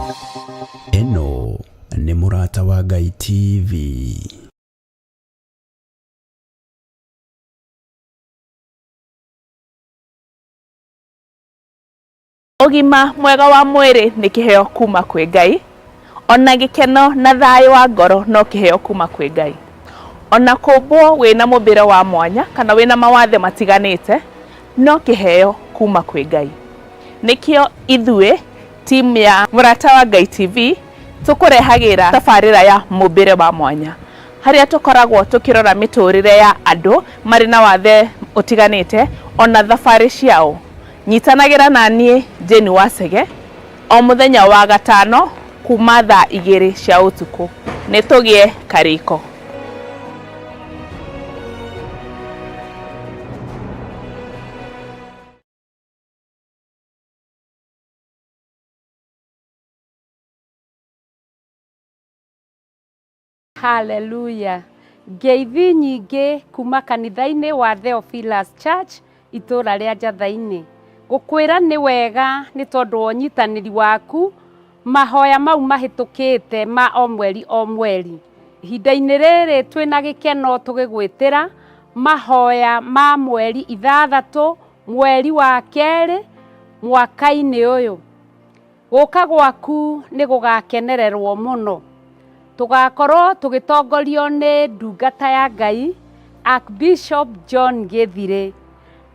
Ĩno nĩ Mũrata wa Ngai TV. Ũgima mwega wa mwĩrĩ nĩ kĩheo kuma kwĩ Ngai, ona gĩkeno na thayũ wa ngoro no kĩheo kuma kwĩ Ngai. Ona kũmbwo wĩna mũmbĩre wa mwanya kana wĩna mawathe matiganĩte no kĩheo kuma kwĩ Ngai. Nĩkĩo ithuĩ team ya Mũrata wa Ngai TV tũkũrehagĩra tabarĩra ya mũmbĩre wa mwanya harĩa tũkoragwo tũkĩrora mĩtũrĩre ya andũ marĩ na wathe ũtiganĩte ona thabarĩ ciao. Nyitanagĩra na niĩ Jane Wacege o mũthenya wa gatano kuma thaa 2 cia ũtukũ. Nĩ tũgĩe karĩko. Hallelujah! Ngeithi nyingĩ kuma kanitha-inĩ wa Theophilus Church itũra rĩa Njatha-inĩ. Ngũkwĩra nĩ wega nĩ tondũ wa ũnyitanĩri waku mahoya mau mahĩtũkĩte ma o mweri o mweri. Ihinda-inĩ rĩrĩ twĩna gĩkeno tũgĩgwĩtĩra mahoya ma mweri 6 mweri wa kerĩ mwaka-inĩ ũyũ. Gũka gwaku nĩ gũgakenererwo mũno. Tũgakorwo tũgĩtongorio nĩ ndungata ya Ngai Archbishop John Gĩthirĩ.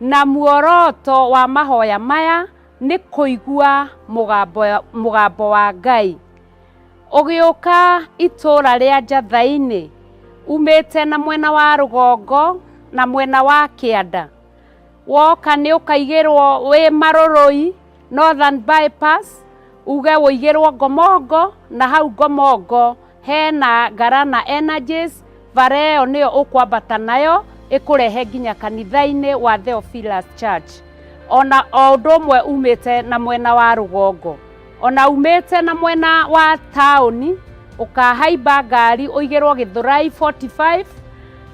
Na muoroto wa mahoya maya nĩ kũigua mũgambo wa Ngai. Ũgĩũka itũra rĩa Njatha-inĩ umĩte na mwena wa rũgongo na mwena wa kĩanda, woka nĩ ũkaigĩrwo wĩ Marũrũi Northern Bypass, uge ũigĩrwo Ngomongo, na hau Ngomongo hena Ngarana Energies, bara ĩyo nĩyo ũkwambata nayo ĩkũrehe nginya kanitha-inĩ wa Theophilus Church. Ona o ũndũ ũmwe umĩte na mwena wa rũgongo, ona umĩte na mwena wa taũni, ũkahaimba ngari ũigĩrwo Gĩthũrai 45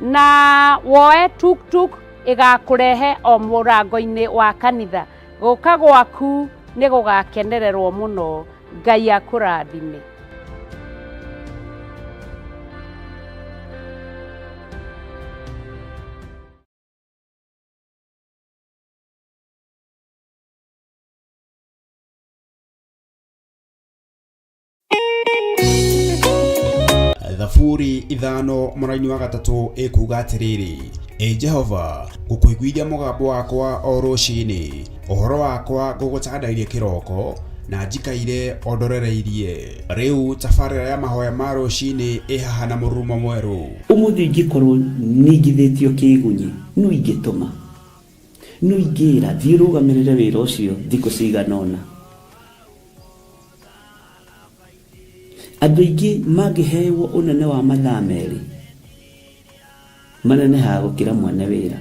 na woe tuktuk ĩgakũrehe o mũrango-inĩ wa kanitha. Gũka gwaku nĩ gũgakenererwo mũno. Ngai akũrathime. Thaburi 5:3 ĩkuuga atĩrĩrĩ, Ĩ Jehova, ngũkũiguithia mũgambo wakwa o rũcinĩ, ũhoro wakwa ngũgũtandairie kĩroko, na njikaire o ndorereirie. Rĩu tabarĩra ya mahoya ma rũcinĩ ĩ haha na mũrurumo mwerũ. Ũmũthĩ ingĩkorwo ningithĩtio kĩĩgunyĩ, nũ ingĩtũma? Nũ ingĩĩra, 'Thiĩ ũrũgamĩrĩre wĩra ũcio thikũ cigana ũna'? Andũ aingĩ mangĩhewo ũnene wa mathaa merĩ, manenehaga gũkĩra mwene wĩra.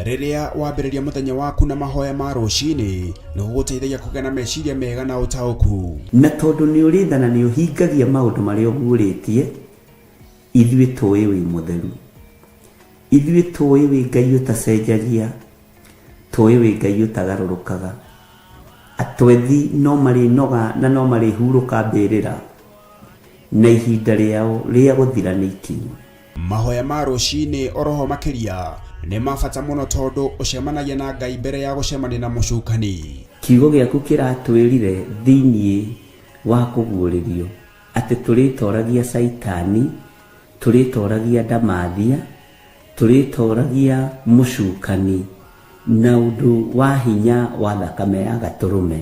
Rĩrĩa wambĩrĩria mũthenya waku na mahoya ma rũcinĩ, nĩ gũgũteithagia kũgĩa na meciria mega na ũtaũku. Na tondũ nĩ ũrĩ tha na nĩ ũhingagia maũndũ marĩa ũguũrĩtie, ithuĩ tũĩ wĩ mũtheru. Ithuĩ tũĩ wĩ Ngai ũtacenjagia, Tũĩ wĩ Ngai ũtagarũrũkaga. Atwethi no marĩnoga na no marĩhurũka mbĩrĩra, na ihinda rĩao rĩa gũthira nĩ ikinyu. Mahoya ma rũcinĩ oroho makĩria nĩ ma bata mũno tondũ ũcemanagia na Ngai mbere ya gũcemania na mũcukani. Kiugo gĩaku kĩratwĩrire thĩinĩ wa kũguũrĩrio atĩ tũrĩtoragia Caitani, tũrĩtoragia ndamathia, Tũrĩtooragia mũcukani na ũndũ wa hinya wa thakame ya Gatũrũme.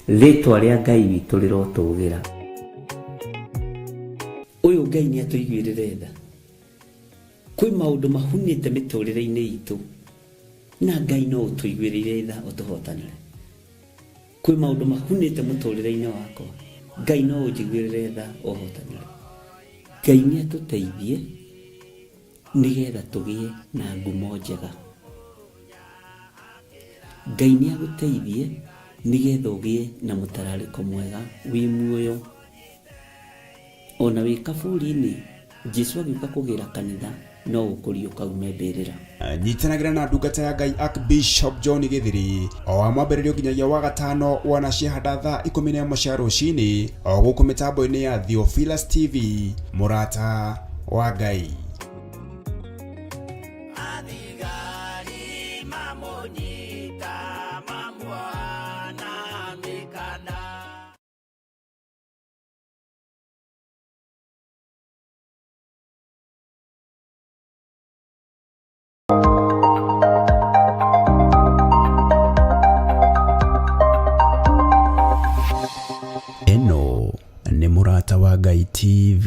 Rĩtwa rĩa Ngai witũ rĩrotũgĩra. Ũyũ Ngai nĩ atũiguĩrĩre tha. Kwĩ maũndũ mahunĩte mĩtũrĩre-inĩ itũ na Ngai no ũtũiguĩrĩire tha ũtũhotanĩre. Kwĩ maũndũ mahunĩte mũtũrĩre-inĩ wakwa Ngai no ũnjiguĩrĩre tha ũhotanĩre. Ngai nĩ atũteithie. Nĩgetha tũgĩe na ngumo njega. Ngai nĩ agũteithie nĩgetha ũgĩe na mũtararĩko mwega wĩ muoyo. Ona wĩ kaburi-inĩ, Jesu agĩũka kũgĩra kanitha, No gũkũriũka ume mbĩrĩra. Nyitanagĩra na ndungata ya Ngai Archbishop John Gĩthiri o wa mwambĩrĩrio nginyagia wa gatano wanaciehanda thaa 11 cia rũcinĩ o gũkũ mĩtambo-inĩ ya Theophilus TV, mũrata wa Ngai. Athigari mamũnyita mamuoha mĩkanda. Ĩno nĩ Mũrata wa Ngai TV.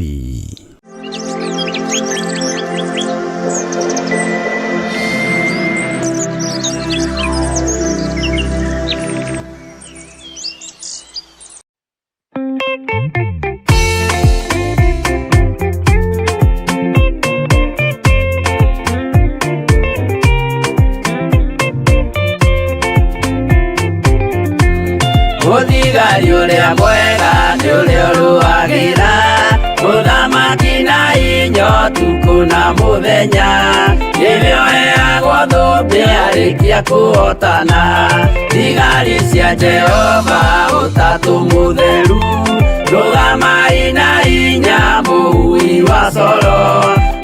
Mũthigari ũrĩa mwega nĩ ũrĩa ũrũagĩra mũthamaki na inya ũtukũ na mũthenya, nĩwe ũheagwo thũmbĩ arĩkia kũhotana. Thigari cia Jehova ũtatũ mũtheru, rũgamai na inya mũhui wa coro,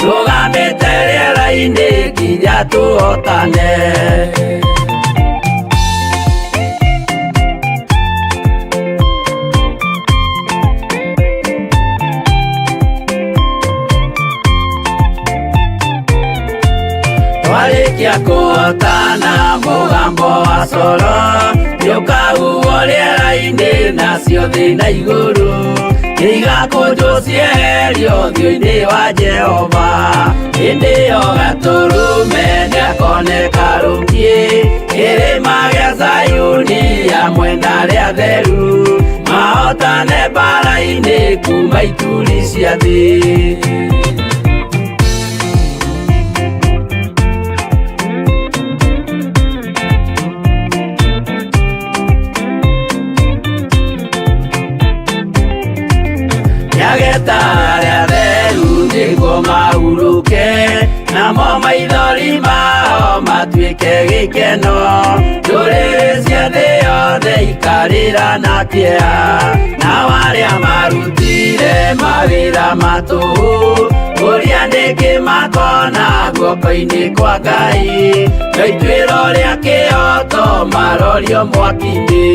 rũgamĩte rĩera-inĩ nginya tũhotane. Twarĩkia kũhotana mũgambo wa coro nĩũkahuhwo rĩera-inĩ nacio thĩ na igũrũ nĩigakũnjwo cieherio ũthiũ-inĩ wa Jehova. Hĩndĩ ĩyo Gatũrũme nĩakoneka rũkiĩ kĩrĩma gĩa Zayuni hamwe na arĩa atheru, mahotane mbaara-inĩ kuma ituri cia thĩ. Nĩageta arĩa atheru nĩguo mahurũke, namo maithori mao matuĩke gĩkeno. Ndũrĩrĩ cia thĩ yothe ikarĩra na kĩeha, nao arĩa marutire mawĩra ma tũhũ ũrĩa nĩkĩ makona guoko-inĩ kwa Ngai, no ituĩro rĩa kĩhooto marorio mwaki-inĩ.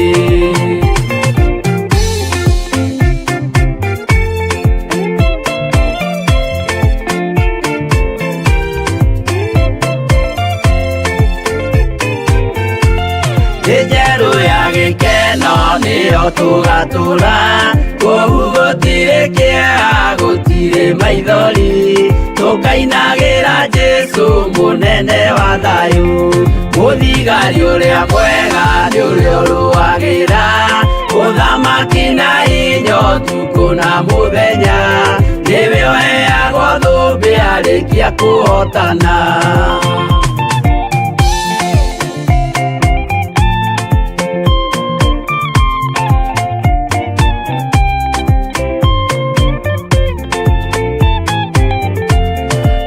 Thĩ njerũ ya gĩkeno nĩyo tũgatũra, kũu gũtirĩ kĩeha gũtirĩ maithori, tũkainagĩra Jesũ mũnene wa thayũ. Mũthigari ũrĩa mwega nĩ ũrĩa ũrũagĩra ũthamaki na hinya ũtukũ na mũthenya, nĩwe ũheagwo thũmbĩ arĩkia kũhotana.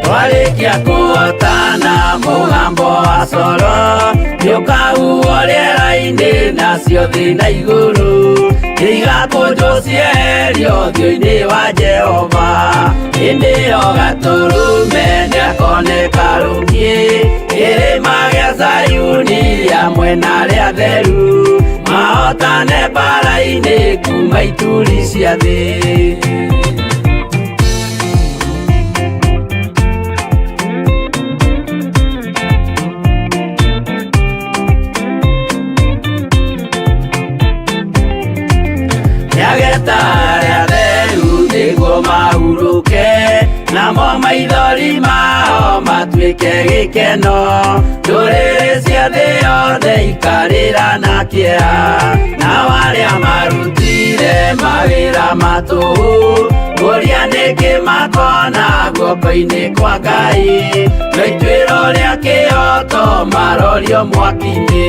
Twarĩkia kũhotana mũgambo wa coro nĩũkahuhwo rĩera-inĩ nacio thĩ na igũrũ nĩigakũnjwo cieherio ũthiũ-inĩ wa Jehova. Hĩndĩ ĩyo Gatũrũme nĩakoneka rũkiĩ kĩrĩma gĩa Zayuni hamwe na arĩa atheru, mahotane mbaara-inĩ kuma ituri cia thĩ. Nĩageta arĩa atheru nĩguo mahurũke, namo maithori mao matuĩke gĩkeno. Ndũrĩrĩ cia thĩ yothe ikarĩra na kĩeha, nao arĩa marutire mawĩra ma tũhũ ũrĩa nĩkĩ makona guoko-inĩ kwa Ngai, no ituĩro rĩa kĩhooto marorio mwaki-inĩ.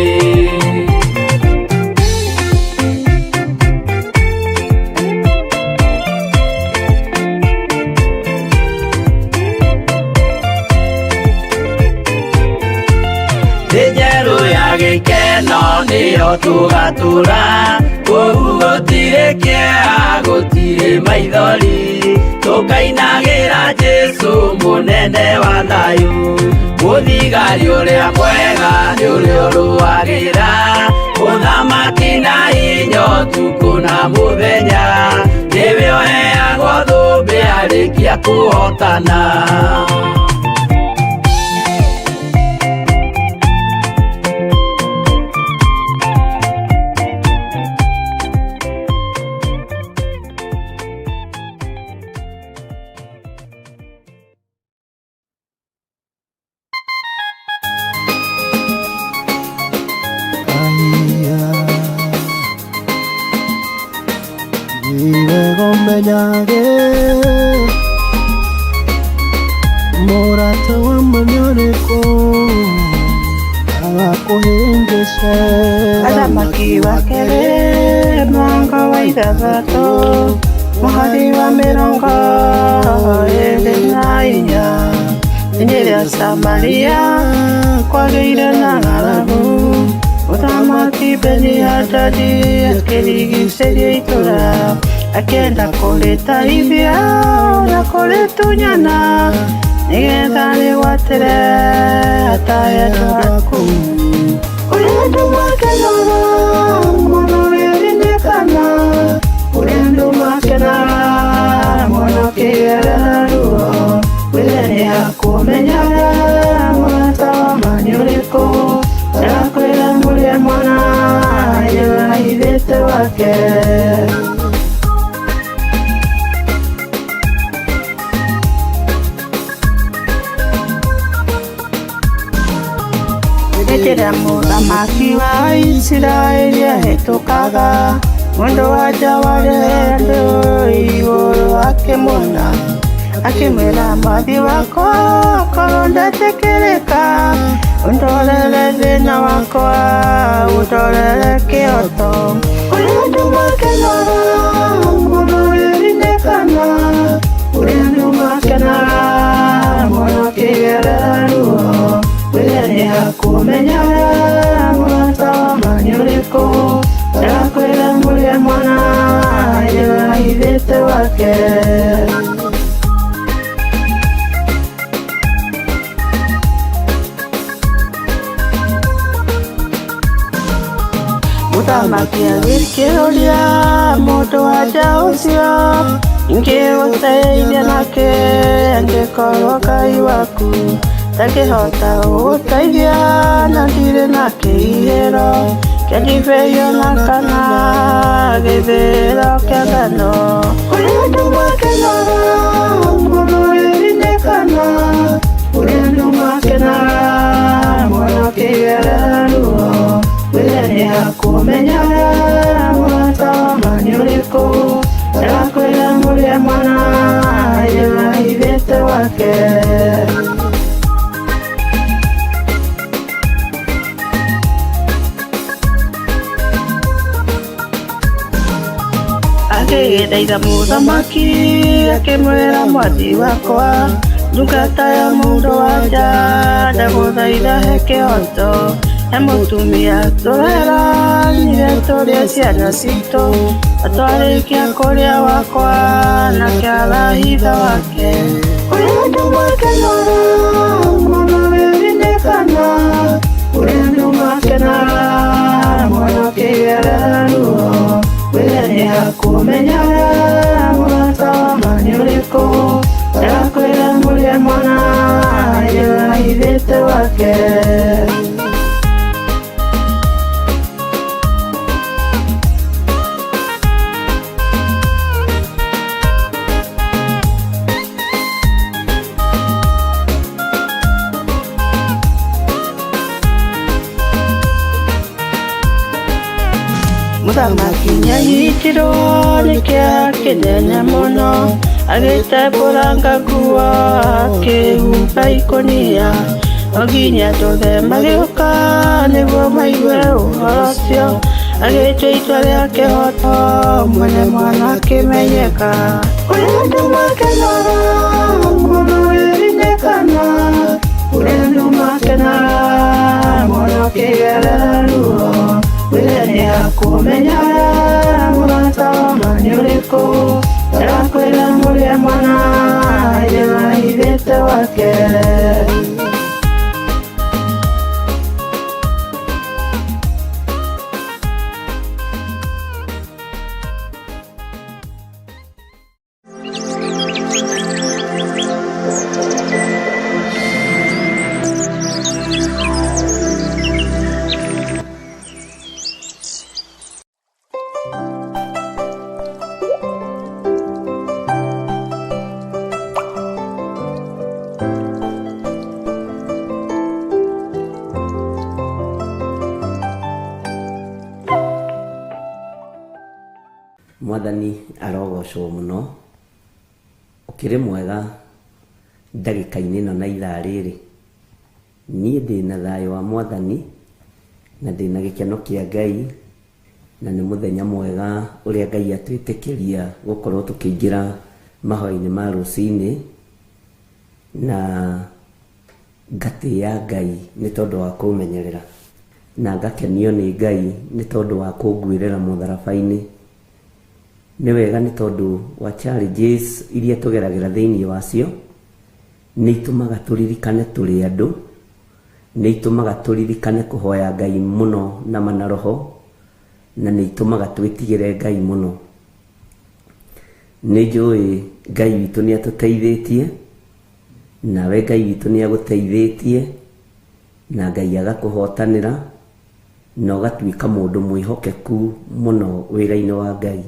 Nĩyo tũgatũra kũu gũtirĩ kĩeha gũtirĩ maithori tũkainagĩra Jesũ mũnene wa thayũ mũthigari ũrĩa mwega nĩ ũrĩa ũrũagĩra ũthamaki na hinya ũtukũ na mũthenya nĩwe ũheagwo thũmbĩ arĩkia kũhotana. Mũrata wa manyũrĩko agakũhĩngĩce. Athamaki wa kerĩ mũrango wa ithathatũ mũhari wa 24. Hĩndĩ ĩrĩa Samaria kwagĩire na ng'aragu, mũthamaki Beni-Hadadi akĩrigiicĩria itũũra, akĩenda kũrĩtaithia na kũrĩtunyana nĩgetha rĩgwatĩre atahe andũ aku. Ũrĩa andũ makenaga mũno rĩrinĩkana, ũrĩa andũ makenaga mũno kĩgerera ruo, wĩre nĩakũmenyaga mũrata wa ma nĩ ũrĩkũ, ndakwĩra mũrĩe mwana nĩahithĩte wake. Hĩndĩ ĩrĩa mũthamaki wa Isiraeli ahĩtũkaga, mũndũ wa nja warĩ andũ igũrũ akĩmuona, akĩmwĩra, mwathi wakwa, korwo ndetĩkĩrĩka, ũndorere thĩna wakwa, ũndorere kĩhoto. Ũrĩa andũ makenaga mũno rĩrinĩkana, ũrĩa andũ makenaga mũno kĩgerera ruo, wĩre nĩakũmenyaga mũrata wa ma nĩ ũrĩkũ, ndakwĩra mũrĩe mwana nĩahithĩte wake. Mũthamaki agĩkĩũria mũndũ wa nja ũcio, ingĩgũteithia nakĩ angĩkorwo Ngai waku ndangĩhota gũgũteithia na ndirĩ na kĩhihĩro kĩa ndibei ona kana gĩthĩĩro kĩa ngano. Ũrĩa andũ makenaga mũno rĩrinĩkana, ũrĩa andũ makenaga mũno kĩgerera ruo, wĩre nĩakũmenyaga mũrata wa ma nĩ ũrĩkũ, ndakwĩra mũrĩe mwana nĩahithĩte wake. Agĩgĩthaitha mũthamaki akĩmwĩra, mwathi wakwa, ndungata ya mũndũ wa nja ndagũthaitha he kĩhoto, he mũtumia tũreranire tũrĩe ciana citũ, atwarĩkia kũrĩa wakwa nake arahitha wake. Ũrĩa andũ makenaga mũno rĩrinĩkana, ũrĩa andũ makenaga mũno kĩgerera ruo, wĩre nĩakũmenyaga mũrata wa ma nĩ ũrĩkũ, ndakwĩra mũrĩe mwana nĩahithĩte wake. Mũthamaki nĩanyitirwo nĩ kĩeha kĩnene mũno, agĩtembũranga nguo akĩhumba ikũnia, o nginya andũ othe magĩũka nĩguo maigue ũhoro ũcio, agĩtua itua rĩa kĩhoto mwene mwana akĩmenyeka. Ũrĩa andũ makenaga mũno rĩrinĩkana, ũrĩa andũ makenaga mũno kĩgerera ruo, Mwĩre nĩ akũmenya mũrata wa ma nĩ ũrĩkũ. Ndakwĩra mũrĩa mwana nĩahithĩte wake. Mwathani arogocwo mũno. Ũkĩrĩ mwega ndagĩka-inĩ ĩno na ithaa rĩrĩ. Niĩ ndĩna thayũ wa Mwathani na ndĩna gĩkeno kĩa Ngai, na nĩ mũthenya mwega ũrĩa Ngai atwĩtĩkĩria gũkorwo tũkĩingĩra mahoya-inĩ ma rũcinĩ, na ngatĩĩa Ngai nĩ tondũ wa kũmenyerera, na ngakenio nĩ Ngai nĩ tondũ wa kũnguĩrĩra mũtharaba-inĩ. Nĩ wega nĩ tondũ wa challenges iria tũgeragĩra thĩinĩ wacio, nĩ itũmaga tũririkane tũrĩ andũ, nĩ itũmaga tũririkane kũhoya Ngai mũno na manaroho, na nĩ itũmaga twĩtigĩre Ngai mũno. Nĩ njũĩ Ngai witũ nĩ atũteithĩtie, nawe Ngai witũ nĩ agũteithĩtie, na Ngai agakũhotanĩra, na ũgatuĩka mũndũ mwĩhokeku mũno wĩra-inĩ wa Ngai.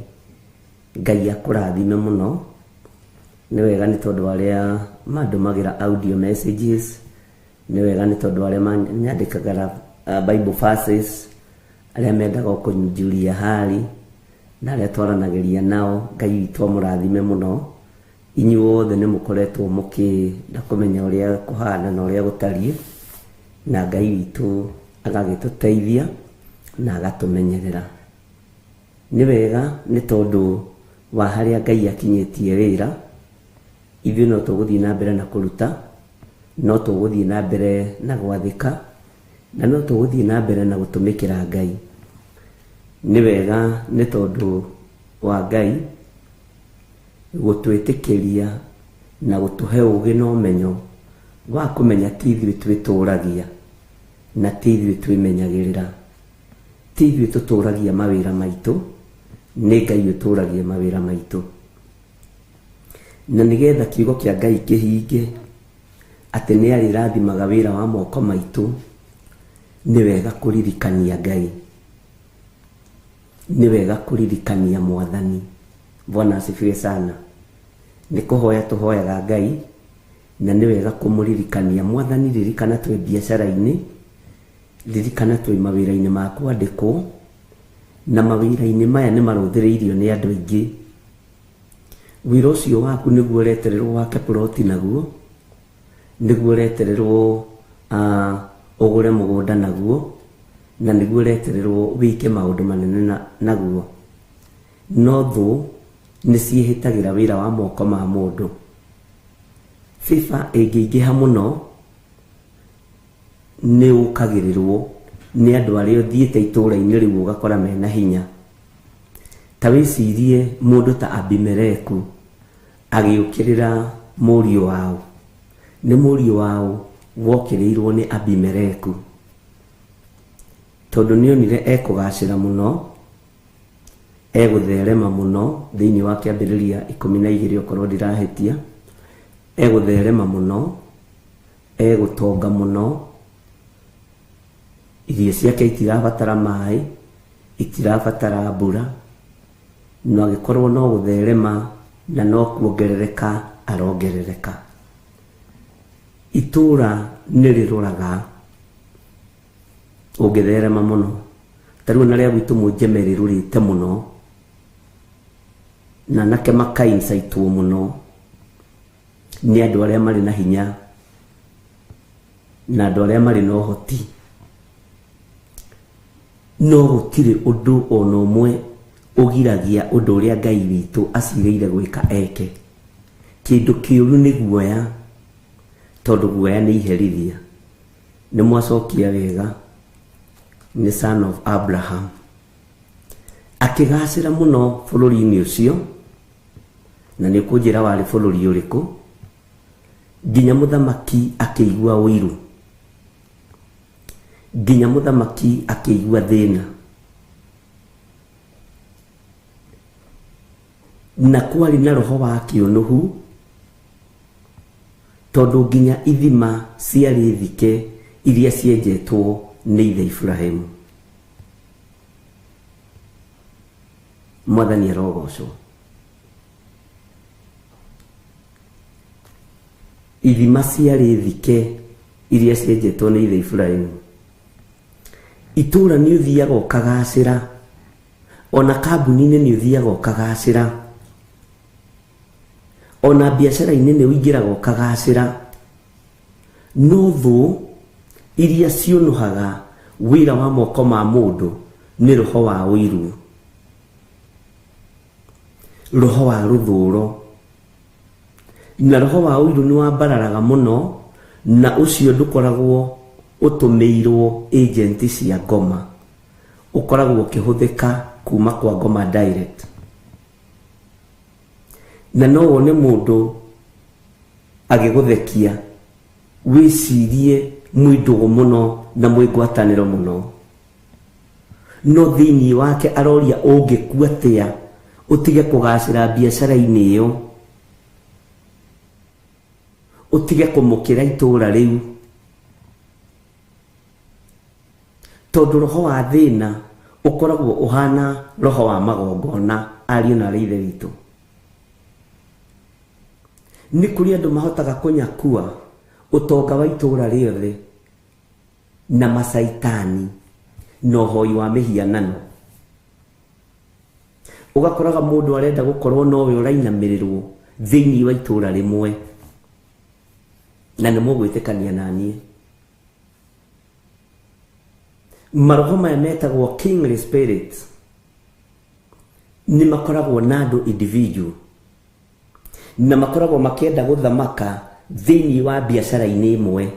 Ngai akũrathime mũno. Nĩ wega nĩ tondũ arĩa mandũmagĩra audio messages, nĩ wega nĩ tondũ arĩa manyandĩkagĩra Bible verses, arĩa mendaga kũnjulia hali, na arĩa twaranagĩria nao. Ngai witũ amũrathime mũno. Inyuothe nĩ mũkoretwo mũkĩenda kũmenya ũrĩa kũhana na ũrĩa gũtariĩ, na Ngai witũ agagĩtũteithia na agatũmenyerera. Nĩ wega nĩ tondũ wa harĩa Ngai akinyĩtie wĩra, ithuĩ no tũgũthiĩ na mbere na kũruta, no tũgũthiĩ na mbere na gwathĩka, na no tũgũthiĩ na mbere na gũtũmĩkĩra Ngai. Nĩ wega nĩ tondũ wa Ngai gũtwĩtĩkĩria na gũtũhe ũũgĩ na ũmenyo wa kũmenya ti ithuĩ twĩtũragia na ti ithuĩ twĩmenyagĩrĩra, ti ithuĩ tũtũragia mawĩra maitũ, nĩ Ngai ũtũragia mawĩra maitũ. Na nĩgetha kiugo kĩa Ngai kĩhinge atĩ nĩ arĩrathimaga wĩra wa moko maitũ, nĩ wega kũririkania Ngai, nĩ wega kũririkania Mwathani. Bwana asifiwe sana. Nĩ kũhoya tũhoyaga Ngai, na nĩ wega kũmũririkania Mwathani. Ririkana twĩ biacara-inĩ, ririkana twĩ mawĩra-inĩ ma kwandĩkwo, na mawĩra-inĩ maya nĩ marũthĩrĩirio nĩ andũ aingĩ. Wĩra ũcio waku nĩguo ũretererwo wake ploti naguo, nĩguo ũretererwo ũgũre mũgũnda naguo, na nĩguo ũretererwo wĩke maũndũ manene naguo. No thũ nĩ ciĩhĩtagĩra wĩra wa moko ma mũndũ. Favor ĩngĩingĩha mũno nĩ ũkagĩrĩrwo nĩ andũ arĩa ũthiĩte itũũra-inĩ rĩu ũgakora mena hinya. Ta wĩcirie mũndũ ta Abimeleku agĩũkĩrĩra mũriũ wao. Nĩ mũriũ wao wokĩrĩirwo nĩ Abimeleku, tondũ nĩonire ekũgacĩra mũno, egũtherema mũno thĩinĩ wa kĩambĩrĩria 12 okorwo ndirahĩtia, egũtherema mũno, egũtonga mũno, irio ciake itirabatara maĩ, itirabatara mbura, no agĩkorwo no gũtherema na no kuongerereka arongerereka. Itũũra nĩ rĩroraga ũngĩtherema mũno. Ta rĩu ona rĩa gwitũ Mũnjeme rĩrũrĩte mũno, na anake makaincaitwo mũno nĩ andũ arĩa marĩ na hinya na andũ arĩa marĩ na ũhoti. No gũtirĩ ũndũ ona ũmwe ũgiragia ũndũ ũrĩa Ngai witũ acirĩire gwĩka eke. Kĩndũ kĩũru nĩ guoya, tondũ guoya nĩ iherithia. Nĩ mwacokia wega, nĩ son of Abraham. Akĩgacĩra mũno bũrũri-inĩ ũcio, na nĩ ũkũnjĩra warĩ bũrũri ũrĩkũ, nginya mũthamaki akĩigua ũiru, nginya mũthamaki akĩigua thĩna. Na kwarĩ na roho wa kĩũnũhu, tondũ nginya ithima ciarĩ thike iria cienjetwo nĩ ithe Iburahĩmu. Mwathani arogocwo. Ithima ciarĩ thike iria cienjetwo nĩ ithe Iburahĩmu. Itũũra nĩ ũthiaga ũkagacĩra, ona kambuni-inĩ nĩ ũthiaga ũkagacĩra, ona biacara-inĩ nĩ ũingĩraga ũkagacĩra, no thũ iria ciũnũhaga wĩra wa moko ma mũndũ nĩ roho wa ũiru, roho wa rũthũro, na roho wa ũiru nĩ wambararaga mũno, na ũcio ndũkoragwo ũtũmĩirwo agent cia ngoma, ũkoragwo ũkĩhũthĩka kuma kwa ngoma direct. Na no wone mũndũ agĩgũthekia wĩcirie mwĩ ndũgũ mũno na mwĩ ngwatanĩro mũno, no thĩinĩ wake aroria ũngĩkua atĩa ũtige kũgacĩra biacara-inĩ ĩyo, ũtige kũmũkĩra itũũra rĩu, tondũ roho wa thĩna ũkoragwo ũhana roho wa magongona. Ariũ na aarĩ ithe witũ, nĩ kũrĩ andũ mahotaga kũnyakua ũtonga wa itũũra rĩothe na macaitani na ũhoi wa mĩhianano. Ũgakoraga mũndũ arenda gũkorwo nowe ũrainamĩrĩrwo thĩinĩ wa itũũra rĩmwe, na nĩ mũgwĩtĩkania na niĩ. Maroho maya metagwo kingly spirits nĩ makoragwo na andũ individual, na makoragwo makĩenda gũthamaka thĩinĩ wa biacara-inĩ ĩmwe.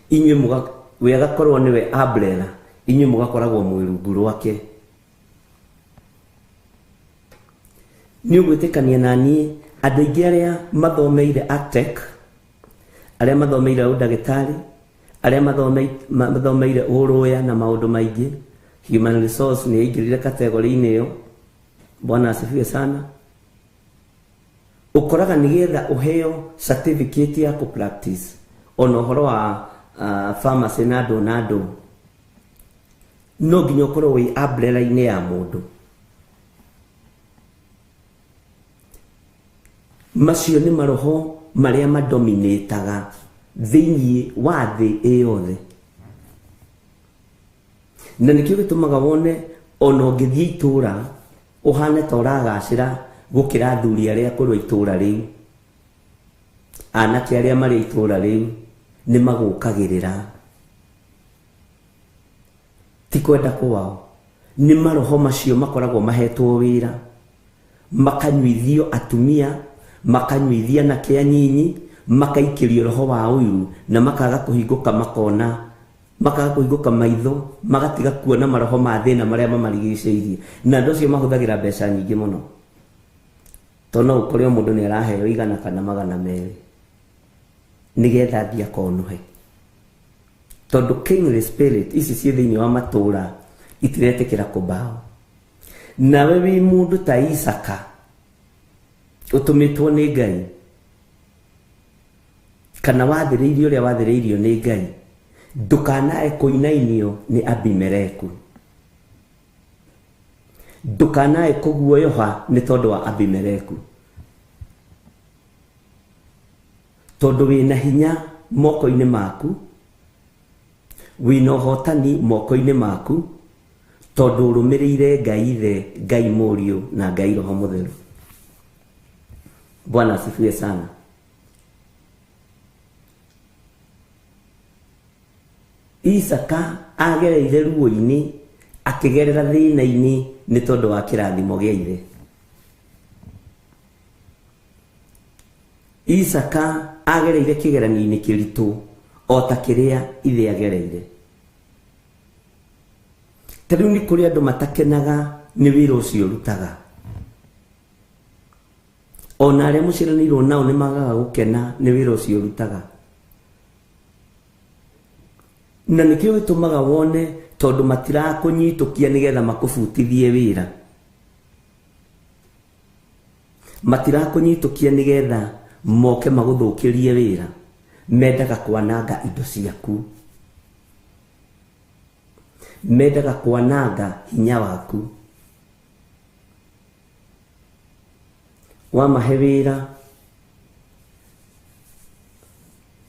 Inyuĩ we agakorwo nĩwe umbrella, inyuĩ mũgakoragwo mwĩ rungu rwake. Nĩ ũgwĩtĩkania na niĩ andũ aingĩ arĩa mathomeire Artec, arĩa mathomeire ũndagĩtarĩ, arĩa mathomeire ũrũya na maũndũ maingĩ, human resource nĩ yaingĩrire kategori-inĩ ĩyo. Bwana asifiwe sana. Ũkoraga nĩgetha ũheo certificate ya kũ practice ona ũhoro wa pharmacy na andũ na andũ, no nginya ũkorwo wĩ umbrella-inĩ ya mũndũ. Macio nĩ maroho marĩa madominĩtaga thĩinĩ wa thĩ ĩyothe, na nĩkĩo gĩtũmaga wone ona ũngĩthiĩ itũũra ũhane ta ũragacĩra gũkĩra athuri arĩa akũrũ a itũũra rĩu, anake arĩa marĩ itũũra rĩu nĩ magũkagĩrĩra, ti kwenda kwao, nĩ maroho macio makoragwo mahetwo wĩra, makanyuithio atumia, makanyuithia anake anyinyi, makaikĩrio roho wa ũiru, na makaga kũhingũka makona, makaga kũhingũka maitho, magatiga kuona maroho ma thĩna marĩa mamarigicĩirie. Na andũ acio mahũthagĩra mbeca nyingĩ mũno, tondũ no ũkore o mũndũ nĩ araheo 100 kana 200 nĩgetha athiĩ akonũhe, tondũ kingly spirit ici ciĩ thĩinĩ wa matũũra itiretĩkĩra kũmbaũ. Nawe wĩ mũndũ ta Isaka ũtũmĩtwo nĩ Ngai, kana wathĩrĩirio ũrĩa wathĩrĩirio nĩ Ngai, ndũkanae kũinainio nĩ Abimeleku, ndũkanae kũguoyoha nĩ tondũ wa Abimeleku, tondũ wĩna hinya moko-inĩ maku, wĩna ũhotani moko-inĩ maku, tondũ ũrũmĩrĩire Ngai Ithe, Ngai Mũriũ na Ngai Roho Mũtheru. Bwana asifiwe sana. Isaka agereire ruo-inĩ, akĩgerera thĩna-inĩ nĩ tondũ wa kĩrathimo gĩa ithe. Isaka agereire kĩgeranio-inĩ kĩritũ o ta kĩrĩa ithe agereire. Ta rĩu nĩ kũrĩ andũ matakenaga nĩ wĩra ũcio ũrutaga. Ona arĩa mũciaranĩirwo nao nĩ magaga gũkena nĩ wĩra ũcio ũrutaga. Na nĩkĩo gĩtũmaga wone tondũ matirakũnyitũkia nĩgetha makũbutithie wĩra. Matirakũnyitũkia nĩgetha moke magũthũkĩrie wĩra. Mendaga kwananga indo ciaku. Mendaga kwananga hinya waku. Wamahe wĩra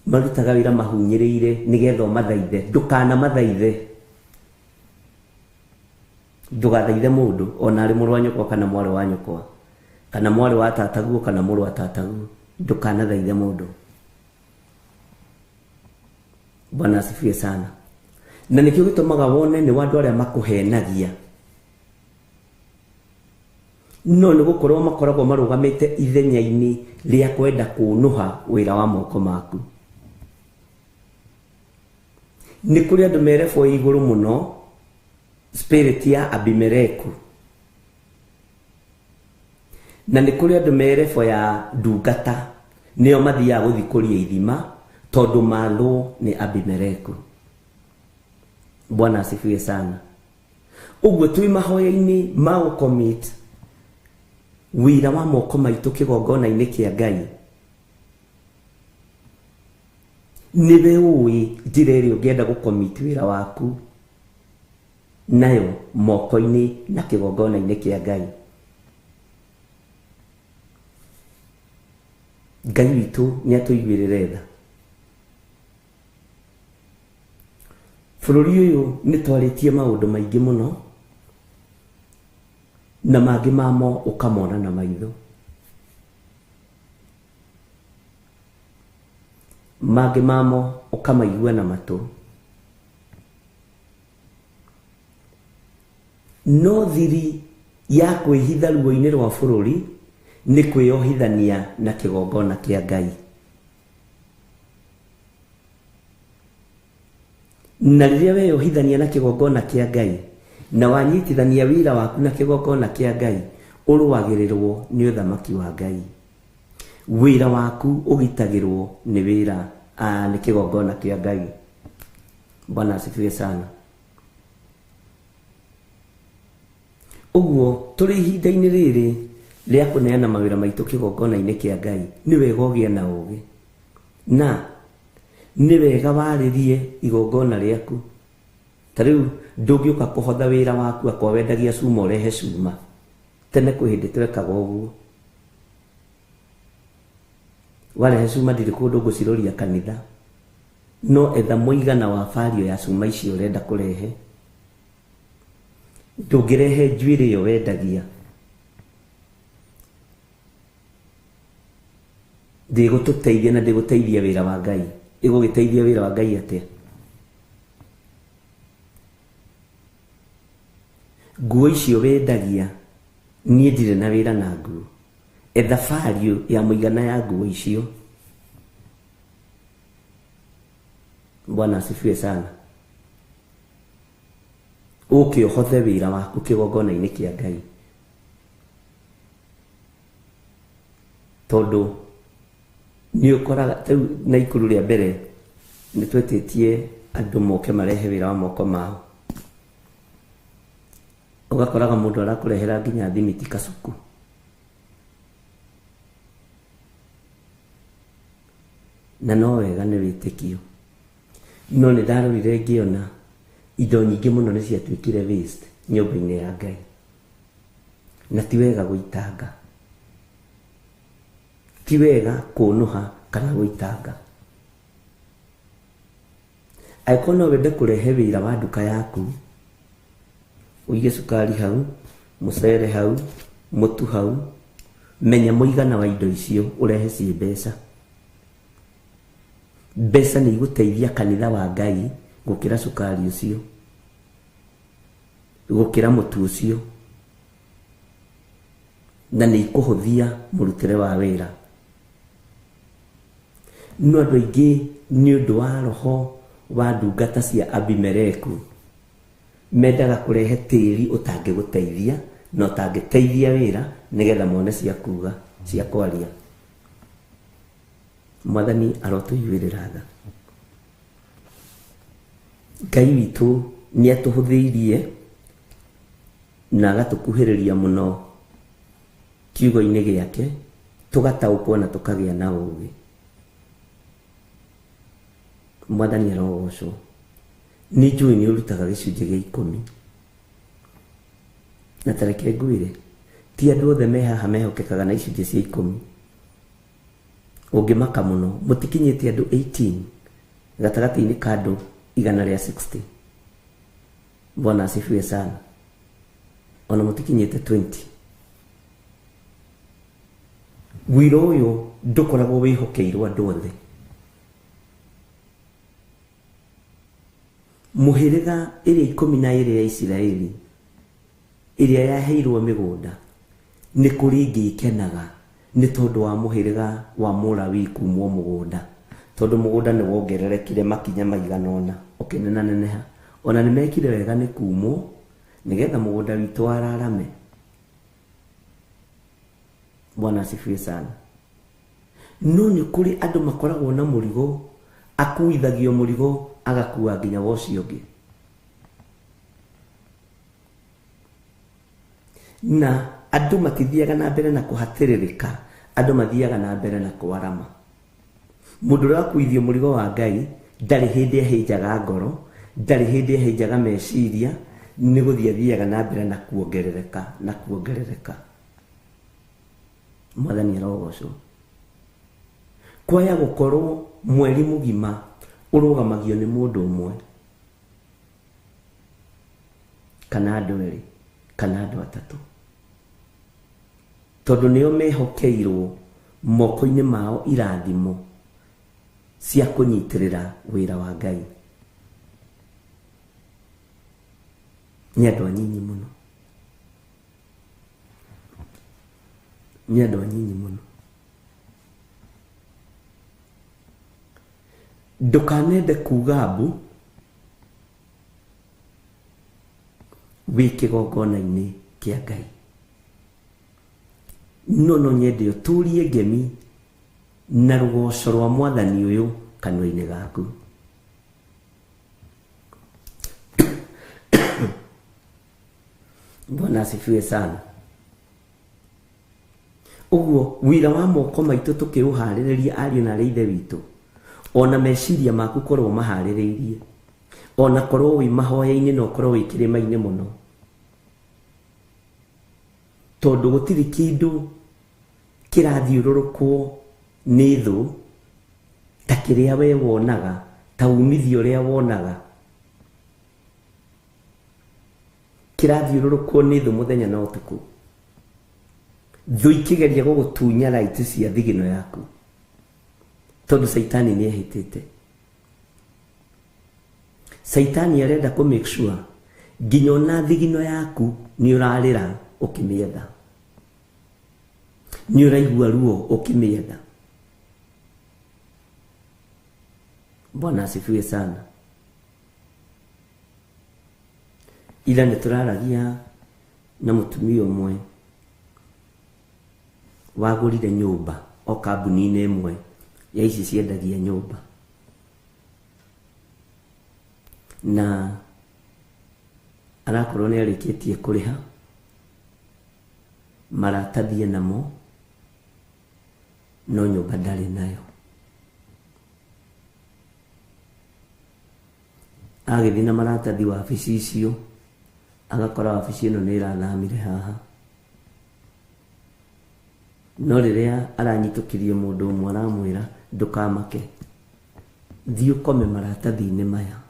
marutaga wĩra mahunyĩrĩire nĩgetha ũmathaithe. Ndũkanamathaithe. Ndũgathaithe mũndũ ona arĩ mũrũ wa nyũkwa kana mwarĩ wa nyũkwa kana mwarĩ wa tataguo kana mũrũ wa tataguo. Ndũkanathaithe mũndũ. Bwana asifiwe sana. Na nĩkĩo gĩtũmaga wone nĩ andũ arĩa makũhenagia. No nĩ gũkorwo makoragwo marũgamĩte ithenya-inĩ rĩa kwenda kũnũha wĩra wa moko maku. Nĩ kũrĩ andũ merebwo igũrũ mũno spirit ya Abimeleku. Na nĩ kũrĩ andũ merebwo ya ndungata nĩo mathiaga gũthikũria ithima tondũ mathwo nĩ Abimeleku. Bwana asifiwe sana. Ũguo twĩ mahoya-inĩ ma gũcommit wĩra wa moko maitũ kĩgongona-inĩ kĩa Ngai, nĩwe ũĩ njĩra ĩrĩa ũngĩenda gũcommit wĩra waku nayo moko-inĩ na kĩgongona-inĩ kĩa Ngai. Ngai witũ nĩ atũiguĩrĩre tha. Bũrũri ũyũ nĩ twarĩtie maũndũ maingĩ mũno na mangĩ mamo ũkamona na maitho. Mangĩ mamo ũkamaigua na matũ. No thiri ya kwĩhitha ruo-inĩ rwa bũrũri nĩ kwĩyohithania na kĩgongona kĩa Ngai. Na rĩrĩa weyohithania na kĩgongona kĩa Ngai na wanyitithania wĩra waku na kĩgongona kĩa Ngai, ũrũagĩrĩrwo nĩ ũthamaki wa Ngai. Wĩra waku ũgitagĩrwo nĩ wĩra nĩ kĩgongona kĩa Ngai. Bwana asifiwe sana. Ũguo tũrĩ ihinda-inĩ rĩrĩ rĩa kũneana mawĩra maitũ kĩgongona-inĩ kĩa Ngai, nĩ wega ũgĩe na ũũgĩ na nĩ wega warĩrie igongona rĩaku. Ta rĩu ndũngĩũka kũhotha wĩra waku akwa wendagia cuma ũrehe cuma. Tene kwĩ hĩndĩ twekaga ũguo. Warehe cuma ndirĩ kũndũ ngũciroria kanitha, no etha mũigana wa bario ya cuma icio ũrenda kũrehe. Ndũngĩrehe njuĩrĩ ĩyo wendagia, ndĩgũtũteithia na ndĩgũteithia wĩra wa Ngai. Ĩgũgĩteithia wĩra wa Ngai atĩa? Nguo icio wendagia niĩ ndirĩ na wĩra na nguo. Etha bario ya mũigana ya nguo icio. Bwana asifiwe sana. Ũke ũhothe wĩra waku kĩgongona-inĩ kĩa Ngai, tondũ nĩ ũkoraga rĩu na ikuru rĩa mbere nĩ twetĩtie andũ moke marehe wĩra wa moko mao. Ũgakoraga mũndũ arakũrehera nginya thimiti kacuku. Na no wega nĩ wĩtĩkio. No nĩ ndarorire ngĩona indo nyingĩ mũno nĩ ciatuĩkire waste nyũmba-inĩ ya Ngai. Na ti wega gũitanga. Ti wega kũnũha kana gũitanga. Angĩkorwo no wende kũrehe wĩra wa nduka yaku, ũige cukari hau, mũcere hau, mũtu hau, menya mũigana wa indo icio ũrehe ciĩ mbeca. Mbeca nĩ igũteithia kanitha wa Ngai gũkĩra cukari ũcio, gũkĩra mũtu ũcio, na nĩ ikũhũthia mũrutĩre wa wĩra. No andũ aingĩ nĩ ũndũ wa roho wa ndungata cia Abimeleku Mendaga kũrehe tĩri ũtangĩgũteithia na ũtangĩteithia wĩra nĩgetha mone cia kuga cia kwaria. Mwathani arotũiguĩrĩra tha. Ngai witũ nĩ atũhũthĩirie na agatũkuhĩrĩria mũno kiugo-inĩ gĩake, tũgataũkwo na tũkagĩa na ũũgĩ. Mwathani arogocwo. Nĩ njũĩ nĩ ũrutaga gĩcunjĩ gĩa ikũmi, na ta reke ngwĩre, ti andũ othe me haha mehokekaga na icunjĩ cia ikũmi. Ũngĩmaka mũno, mũtikinyĩte andũ 18 gatagatĩ-inĩ ka andũ 160. Bwana asifiwe sana. Ona mũtikinyĩte 20. Wĩra ũyũ ndũkoragwo wĩhokeirwo andũ othe. Mũhĩrĩga ĩrĩa 12 ya Isiraeli ĩrĩa yaheirwo mĩgũnda nĩ kũrĩ ĩngĩ ĩkenaga nĩ tondũ wa mũhĩrĩga wa Mũlawii kumwo mũgũnda, tondũ mũgũnda nĩ wongererekire makinya maigana ũna ũkĩnenaneneha. Ona nĩ mekire wega nĩ kumwo nĩgetha mũgũnda witũ wararame. Bwana asifiwe sana. No nĩ kũrĩ andũ makoragwo na mũrigo, akuithagio mũrigo agakua nginya wa ũcio ũngĩ. Na andũ matithiaga na mbere na kũhatĩrĩrĩka, andũ mathiaga na mbere na kwarama. Mũndũ ũrĩa wakuithio mũrigo wa Ngai ndarĩ hĩndĩ ahĩnjaga ngoro, ndarĩ hĩndĩ ahĩnjaga meciria, nĩ gũthiĩ athiaga na mbere na kuongerereka na kuongerereka. Mwathani arogocwo. Kwaya gũkorwo mweri mũgima ũrũgamagio nĩ mũndũ ũmwe kana andũ erĩ kana andũ atatũ, tondũ nĩo mehokeirwo moko-inĩ mao irathimo cia kũnyitĩrĩra wĩra wa Ngai. Nĩ andũ anyinyi mũno, nĩ andũ anyinyi mũno. Ndũkanende kuga mbu wĩ kĩgongona-inĩ kĩa Ngai. No no nyende ũtũrie ngemi na rũgoco rwa Mwathani ũyũ kanua-inĩ gaku. Bwana asifiwe sana. Ũguo wĩra wa moko maitũ tũkĩũharĩrĩria ariũ na arĩ ithe witũ, ona meciria maku korwo maharĩrĩirie, ona korwo wĩ mahoya-inĩ na ũkorwo wĩ kĩrĩma-inĩ mũno, tondũ gũtirĩ kĩndũ kĩrathiũrũrũkwo nĩ thũ ta kĩrĩa we wonaga, ta umithio ũrĩa wonaga. Kĩrathiũrũrũkwo nĩ thũ mũthenya na ũtukũ. Thũ ikĩgeria gũgũtunya right cia thigino yaku, tondũ Caitani nĩ ehĩtĩte. Caitani arenda kũ make sure nginya ona thigino yaku nĩ ũrarĩra ũkĩmĩetha, nĩ ũraigua ruo ũkĩmĩetha. Bwana asifiwe sana. Ira nĩ tũraragia na mũtumia ũmwe wagũrire nyũmba o kambuni-inĩ ĩmwe ya ici ciendagia nyũmba, na arakorwo nĩ arĩkĩtie kũrĩha maratathi namo, no nyũmba ndarĩ nayo. Agĩthiĩ na maratathi wabici icio, agakora wabici ĩno nĩ ĩrathamire haha. No rĩrĩa aranyitũkirie mũndũ ũmwe aramwĩra ndũkamake, thiĩ ũkome maratathi-inĩ maya,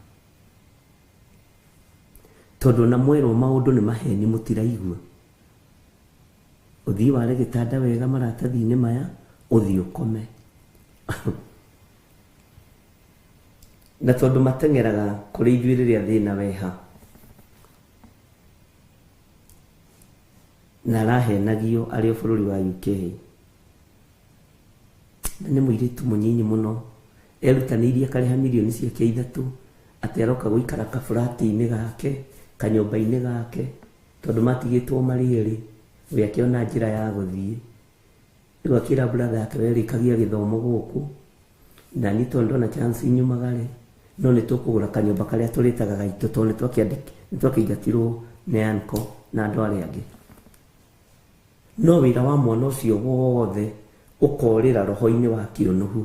tondũ na mwerwo maũndũ nĩ maheni mũtiraigua. Ũthiĩ ware gĩtanda wega maratathi-inĩ maya, ũthiĩ ũkome. Na tondũ mateng'eraga kũrĩ ithuĩ rĩrĩa thĩna weha, na arahenagio arĩ o bũrũri wa UK, na nĩ mũirĩtu mũnyinyi mũno, erutanĩirie akarĩha mirioni ciake 3 atĩ aroka gũikara kaburati-inĩ gake Kanyũmba-inĩ gake, tondũ matigĩtwo marĩ erĩ, we akĩona njĩra ya gũthiĩ. Rĩu akĩra brother yake, we rĩkagia gĩthomo gũkũ, na niĩ tondũ ndona chance nyumagare, no nĩ tũkũgũra kanyũmba karĩa tũrĩtaga gaitũ, tondũ nĩ twakĩingatirwo nĩ uncle na andũ arĩa angĩ. No wĩra wa mwana ũcio wothe ũkorĩra roho-inĩ wa kĩũnũhu.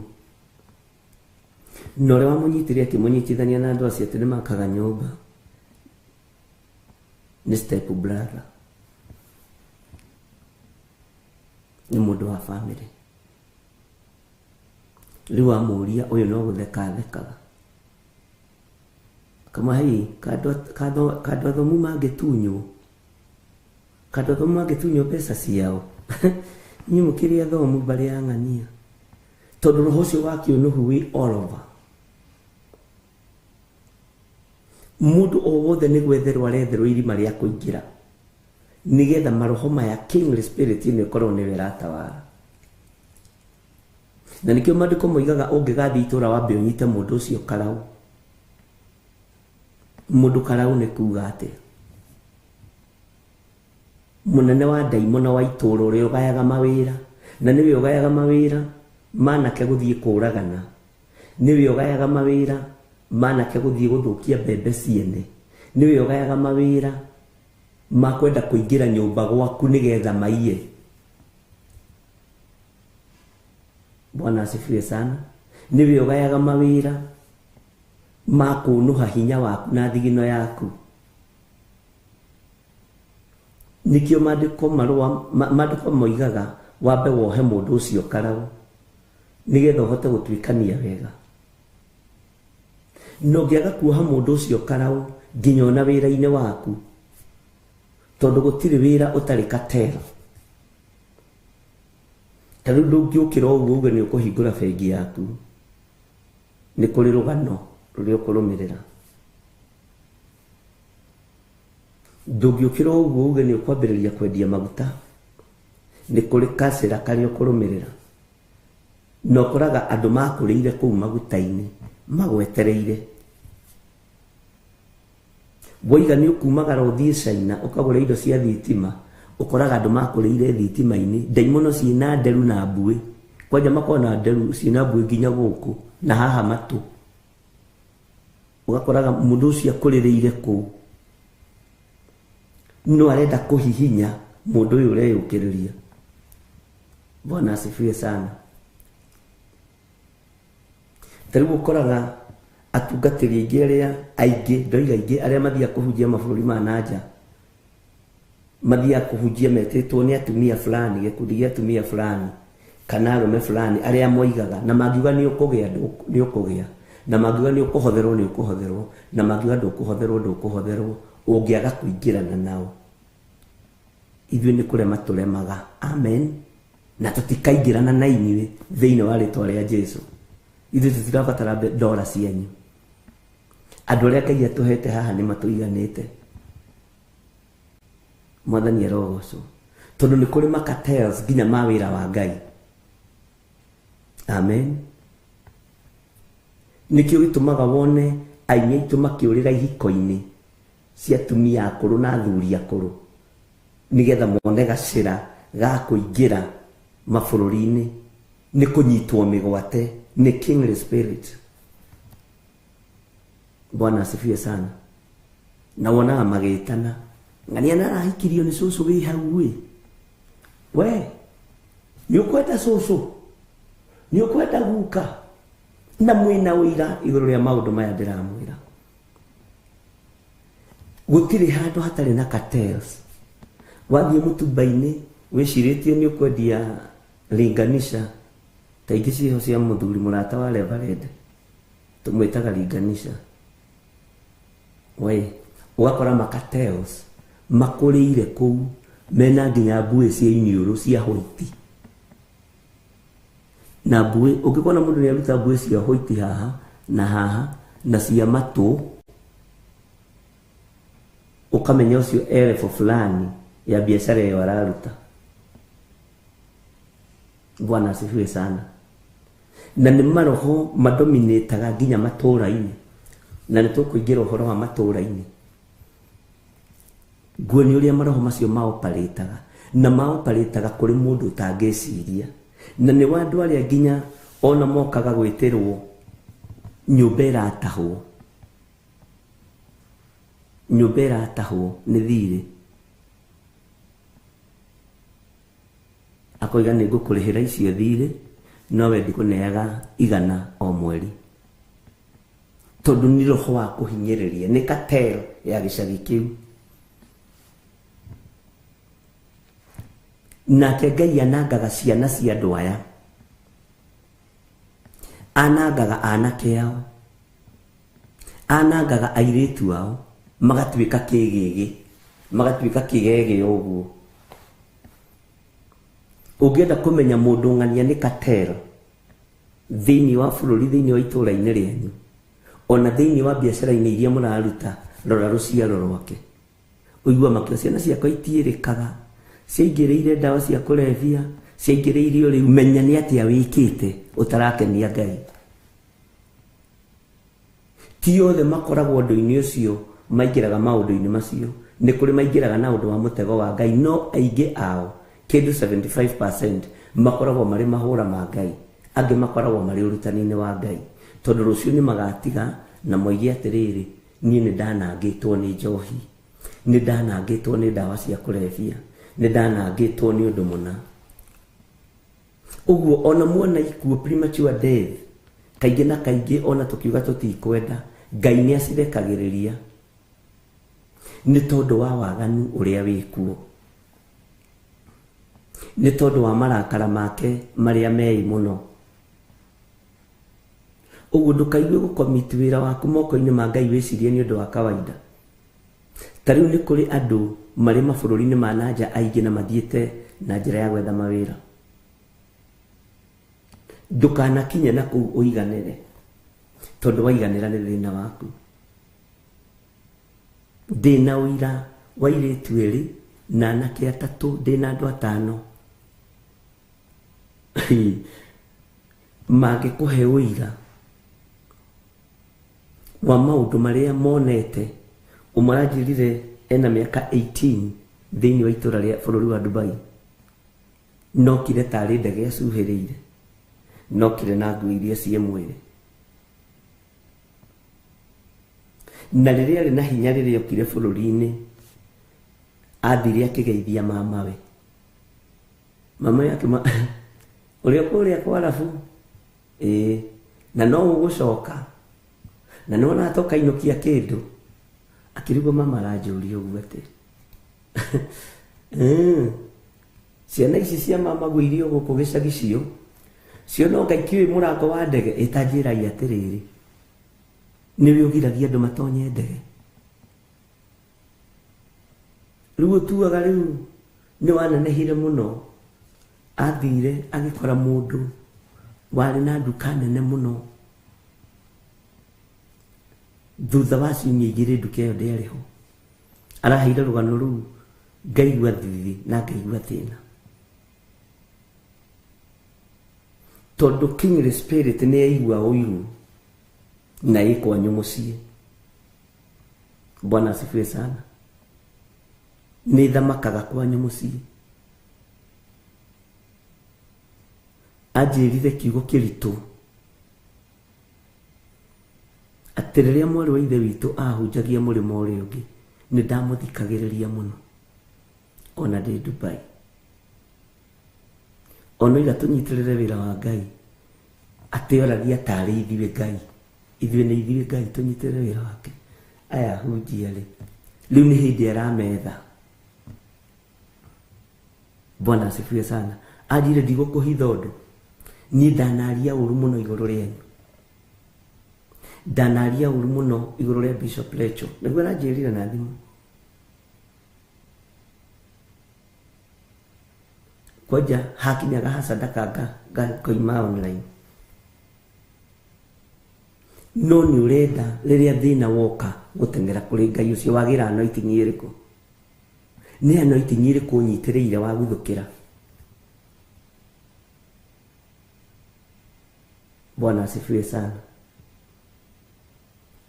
Na ũrĩa wamũnyitire akĩmũnyitithania na andũ acio atĩ nĩ makaga nyũmba nĩ step brother, nĩ mũndũ wa family. Rĩu amũria ũyũ no gũtheka athekaga, akamwĩra hei, kandũ athomu mangĩtunywo, kandũ athomu mangĩtunywo mbeca ciao, inyuĩ mũkĩrĩ athomu mbarĩ ya ng'ania. Tondũ roho ũcio wa kĩũnũhu wĩ all over. Mũndũ o wothe nĩ gwetherwo aretherwo irima rĩa kũingĩra, nĩgetha maroho maya kingly spirit ĩno ĩkorwo nĩyo ĩratawara. Na nĩkĩo maandĩko moigaga ũngĩgathiĩ itũũra wambe ũnyite mũndũ ũcio karau. Mũndũ karau nĩ kuga atĩa? Mũnene wa ndaimono wa itũũra ũrĩa ũgayaga mawĩra, na nĩwe ũgayaga mawĩra manake gũthiĩ kũragana, nĩwe ũgayaga mawĩra manake gũthiĩ gũthũkia mbembe ciene, nĩwe ũgayaga mawĩra ma kwenda kũingĩra nyũmba gwaku nĩgetha maiye. Bwana asifiwe sana. Nĩwe ũgayaga mawĩra ma kũnũha hinya waku na thigino yaku. Nĩkĩo maandĩko marũa maandĩko moigaga wambe wohe mũndũ ũcio karau nĩgetha ũhote gũtuĩkania wega. Na ũngĩaga kuoha mũndũ ũcio karau nginya ona wĩra-inĩ waku, tondũ gũtirĩ wĩra ũtarĩ cartel. Ta rĩu ndũngĩũkĩra ũguo uge nĩ ũkũhingũra bengi yaku, nĩ kũrĩ rũgano rũrĩa ũkũrũmĩrĩra. Ndũngĩũkĩra ũguo uge nĩ ũkwambĩrĩria kwendia maguta, nĩ kũrĩ kacĩra karĩa ũkũrũmĩrĩra. Na ũkoraga andũ makũrĩire kũu maguta-inĩ magwetereire. Woiga nĩ ũkumagara ũthiĩ China ũkagũra indo cia thitima, ũkoraga andũ makũrĩire thitima-inĩ, ndaimono ciĩna nderu na mbuĩ. Kwanja makoragwo na nderu ciĩna mbuĩ nginya gũkũ na haha matũ. Ũgakoraga mũndũ ũcio akũrĩrĩire kũu, no arenda kũhihinya mũndũ ũyũ ũreyũkĩrĩria. Bwana asifiwe sana. Ta rĩu ũkoraga atungatĩri aingĩ arĩa aingĩ, ndoiga aingĩ arĩa mathiaga kũhunjia mabũrũri ma na nja, mathiaga kũhunjia metĩtwo nĩ atumia fulani, gĩkundi gĩa atumia fulani kana arũme fulani arĩa moigaga, na mangiuga nĩ ũkũgĩa nĩ ũkũgĩa, na mangiuga nĩ ũkũhotherwo nĩ ũkũhotherwo, na mangiuga ndũkũhotherwo ndũkũhotherwo, ũngĩaga kũingĩrana nao. Ithuĩ nĩ kũrema tũremaga. Amen. Na tũtikaingĩrana na inyuĩ thĩinĩ wa rĩtwa rĩa Jesu. Ithuĩ tũtirabatara ndora cianyu. Andũ arĩa Ngai atũhete haha nĩ matũiganĩte. Mwathani arogocwo. Tondũ nĩ kũrĩ macartels nginya ma wĩra wa Ngai. Amen. Nĩkĩo gĩtũmaga wone aini aitũ makĩũrĩra ihiko-inĩ cia atumia akũrũ na athuri akũrũ, nĩgetha mone gacĩra ga kũingĩra mabũrũri-inĩ nĩ kũnyitwo mĩgwate nĩ kingly spirit. Bwana asifiwe sana. Na wonaga magĩtana, ng'ania na arahikirio nĩ cũcũ wĩ hau ĩ, we nĩ ũkwenda cũcũ, nĩ ũkwenda guka, na mwĩna ũira igũrũ rĩa maũndũ maya ndĩramwĩra. Gũtirĩ handũ hatarĩ na cartels. Wathiĩ mũtumba-inĩ wĩcirĩtie nĩ ũkwendia linganisha, ta ingĩ ciĩho cia mũthuri mũrata wa Reverend, tũmwĩtaga linganisha. We ũgakora macartels makũrĩire kũu, mena nginya mbuĩ cia iniũrũ cia white. Na mbuĩ, ũngĩkona mũndũ nĩ aruta mbuĩ cia white haha na haha na cia matũ, ũkamenya ũcio e level fulani ya biacara ĩyo araruta. Bwana asifiwe sana. Na nĩ maroho madominĩtaga nginya matũũra-inĩ, na nĩ tũkũingĩra ũhoro wa matũũra-inĩ. Nguonia ũrĩa maroho macio maoparĩtaga na maoparĩtaga kũrĩ mũndũ ũtangĩciria, na nĩ wa andũ arĩa nginya ona mokaga gwĩtĩrwo nyũmba ĩratahwo, nyũmba ĩratahwo nĩ thirĩ, akoiga nĩ ngũkũrĩhĩra icio thirĩ nowe ndikũneaga 100 o mweri, tondũ nĩ roho wa kũhinyĩrĩria, nĩ cartel ya gĩcagi kĩu. Nake Ngai anangaga ciana cia andũ aya, anangaga anake ao, anangaga airĩtu ao, magatuĩka kĩgĩgĩ, magatuĩka kĩgege ũguo. Ũngĩenda kũmenya mũndũ ng'ania nĩ cartel thĩinĩ wa bũrũri, thĩinĩ wa itũũra-inĩ rĩanyu, ona thĩinĩ wa biacara-inĩ iria mũraruta, rora rũciaro rwake. Ũigua makĩo ciana ciakwa itiĩrĩkaga, ciaingĩrĩire ndawa cia kũrebia, ciaingĩrĩire ũrĩu, menya nĩ atĩa wĩkĩte ũtarakenia Ngai. Ti othe makoragwo ũndũ-inĩ ũcio maingĩraga maũndũ-inĩ macio, nĩ kũrĩ maingĩraga na ũndũ wa mũtego wa Ngai, no aingĩ ao kĩndũ 75% makoragwo marĩ mahũra ma Ngai, angĩ makoragwo marĩ ũrutani-inĩ wa Ngai, tondũ rũciũ nĩ magatiga na moige atĩrĩrĩ, niĩ nĩ ndanangĩtwo nĩ njohi, nĩ ndanangĩtwo nĩ ndawa cia kũrebia, nĩ ndanangĩtwo nĩ ũndũ mũna. Ũguo ona muona ikuũ premature death, kaingĩ na kaingĩ ona tũkiuga tũtikwenda, Ngai nĩ acirekagĩrĩria nĩ tondũ wa waganu ũrĩa wĩkuo, nĩ tondũ wa marakara make marĩa mei mũno. Ũguo ndũkaigue gũkomiti wĩra waku moko-inĩ ma Ngai wĩcirie nĩ ũndũ wa kawaida. Ta rĩu nĩ kũrĩ andũ marĩ mabũrũri-inĩ ma nanja aingĩ na mathiĩte na njĩra ya gwetha mawĩra. Ndũkanakinye na kũu ũiganĩre, tondũ waiganĩra nĩ thĩna waku. Ndĩna ũira wa airĩtu erĩ na anake atatũ, ndĩna andũ 5 mangĩkũhe ũira wa maũndũ marĩa monete. Ũmwe aranjĩrire ena mĩaka 18 thĩinĩ wa itũũra rĩa bũrũri wa Dubai, nokire tarĩ ndege acuhĩrĩire, nokire na nguo iria ciĩ mwĩrĩ, na rĩrĩa arĩ na hinya rĩrĩa okire bũrũri-inĩ athire akĩgeithia mamawe, mamawe akĩma ũrĩa kũrĩa kwa Arabu, ĩĩ, na no ũgũcoka, na nĩwona tokainũkia kĩndũ. Akĩrigwo mama aranjũria ũguo atĩ ciana ici cia mama guo irio gũkũ gĩcagi cio ciona Ngai kĩũĩ mũrango wa ndege, ĩtanjĩrai atĩrĩrĩ, nĩwe ũgiragia andũ matonye ndege. Rĩu ũtuaga rĩu nĩ wanenehire mũno. Athire agĩkora mũndũ warĩ na nduka nene mũno, thutha wa ciumia 2 nduka ĩyo ndĩarĩ ho. Araheire rũgano rũu ngaigua thithi na ngaigua thĩna, tondũ kingly spirit nĩ yaigua ũiru na ĩ kwanyu mũciĩ. Bwana asifiwe sana. Nĩ thamakaga kwanyu mũciĩ. Anjĩrire kiugo kĩritũ atĩ rĩrĩa mwarĩ wa ithe witũ ahunjagia mũrĩmo ũrĩa ũngĩ, nĩ ndamũthikagĩrĩria mũno ona ndĩ Dubai. Ona oiga tũnyitĩrĩre wĩra wa Ngai, atĩ oragia tarĩ ithuĩ Ngai, ithuĩ nĩ ithuĩ Ngai, tũnyitĩrĩre wĩra wake. Aya ahunjia rĩ, rĩu nĩ hĩndĩ arametha. Bwana asifiwe sana. Anjĩre ndigũkũhitha ũndũ, niĩ ndanaria ũru mũno igũrũ rĩanyu, ndanaria ũru mũno igũrũ rĩa Bishop Lecho, nĩguo aranjĩrire na thimũ. Kwanja hakinyaga ha sadaka ngoima online. No nĩ ũrenda rĩrĩa thĩna woka gũteng'era kũrĩ Ngai ũcio wagĩra anointing ĩrĩkũ? Nĩ anointing ĩrĩkũ ũnyitĩrĩire wa guthũkĩra? Bwana asifiwe sana.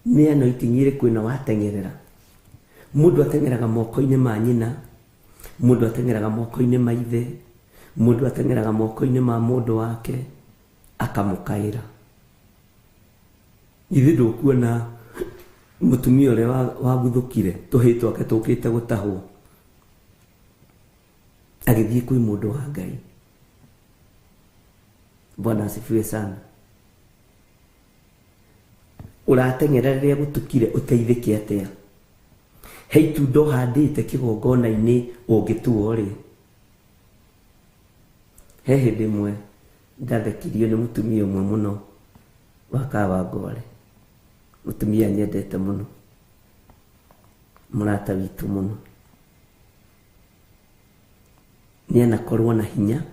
Nĩ anointing ĩrĩkũ ĩno wateng'erera? Mũndũ ateng'eraga moko-inĩ ma nyina, mũndũ ateng'eraga moko-inĩ ma ithe, mũndũ ateng'eraga moko-inĩ ma mũndũ wake akamũkaĩra. Ithuĩ ndũkuona mũtumia ũrĩa waguthũkire tũhĩĩ twake tũkĩte gũtahwo agĩthiĩ kwĩ mũndũ wa Ngai. Bwana asifiwe sana. Ũrateng'era rĩrĩa gũtukire ũteithĩke atĩa? He itunda ũhandĩte kĩgongona-inĩ ũngĩtuo rĩ. He hĩndĩ ĩmwe ndathekirio nĩ mũtumia ũmwe mũno wa Kawangware, mũtumia nyendete mũno, mũrata witũ mũno. Nĩ anakorwo na hinya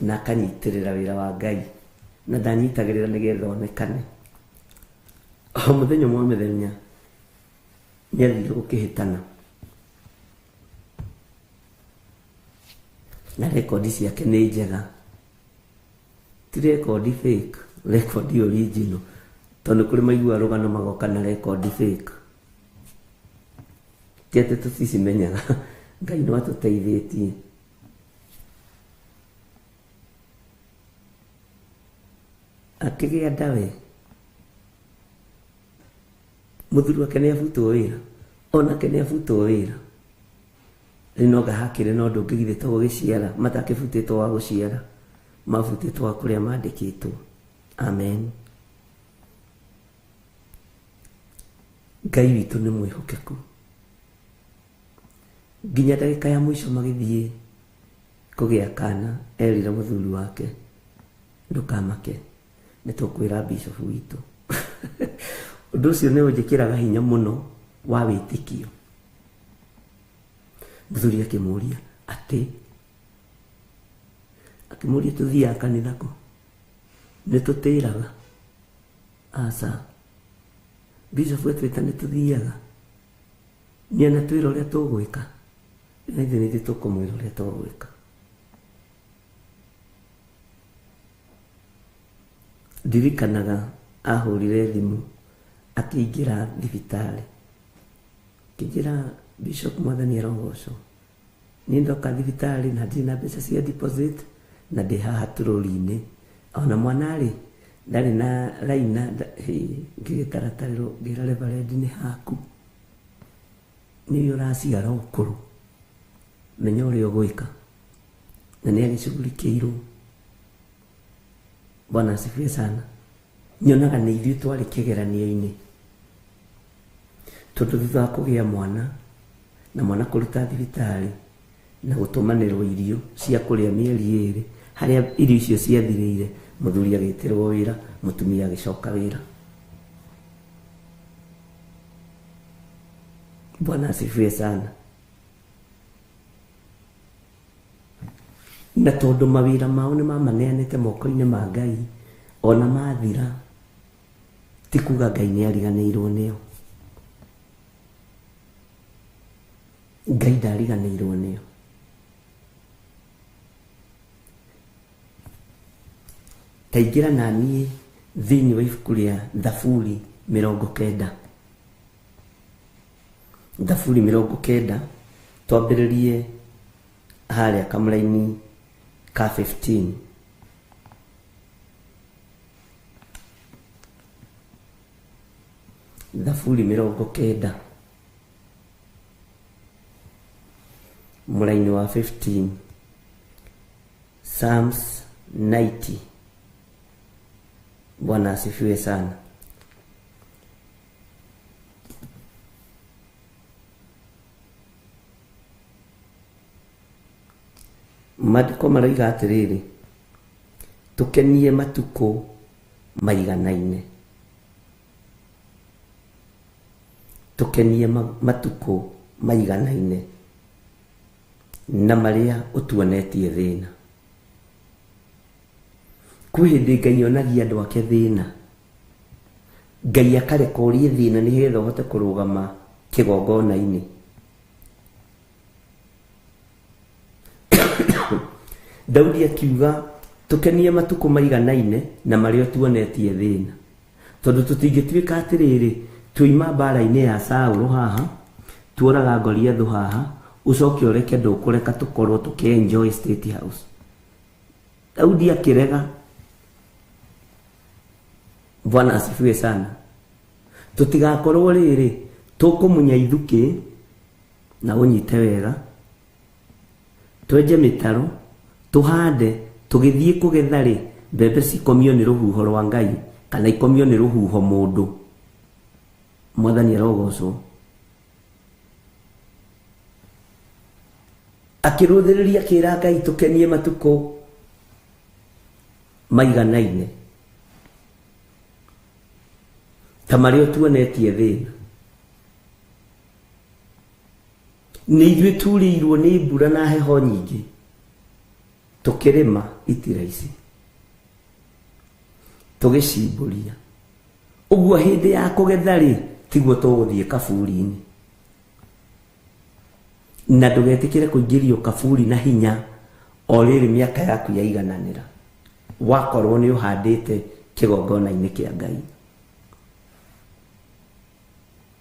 na akanyitĩrĩra wĩra wa Ngai, na ndanyitagĩrĩra nĩgetha onekane. O mũthenya ũmwe wa mĩthenya nĩ athire gũkĩhĩtana na rekondi ciake nĩ njega, ti rekondi fake, rekondi original, tondũ kũrĩ maiguaga rũgano magoka na rekondi fake. Ti atĩ tũticimenyaga, Ngai no atũteithĩtie. Akĩgĩa nda we, mũthuri wake nĩ abutwo wĩra, onake nĩ abutwo wĩra. Rĩu no ngahakĩre na ũndũ ũngĩ githĩ to gũgĩciara, matakĩbutĩtwo wa gũciara, mabutĩtwo wa kũrĩa mandĩkĩtwo. Amen. Ngai witũ nĩ mwĩhokeku. Nginya ndagĩka ya mũico magĩthiĩ kũgĩa kana, erire mũthuri wake, ndũkamake, nĩ tũkwĩra bishop witũ. Ũndũ ũcio nĩ ũnjĩkĩraga hinya mũno wa wĩtĩkio. Mũthuri akĩmũria atĩ, akĩmũria tũthiaga kanitha kũ? Nĩ tũtĩraga? Aca. Bishop etwĩta nĩ tũthiaga. Nĩ anatwĩra ũrĩa tũgwĩka. Na ithuĩ nĩ ithuĩ tũkũmwĩra ũrĩa tũgwĩka. Ndirikanaga ahũrire thimũ akĩingĩra thibitarĩ. Akĩnjĩra Bishop mwathani arogocwo. Niĩ ndoka thibitarĩ na ndirĩ na mbeca cia deposit na ndĩ haha tũrũri-inĩ. Ona mwana rĩ ndarĩ na raina, ngĩgĩtaratarĩrwo ngĩra reverend nĩ haku. Nĩwe ũraciara ũkũrũ, menya ũrĩa ũgwĩka. Na nĩ agĩcugurikĩirwo. Bwana asifiwe sana. Nyonaga nĩ ithuĩ twarĩ kĩgeranio-inĩ, tondũ thutha wa kũgĩa mwana na mwana kũruta thibitarĩ na gũtũmanĩrwo irio cia kũrĩa mĩeri ĩrĩ, harĩa irio icio ciathirĩire, mũthuri agĩtĩrwo wĩra, mũtumia agĩcoka wĩra. Bwana asifiwe sana. Na tondũ mawĩra mao nĩ mamaneanĩte moko-inĩ ma Ngai, ona mathira ti kuga Ngai nĩ ariganĩirwo nĩo. Ngai ndariganĩirwo nĩo. Taingĩra na niĩ thĩinĩ wa ibuku rĩa Thaburi 90. Thaburi 90 twambĩrĩrie harĩa kamũraini ka 15. Thaburi 90 mũraini wa 15. Psalms 90. Bwana asifiwe sana. Maandĩko maroiga atĩrĩrĩ, tũkenie matukũ maiganaine. Tũkenie matukũ maiganaine na marĩa ũtuonetie thĩna. Kwĩ hĩndĩ Ngai onagia andũ ake thĩna, Ngai akareka ũrie thĩna nĩgetha ũhote kũrũgama kĩgongona-inĩ. Daudi akiuga tũkenie matukũ maiganaine na marĩa ũtuonetie thĩna, tondũ tũtingĩtuĩka atĩrĩrĩ Tuoima mbara-inĩ ya Saũlũ haha, tuoraga Goliathũ haha, ũcoke ũreke ndũkũreka tũkorwo tũkĩ enjoy State House. Daudi akĩrega. Bwana asifiwe sana. Tũtigakorwo rĩrĩ tũkũmunya ithukĩ na ũnyite wega, twenje mĩtaro, tũhande, tũgĩthiĩ kũgetha rĩ, mbembe cikomio nĩ rũhuho rwa Ngai kana ikomio nĩ rũhuho mũndũ. Mwathani arogocwo. Akĩrũthĩrĩria akĩra Ngai tũkenie matukũ maiganaine ta marĩa ũtuonetie thĩna. Nĩ ithuĩ turĩirwo nĩ mbura na heho nyingĩ tũkĩrĩma itira ici tũgĩcimbũria. Ũguo hĩndĩ ya kũgetha rĩ, tiguo tũgũthiĩ kaburi-inĩ. Na ndũgetĩkĩre kũingĩrio kaburi na hinya o rĩrĩ mĩaka yaku yaigananĩra, wakorwo nĩ ũhandĩte kĩgongona-inĩ kĩa Ngai.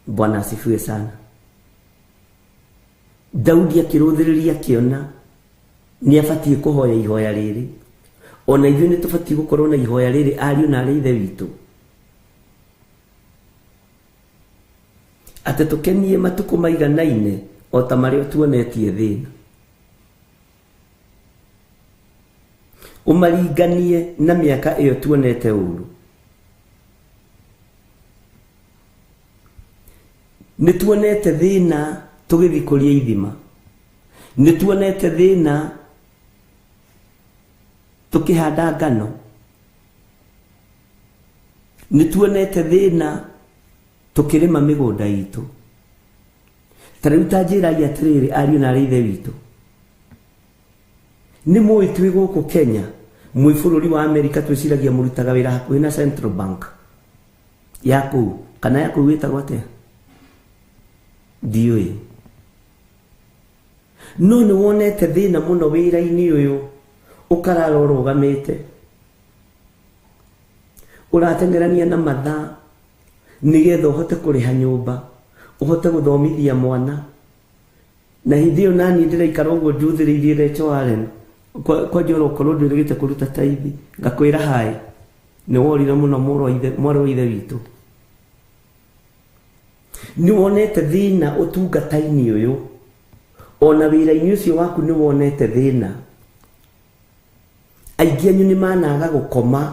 Bwana asifiwe sana. Daudi akĩrũthĩrĩria akĩona nĩ abatiĩ kũhoya ihoya rĩrĩ. Ona ithuĩ nĩ tũbatiĩ gũkorwo na ihoya rĩrĩ ariũ na arĩ ithe witũ, atĩ tũkenie matukũ maiganaine o ta marĩa tuonetie thĩna. Ũmaringanie na mĩaka ĩyo tuonete ũru. Nĩ tuonete thĩna tũgĩthikũria ithima, nĩ tuonete thĩna tũkĩhanda ngano, nĩ tuonete thĩna tũkĩrĩma mĩgũnda itũ. Ta rĩu ta njĩrai atĩrĩrĩ ariũ na arĩ ithe witũ, nĩ mũĩ twĩ gũkũ Kenya, mwĩ bũrũri wa Amerika, twĩciragia mũrutaga wĩra hakuhĩ na Central Bank ya kũu, kana ya kũu ĩtagwo atĩa ndiũĩ. No nĩ wonete thĩna mũno wĩra-inĩ ũyũ, ũkarara ũrũgamĩte, ũrateng'erania na mathaa nĩgetha ũhote kũrĩha nyũmba, ũhote gũthomithia mwana. Na hĩndĩ ĩyo naniĩ ndĩraikara ũguo njuthĩrĩirie Rachel Allen, kwanja ona ũkorwo ndwĩrĩgĩte kũruta taithi, ngakwĩra haĩ, nĩ worire mũno mwarĩ wa ithe witũ. Nĩ wonete thĩna ũtungata-inĩ ũyũ, ona wĩra-inĩ ũcio waku nĩ wonete thĩna. Aingĩ anyu nĩ managa gũkoma,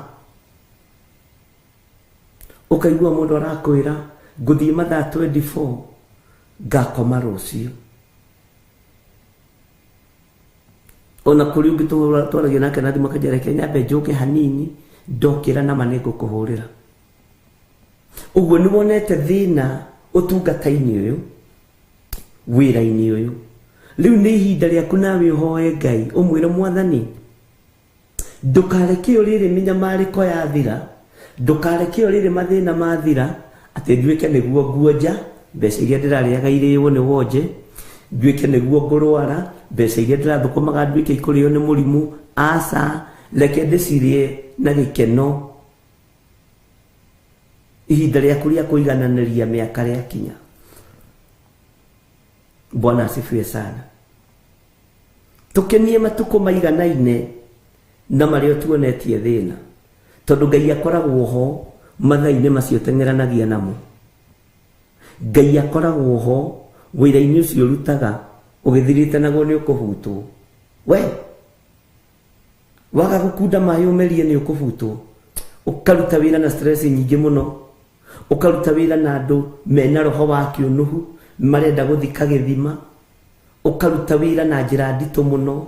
ũkaigua mũndũ arakwĩra ngũthiĩ mathaa 24 ngakoma rũciũ. Ona kũrĩ ũngĩ twaragia nake na thimũ akanjĩra reke nyambe njũke hanini, ndokĩra nama nĩ ngũkũhũrĩra. Ũguo nĩ wonete thĩna ũtungata-inĩ ũyũ, wĩra-inĩ ũyũ. Rĩu nĩ ihinda rĩaku nawe ũhoe Ngai, ũmwĩre Mwathani, ndũkareke o rĩrĩ mĩnyamarĩko yathira, ndũkareke o rĩrĩ mathĩna mathira, atĩ nduĩke nĩguo nguonja mbeca iria ndĩrarĩaga irĩo nĩ wonje, nduĩke nĩguo ngũrwara mbeca iria ndĩrathũkũmaga nduĩke ikũrĩo nĩ mũrimũ. Aca, reke ndĩcirĩe na gĩkeno. Ihinda rĩaku rĩa kũigananĩria mĩaka rĩakinya. Bwana asifiwe sana. Tũkenie matukũ maiganaine na marĩa tuonetie thĩna, tondũ Ngai akoragwo ho mathaa-inĩ macio teng'eranagia namo. Ngai akoragwo ho wĩra-inĩ ũcio ũrutaga ũgĩthirĩte naguo nĩ ũkũhutwo. We waga gũkunda maĩ ũmerie nĩ ũkũhutwo. Ũkaruta wĩra na stress nyingĩ mũno, ũkaruta wĩra na andũ mena roho wa kĩũnũhu marenda gũthika gĩthima, ũkaruta wĩra na njĩra nditũ mũno,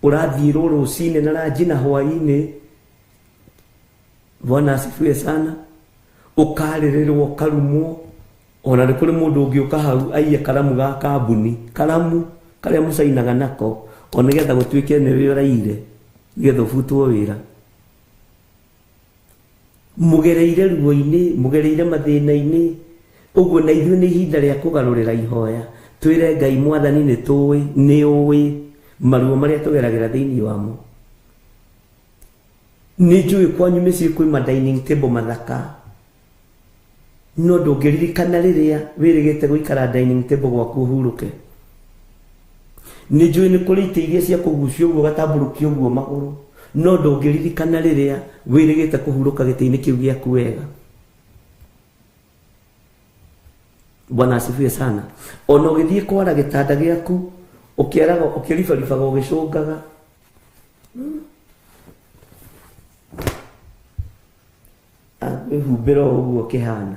ũrathiĩrwo rũcinĩ na ranji na hwaĩ-inĩ. Bwana asifiwe sana. Ũkarĩrĩrwo, ũkarumwo. Ona nĩ kũrĩ mũndũ ũngĩũka hau aiye karamu ga kambuni, karamu karĩa mũcainaga nako, o nĩgetha gũtuĩke nĩwe ũraire, nĩgetha ũbutwo wĩra. Mũgereire ruo-inĩ, mũgereire mathĩna-inĩ. Ũguo na ithuĩ nĩ ihinda rĩa kũgarũrĩra ihoya, twĩre Ngai Mwathani nĩ tũĩ, nĩ ũĩ maruo marĩa tũgeragĩra thĩinĩ wamo. Nĩ njũĩ kwanyu mĩciĩ kwĩ ma dining table mathaka, No ndũngĩririkana rĩrĩa wĩrĩgĩte gũikara dining table gwaku ũhurũke. Nĩ njũĩ nĩ kũrĩ itĩ iria cia kũgucio ũguo ũgatambũrũkia ũguo magũrũ, no ndũngĩririkana rĩrĩa wĩrĩgĩte kũhurũka gĩtĩ-inĩ kĩu gĩaku wega. Bwana asifiwe sana. Ona ũgĩthiĩ kwara gĩtanda gĩaku ũkĩaraga ũkĩribaribaga ũgĩcũngaga. Wĩhumbĩra o ũguo kĩhana.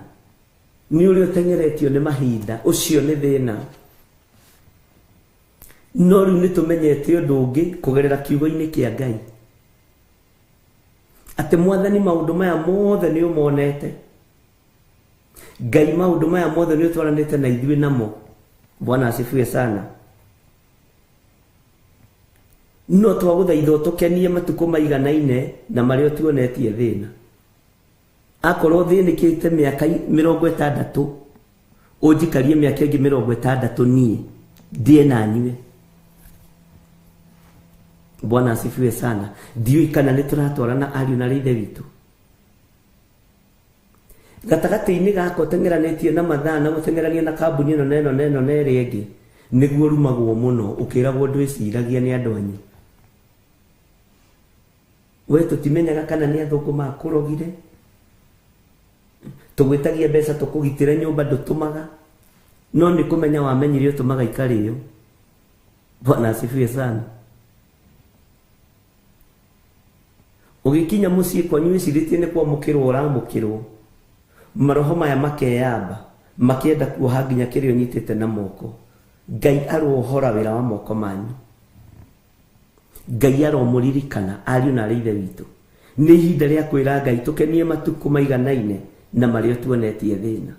Nĩ ũrĩa ũteng'eretio nĩ mahinda, ũcio nĩ thĩna. No rĩu nĩ tũmenyete ũndũ ũngĩ kũgerera kiugo-inĩ kĩa Ngai. Atĩ Mwathani maũndũ maya mothe nĩ ũmonete. Ngai maũndũ maya mothe nĩ ũtwaranĩte na ithuĩ namo. Bwana asifiwe sana. No twagũthaitha ũtũkenie matukũ maiganaine na marĩa ũtuonetie thĩna. Akorwo thĩnĩkĩte mĩaka 60, ũnjikarie mĩaka ĩngĩ 60 niĩ ndĩe na nyue. Bwana asifiwe sana. Ndiũĩ kana nĩ tũratwarana ariũ na ithe witũ. Gatagatĩ-inĩ gaka ũteng'eranĩtie na mathaa na gũteng'erania na kambuni ĩno na ĩno na ĩno na ĩrĩa ĩngĩ, nĩguo ũrumagwo mũno ũkĩragwo ndwĩciragia nĩ andũ anyu. We tũtimenyaga kana nĩ athũngũ makũrogire. Tũgwĩtagia mbeca tũkũgitĩre nyũmba ndũtũmaga, no nĩ kũmenya wamenyire ũtũmaga ikarĩo. Bwana asifiwe sana. Ũgĩkinya mũciĩ kwanyu wĩcirĩtie nĩ kwamũkĩrwo ũramũkĩrwo, maroho maya makeyamba makĩenda kuoha nginya kĩrĩa ũnyitĩte na moko. Ngai arohora wĩra wa moko manyu. Ngai aromũririkana ariũ na arĩ ithe witũ. Nĩ ihinda rĩa kwĩra Ngai tũkenie matukũ maiganaine na marĩa tuonetie thĩna.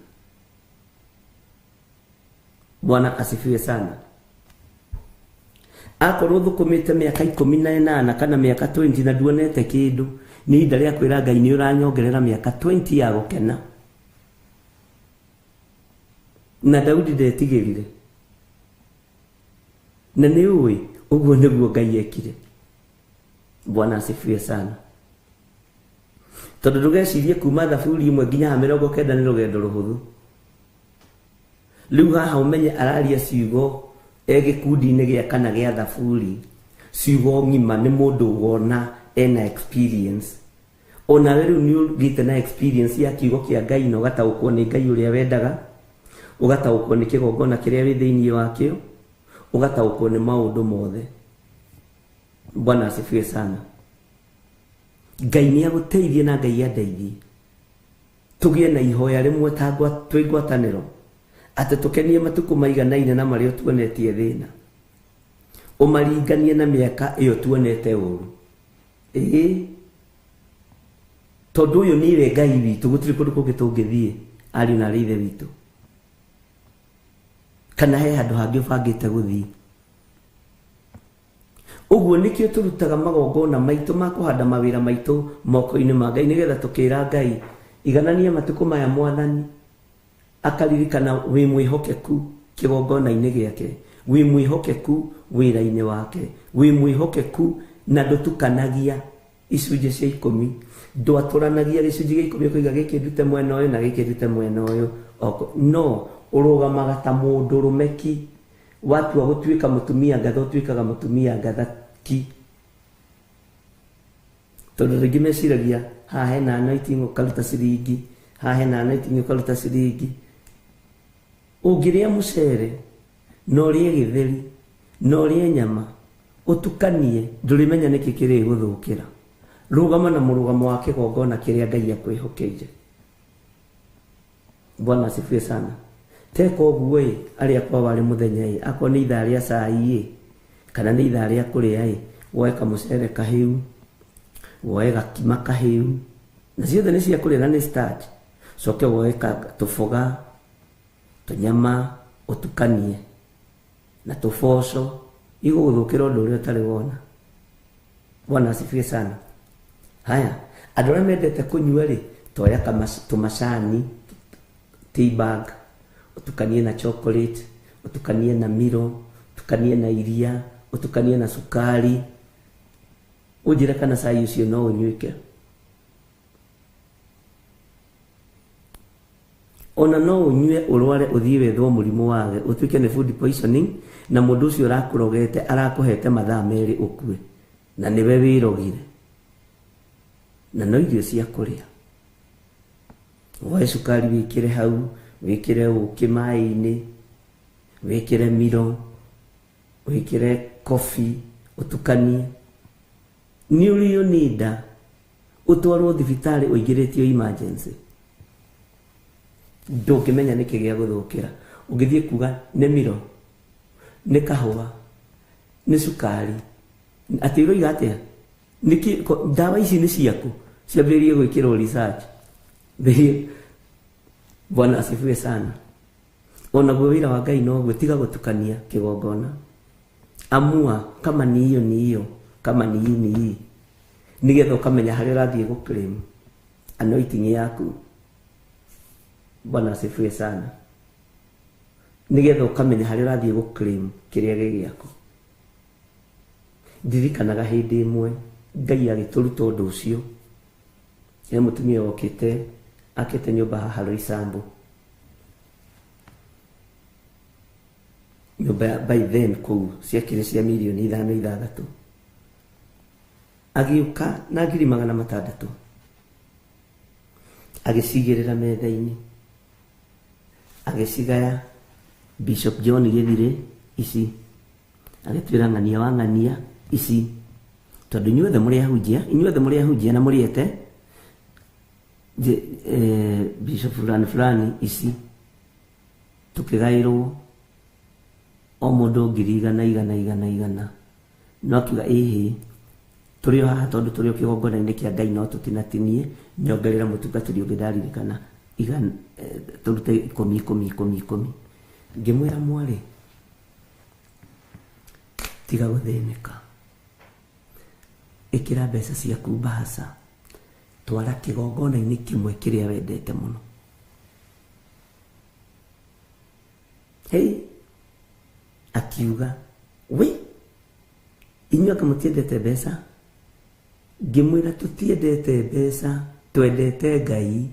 Bwana asifiwe sana. Akorwo thũkũmĩte mĩaka 18 kana mĩaka 20 na nduonete kĩndũ, nĩ ihinda rĩa kwĩra Ngai nĩ ũranyongerera mĩaka 20 ya gũkena. Na Daudi ndetigĩrire. Na nĩ ũĩ ũguo nĩguo Ngai ekire. Bwana asifiwe sana. Tondũ ndũgecirie kuma thaburi 1 nginya 90 nĩ rũgendo rũhũthũ. Rĩu haha ũmenye araria ciugo e gĩkundi-inĩ gĩa kana gĩa thaburi, ciugo ng'ima nĩ mũndũ wona ena experience. Onawe rĩu nĩ ũgĩte na experience ya kiugo kĩa Ngai na ũgataũkwo nĩ Ngai ũrĩa wendaga, ũgataũkwo nĩ kĩgongona kĩrĩa wĩ thĩinĩ wakĩo, ũgataũkwo nĩ maũndũ mothe. Bwana asifiwe sana. Ngai nĩ agũteithie na Ngai andeithie tũgĩe na ihoya rĩmwe ta twĩ ngwatanĩro, atĩ tũkenie matukũ maiganaine na marĩa tuonetie thĩna, ũmaringanie na mĩaka ĩyo tuonete ũru. Ĩĩ, tondũ ũyũ nĩwe Ngai witũ, gũtirĩ kũndũ kũngĩ tũngĩthiĩ ariũ na arĩ ithe witũ, kana he handũ hangĩ ũbangĩte gũthiĩ. Ũguo nĩkĩo tũrutaga magongona maitũ ma kũhanda mawĩra maitũ moko-inĩ ma Ngai, nĩgetha tũkĩra Ngai iganania matukũ maya Mwathani akaririkana wĩ mwĩhokeku kĩgongona-inĩ gĩake, wĩ mwĩhokeku wĩra-inĩ wake, wĩ mwĩhokeku na ndũtukanagia icunjĩ cia 10, ndwatũranagia gĩcunjĩ gĩa 10 ũkoiga gĩkĩ ndute mwena ũyũ na gĩkĩ ndute mwena ũyũ. No ũrũgamaga ta mũndũrũme ki. Watua gũtuĩka mũtumia ngatha ũtuĩkaga mũtumia ngatha ki. Tondũ rĩngĩ meciragia haha hena anointing ũkaruta ciringi, haha hena anointing ũkaruta ciringi. Ũngĩrĩa mũcere na ũrĩe gĩtheri na ũrĩe nyama ũtukanie, ndũrĩmenya nĩkĩ kĩrĩgũthũkĩra. Rũgama na mũrũgamo wa kĩgongona kĩrĩa Ngai akwĩhokeire. Bwana asifiwe sana. Teka ũguo ĩ, arĩa kwa warĩ mũthenya ĩ, akorwo nĩ ithaa rĩa cai ĩ, kana nĩ ithaa rĩa kũrĩa ĩ, woe kamũcere kahĩu, woe gakima kahĩu, na ciothe nĩ cia kũrĩa na nĩ starch. Coke woe tũboga, tũnyama, ũtukanie na tũboco, igũgũthũkĩra ũndũ ũrĩa ũtarĩ wona. Bwana asifiwe sana. Haya, andũ arĩa mendete kũnyua rĩ, toya tũmacani, tea bag, ũtukanie na chocolate, ũtukanie na miro, ũtukanie na iria, ũtukanie na cukari, ũnjĩre kana cai ũcio no ũnyuĩke. Ona no ũnyue ũrware ũthiĩ wethwo mũrimũ wage ũtuĩke nĩ food poisoning na mũndũ ũcio ũrakũrogete arakũhete mathaa merĩ ũkue na nĩwe wĩrogire na no irio cia kũrĩa. Woe cukari wĩkĩre hau, wĩkĩre ũkĩ maĩ-inĩ, wĩkĩre miro, wĩkĩre kobi, ũtukanie. Nĩ ũrĩo nĩ nda ũtwarwo thibitarĩ ũingĩrĩtio emergency. Ndũngĩmenya nĩkĩ gĩa gũthũkĩra. Ũngĩthiĩ kuga nĩ miro, nĩ kahũa, nĩ cukari, atĩ ũroiga atĩa? Nĩkĩ ndawa ici nĩ ciaku? Ciambĩrĩrie gwĩkĩrwo research. Mbĩrĩrie Bwana asifiwe sana. Onaguo wĩra wa Ngai noguo, tiga gũtukania kĩgongona. Amua kama ni hiyo ni hiyo, kama ni hii ni hii, nĩgetha ũkamenya harĩa ũrathiĩ gũ claim anointing yaku. Bwana asifiwe sana. Nĩgetha ũkamenya harĩa ũrathiĩ gũ claim kĩrĩa gĩ gĩaku. Ndirikanaga hĩndĩ ĩmwe Ngai agĩtũruta ũndũ ũcio. He mũtumia wokĩte akĩte nyũmba haha Roysambu. Nyũmba ya by then kũu ciakĩrĩ cia mirioni ithano ithathatũ. Agĩũka na ngiri magana matandatũ. Agĩcigĩrĩra metha-inĩ. Agĩcigaya Bishop John Gĩthirĩ ici. Agĩtwĩra ng'ania wa ng'ania ici. Tondũ inyuothe mũrĩ ahunjia, inyuothe mũrĩ ahunjia na mũrĩete Bishop fulani fulani ici. Tũkĩgaĩrwo o mũndũ ngiri igana igana igana igana. No akiuga ĩhĩ, tũrĩ o haha tondũ tũrĩ o kĩgongona-inĩ kĩa Ngai no tũtinatinie, nyongerera mũtungatĩri ũngĩ ndaririkana igana, tũrute ikũmi ikũmi ikũmi ikũmi. Ngĩmwĩra mwarĩ, tiga gũthĩnĩka, ĩkĩra mbeca ciaku mbahaca, twara kĩgongona-inĩ kĩmwe kĩrĩa wendete mũno. Hey, akiuga we inyuĩ anga mũtiendete mbeca? Ngĩmwĩra tũtiendete mbeca, twendete Ngai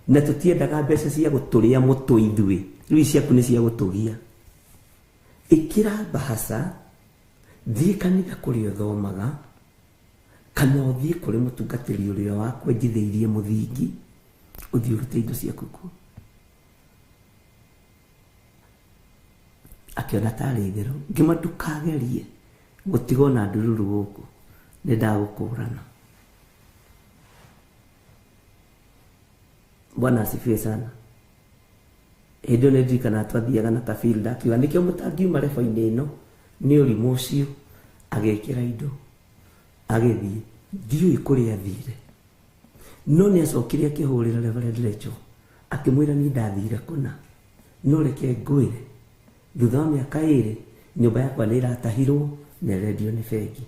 na tũtiendaga mbeca cia gũtũrĩa mũtwe ithuĩ. Rĩu ciaku nĩ cia gũtũgia. Ĩkĩra mbahaca, thiĩ kanitha kũrĩa ũthomaga, kana ũthiĩ kũrĩ mũtungatĩri ũrĩa wakwenjithĩirie mũthingi, ũthiĩ ũrute indo ciaku kuo. Akĩona tarĩ itherũ. Ngĩmwĩra ndũkagerie gũtigwo na ndururu gũkũ, nĩ ndagũkũrana. Bwana asifiwe sana. Hĩndĩ ĩyo nĩ ndirikanaga twathiaga na Tabilda, akiuga nĩkĩo mũtangiuma rebo-inĩ ĩno nĩ ũrimũ ũcio. Agĩkĩra indo agĩthiĩ, ndiũĩ kũrĩa athire, no nĩ acokire akĩhũrĩra Reverend Rachel akĩmwĩra niĩ ndathire kũna, no reke ngwĩre thutha wa mĩaka ĩrĩ nyũmba yakwa nĩ ĩratahirwo na ĩrendio nĩ bengi.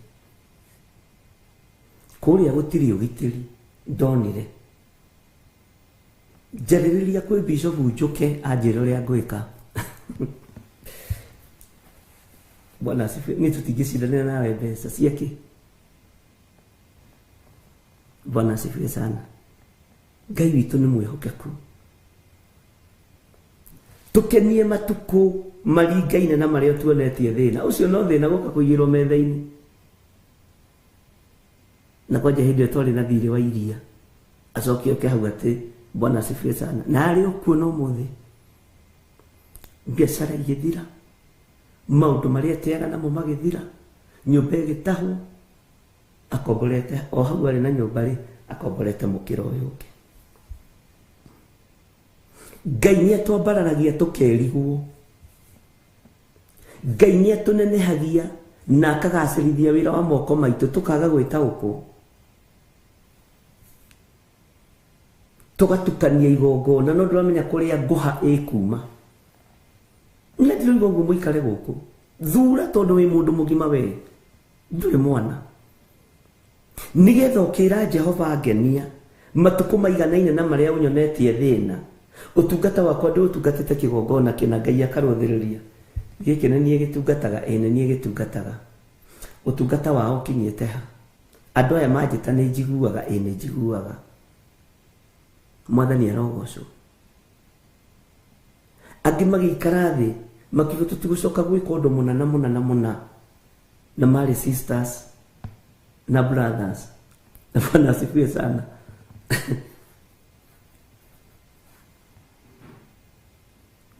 Kũrĩa gũtirĩ ũgitĩri ndonire. Njarĩrĩria kwĩ Bishop Njũke anjĩre ũrĩa ngwĩka. Bwana asifiwe. Niĩ tũtingĩcindanĩra nawe mbeca ciakĩ. Bwana asifiwe sana. Ngai witũ nĩ mwĩhokeku. Tũkenie matukũ maringaine na marĩa tuonetie thĩna. Ũcio no thĩna gũka kũigĩrwo metha-inĩ. Na kwanja hĩndĩ ĩyo twarĩ na thirĩ wa iria. Acoke oke hau atĩ Bwana asifiwe sana. Na arĩ o kuo na ũmũthĩ. Biacara igĩthira, maũndũ marĩa eteaga namo magĩthira, nyũmba ĩgĩtahwo, akomborete o hau arĩ na nyũmba rĩ, akomborete mũkĩra ũyũ ũngĩ. Ngai nĩ atwambararagia tũkerigwo. Ngai nĩ atũnenehagia na akagacĩrithia wĩra wa moko maitũ tũkaga gwĩtaũkwo. Tũgatukania igongona no ndũramenya kũrĩa ngũha ĩkuma. Nĩ ndĩroiga ũguo mũikare gũkũ. Thura tondũ wĩ mũndũ mũgima we, ndũrĩ mwana. Nĩgetha ũkĩra Jehova ngenia matukũ maiganaine na marĩa ũnyonetie thĩna. Ũtungata wakwa ndũũtungatĩte kĩgongona kĩna Ngai akarũthĩrĩria. Gĩkĩ nĩ niĩ gĩtungataga, ĩ nĩ niĩ gĩtungataga. Ũtungata wao ũkinyĩte ha? Andũ aya manjĩta nĩ njiguaga, ĩ nĩ njiguaga. Mwathani arogocwo. Angĩ magĩikara thĩ makiuga tũtigũcoka gwĩka ũndũ mũna na mũna na mũna, na marĩ sisters na brothers. Na Bwana asifiwe sana.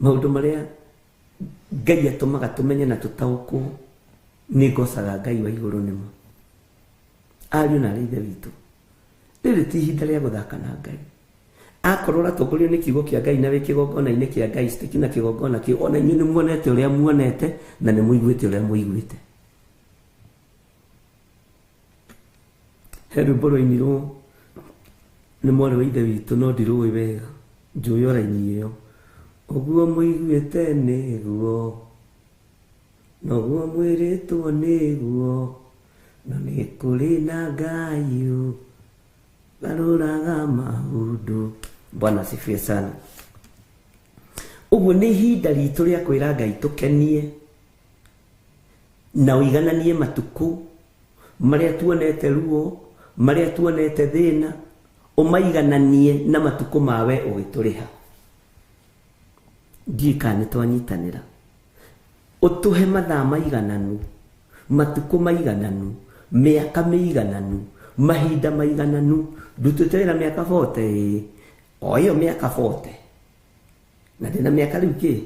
Maũndũ marĩa Ngai atũmaga tũmenye na tũtaũkwo, nĩ ngocaga Ngai wa igũrũ nĩmo. Ariũ na arĩ ithe witũ, rĩrĩ ti ihinda rĩa gũthaka na Ngai. Akorwo ũratongorio nĩ kiugo kĩa Ngai na wĩ kĩgongona-inĩ kĩa Ngai, stick na kĩgongona kĩu. Ona inyuĩ nĩ muonete ũrĩa muonete na nĩ mũiguĩte ũrĩa mũiguĩte. He rwĩmbo rwainirwo nĩ mwarĩ wa ithe witũ, no ndirũĩ wega, njũĩ o raini ĩyo. Ũguo mũiguĩte nĩguo, noguo mwĩrĩtwo nĩguo, no nĩ kũrĩ na Ngai ũgarũraga maũndũ. Bwana asifiwe sana. Ũguo nĩ ihinda ritũ rĩa kwĩra Ngai tũkenie na ũigananie matukũ marĩa tuonete ruo, marĩa tuonete thĩna, ũmaigananie na matukũ mawe ũgĩtũrĩha. Ndiũĩ kana nĩ twanyitanĩra. Ũtũhe mathaa maigananu, matukũ maigananu, mĩaka mĩigananu, mahinda maigananu. Ndutĩte wĩra mĩaka 40, ĩĩ, o ĩyo mĩaka 40. Na ndĩna mĩaka rĩu kĩ?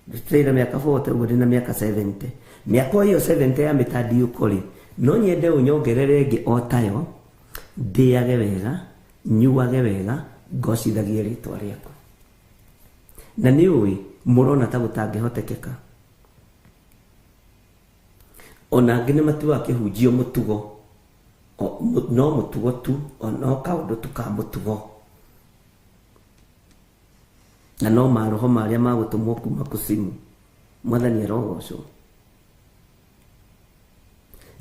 Ndutĩte wĩra mĩaka 40, ũguo ndĩna mĩaka 70. Mĩaka o ĩyo 70 ya mĩtandiũko rĩ, no nyende ũnyongerere ĩngĩ o tayo, ndĩage wega, nyuage wega, ngocithagie rĩtwa rĩaku. Na nĩ ũĩ mũrona ta gũtangĩhotekeka. Ona angĩ nĩ matuaga kĩhunjio mũtugo, no mũtugo tu, no kaũndũ tu ka mũtugo. Na no maroho marĩa magũtũmwo kuma kusimu. Mwathani arogocwo.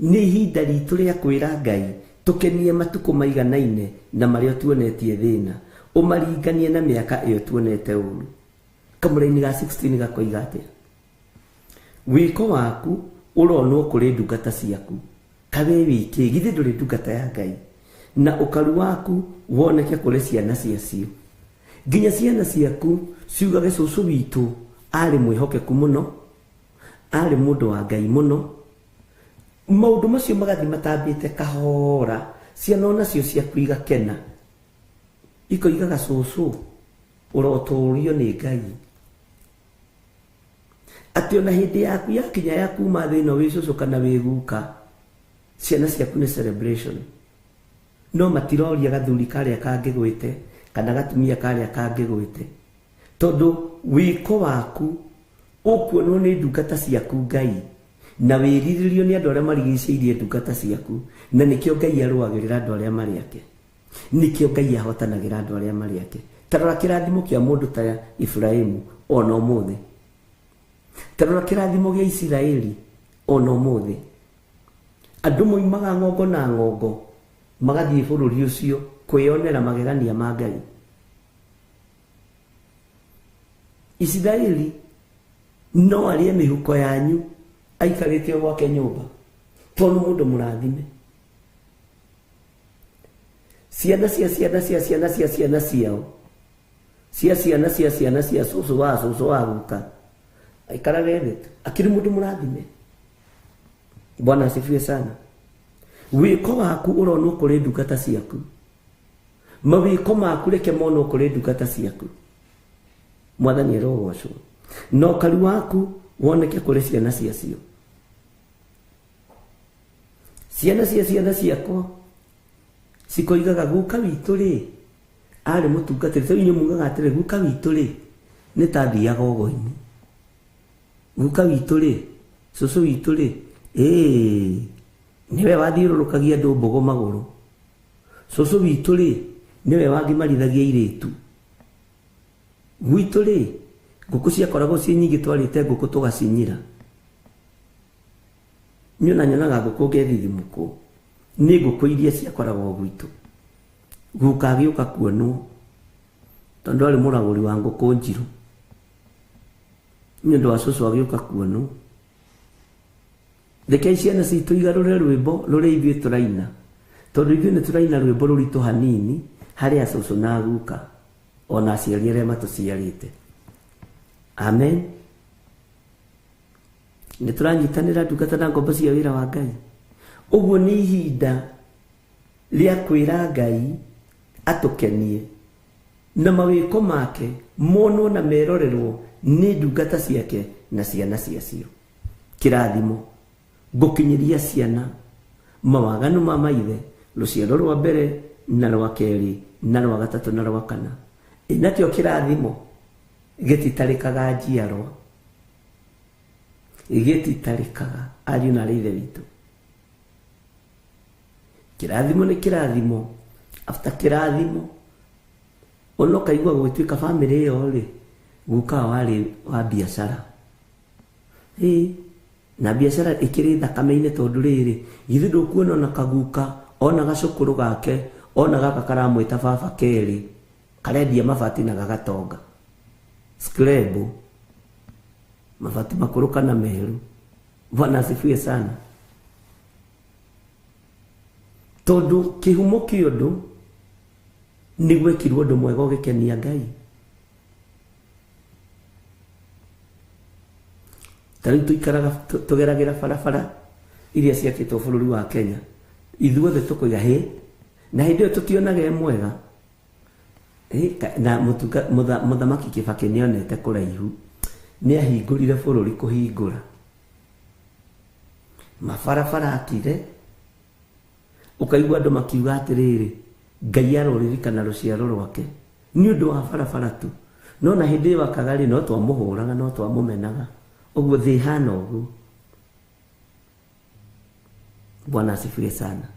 Nĩ ihinda ritũ rĩa kwĩra Ngai tũkenie matukũ maiganaine na marĩa tuonetie thĩna, ũmaringanie na mĩaka ĩyo tuonete ũru. Kamũraini ga 16 gakoiga atĩa? Wĩko waku ũronwo kũrĩ ndungata ciaku, kawe wĩkĩ, githĩ ndũrĩ ndungata ya Ngai? Na ũkaru waku woneke kũrĩ ciana ciacio. Nginya ciana ciaku ciugage cũcũ witũ arĩ mwĩhokeku mũno, arĩ mũndũ wa Ngai mũno. Maũndũ macio magathiĩ matambĩte kahora, ciana onacio ciaku igakena, ikoigaga cũcũ ũrotũũrio nĩ Ngai. Atĩ ona hĩndĩ yaku yakinya ya kuma thĩ ĩno wĩ cũcũ kana wĩ guka, ciana ciaku nĩ celebration. No matiroria gathuri karĩa kangĩgwĩte kana gatumia karĩa kangĩgwĩte, tondũ wĩko waku ũkuonwo nĩ ndungata ciaku Ngai, na wĩrirĩrio nĩ andũ arĩa marigicĩirie ndungata ciaku, na nĩkĩo Ngai arũagĩrĩra andũ arĩa marĩ ake, nĩkĩo Ngai ahotanagĩra andũ arĩa marĩ ake. Ta rora kĩrathimo kĩa mũndũ ta Iburahĩmu ona ũmũthĩ, ta rora kĩrathimo gĩa Isiraeli ona ũmũthĩ. Andũ moimaga ng'ongo na ng'ongo magathiĩ bũrũri ũcio kwĩyonera magegania ma Ngai. Isiraeli no arĩe mĩhuko yanyu aikarĩte o gwake nyũmba, tondũ mũndũ mũrathime. Ciana cia ciana cia ciana cia ciana ciao, cia ciana cia ciana cia cũcũ wa cũcũ wa guka, aikarage thĩ tu, akĩrĩ mũndũ mũrathime. Bwana asifiwe sana. Wĩko waku ũronwo kũrĩ ndungata ciaku, mawĩko maku reke monwo kũrĩ ndungata ciaku. Mwathani arogocwo. Na ũkaru waku woneke kũrĩ ciana ciacio. Ciana cia ciana ciakwa cikoigaga guka witũ rĩ arĩ mũtungatĩri. Rĩu inyuĩ mugaga atĩrĩ, guka witũ rĩ nĩ ta athiaga ũgo-inĩ, guka witũ rĩ, cũcũ witũ rĩ, ĩĩ nĩwe wathiũrũrũkagia andũ mbũgũ magũrũ, cũcũ witũ rĩ nĩwe wagimarithagia airĩtu, gwitũ rĩ ngũkũ ciakoragwo ciĩ nyingĩ, twarĩte ngũkũ tũgacinyira. Niĩ ona nyonaga ngũkũ ngethithimũkwo nĩ ngũkũ iria ciakoragwo gwitũ. Guka agĩũka kuonwo tondũ arĩ mũragũri wa ngũkũ njirũ, nĩ ũndũ wa cũcũ agĩũka kuonwo. Rekei ciana citũ igarũre rwĩmbo rũrĩa ithuĩ tũraina, tondũ ithuĩ nĩ tũraina rwĩmbo rũritũ hanini harĩ acũcũ na aguka ona aciari arĩa matũciarĩte. Amen. Nĩ tũranyitanĩra ndungata na ngombo cia wĩra wa Ngai. Ũguo nĩ ihinda rĩa kwĩra Ngai atũkenie na mawĩko make monwo na merorerwo nĩ ndungata ciake na ciana ciacio. Kĩrathimo ngũkinyĩria ciana mawaganu ma maithe, rũciaro rwa mbere na rwa kerĩ na rwa gatatũ na rwa kana. Ĩ nakĩo kĩrathimo gĩtitarĩkaga njiarwa, gĩtitarĩkaga ariũ na arĩ ithe witũ. Kĩrathimo nĩ kĩrathimo, after kĩrathimo ona ũkaigua gũgĩtuĩka bamĩrĩ ĩyo rĩ, guka warĩ wa biacara. Ĩĩ, na biacara ĩkĩrĩ thakame-inĩ tondũ rĩrĩ, githĩ ndũkuona ona kaguka, ona gacũkũrũ gake, ona gaka karamwĩta baba kerĩ, karendia mabati na gagatonga. Skrebu, mabati makũrũ kana meru. Bwana asifiwe sana. Tondũ kĩhumo kĩa ũndũ nĩ gwekirwo ũndũ mwega ũgĩkenia Ngai. Ta rĩu tũikaraga tũgeragĩra barabara iria ciakĩtwo bũrũri wa Kenya, ithuothe tũkoiga hĩ, na hĩndĩ ĩyo tũtionaga ĩ mwega. Na mũthamaki Kibaki nĩonete kũraihu, nĩahingũrire bũrũri kũhingũra mabarabara akire, ũkaigua andũ makiuga atĩrĩrĩ, Ngai aroririkana rũciaro rwake nĩ ũndũ wa barabara tu. No na hĩndĩ ĩyo akaga rĩ, no twamũhũraga, no twamũmenaga. Ũguo thĩ ĩhana ũguo. Bwana asifiwe sana.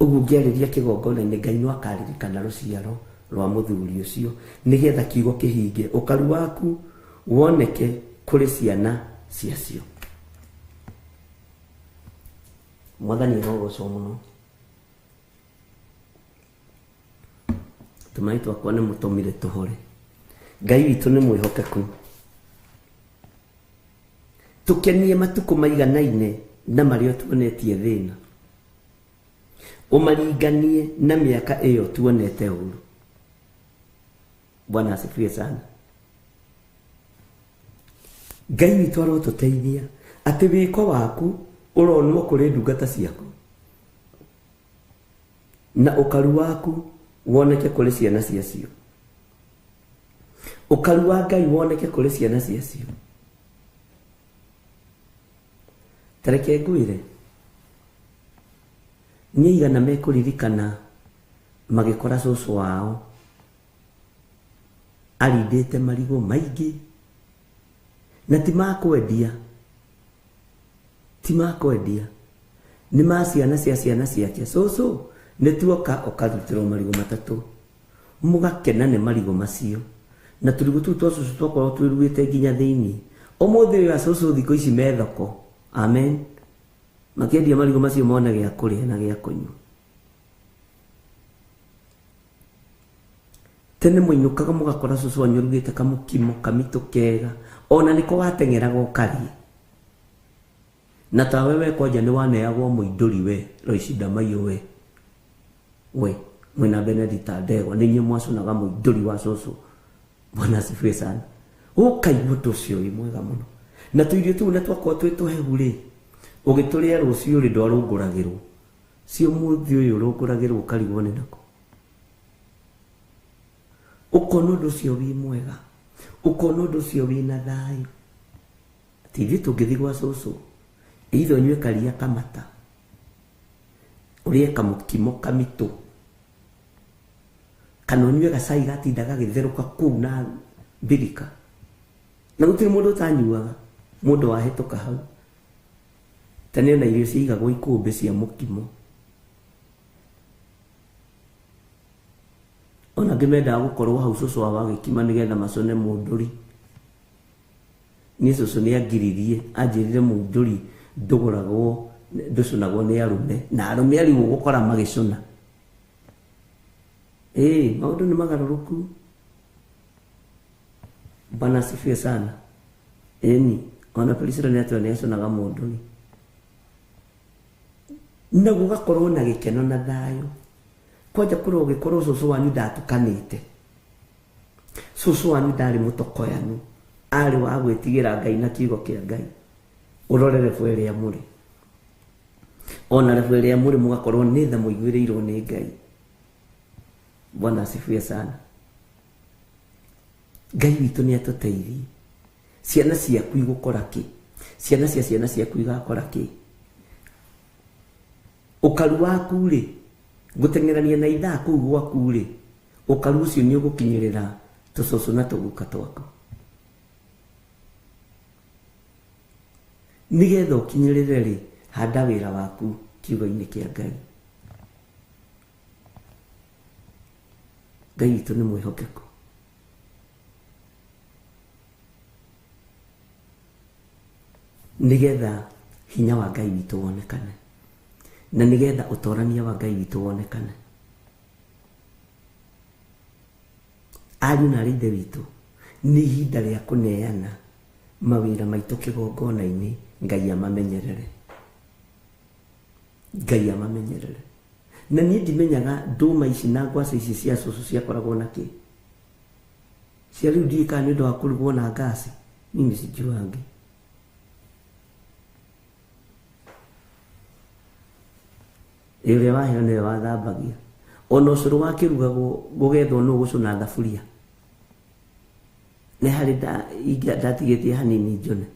Ũguo ũngĩarĩria kĩgongona-inĩ, Ngai no akaririkana rũciaro rwa mũthuri ũcio nĩgetha kiugo kĩhinge, ũkaru waku woneke kũrĩ ciana ciacio. Mwathani arogocwo mũno. Tũmaĩ twakwa nĩ mũtũmire tũhore. Ngai witũ nĩ mwĩhokeku. Tũkenie matukũ maiganaine na marĩa tuonetie thĩna, ũmaringanie na mĩaka ĩyo tuonete ũru. Bwana asifiwe sana. Ngai witũ arotũteithia atĩ wĩko waku ũronwo kũrĩ ndungata ciaku na ũkaru waku woneke kũrĩ ciana ciacio. Ũkaru wa Ngai woneke kũrĩ ciana ciacio. Tareke ngwĩre, nĩ aigana mekũririkana magĩkora cũcũ wao arindĩte marigũ maingĩ na ti ma kwendia, ti ma kwendia, nĩ ma ciana cia ciana ciake. Cũcũ nĩ tuoka ũkarutĩrwo marigũ matatũ, mũgakena nĩ marigũ macio, na tũrigũ tũu twa cũcũ twakorwo twĩruĩte nginya thĩinĩ. Ũmũthĩ ũyũ acũcũ thikũ ici me thoko, amen, makĩendia marigũ macio mone gĩa kũrĩa na gĩa kũnyua. Tene mũinũkaga mũgakora cũcũ wanyu arugĩte kamũkimo kamitũ kega, ona nĩko wateng'eraga ũkarĩe. Na tawe we kwanja nĩ waneagwo mũindũri we, Loici Ndamaiyũ we, we mwĩna Benedicta Ndegwa, nĩ inyuĩ mwacunaga mũindũri wa cũcũ. Bwana asifiwe sana. Ũkaigua ũndũ ũcio wĩ mwega mũno. Na tũirio tũu na twakorwo twĩ tũhehu rĩ, ũgĩtũrĩa rũciũ rĩ, ndwarũngũragĩrwo. Cio mũthĩ ũyũ ũrũngũragĩrwo ũkarigwo nĩ nako. Ũkona ũndũ ũcio wĩ mwega, ũkona ũndũ ũcio wĩna thayũ. Atĩ ithuĩ tũngĩthiĩ gwa cũcũ, either ũnyue karia kamata, ũrĩe kamũkimo kamitũ, kana ũnyue gacai gatinda gagĩtherũka kũu na mbirika. Na gũtirĩ mũndũ ũtanyuaga, mũndũ wahĩtũka hau. Tene ona irio ciaigagwo ikũmbĩ cia mũkimo. Ona angĩ mendaga gũkorwo hau cũcũ wao agĩkima nĩgetha macũne mũndũri. Niĩ cũcũ nĩ angiririe, anjĩrire mũndũri ndũgũragwo, ndũcũnagwo nĩ arũme, na arũme arĩu ũgũkora magĩcũna. Ĩĩ, maũndũ nĩ magarũrũku. Bwana asifiwe sana. Ĩni, ona Priscilla nĩ atwĩra nĩ acũnaga mũndũri. Na gũgakorwo na gĩkeno na thayũ. Kwanja kũrwo ũgĩkorwo cũcũ wanyu ndatukanĩte. Cũcũ wanyu ndarĩ mũtokoyanu, arĩ wa gwĩtigĩra Ngai na kiugo kĩa Ngai. Ũrore level ĩrĩa mũrĩ, ona level ĩrĩa mũrĩ mũgakorwo nĩ tha mũiguĩrĩirwo nĩ Ngai. Bwana asifiwe sana. Ngai witũ nĩ atũteithie. Ciana ciaku igũkora kĩ? Ciana cia ciana ciaku igakora kĩ? Ũkaru waku rĩ, gũteng'erania na ithaa kũu gwaku rĩ, ũkaru ũcio nĩ ũgũkinyĩrĩra tũcũcũ na tũguka twaku. Nĩgetha ũkinyĩrĩre rĩ, handa wĩra waku kiugo-inĩ kĩa Ngai. Ngai witũ nĩ mwĩhokeku. Nĩgetha hinya wa Ngai witũ wonekane, na nĩgetha ũtorania wa Ngai witũ wonekane. Ariũ na arĩ ithe witũ, nĩ ihinda rĩa kũneana mawĩra maitũ kĩgongona-inĩ, Ngai amamenyerere. Ngai amamenyerere. Na niĩ ndimenyaga ndũma ici na ngwacĩ ici cia cũcũ ciakoragwo na kĩ. Cia rĩu ndiũĩ kana nĩ ũndũ wa kũrugwo na ngasi, mimi sijuangi. Ĩ ũrĩa waheo nĩwe wathambagia. Ona ũcũrũ wakĩrugagwo gũgethwo nũ ũgũcũna thaburia. Nĩ harĩ ndatigĩtie hanini njũne.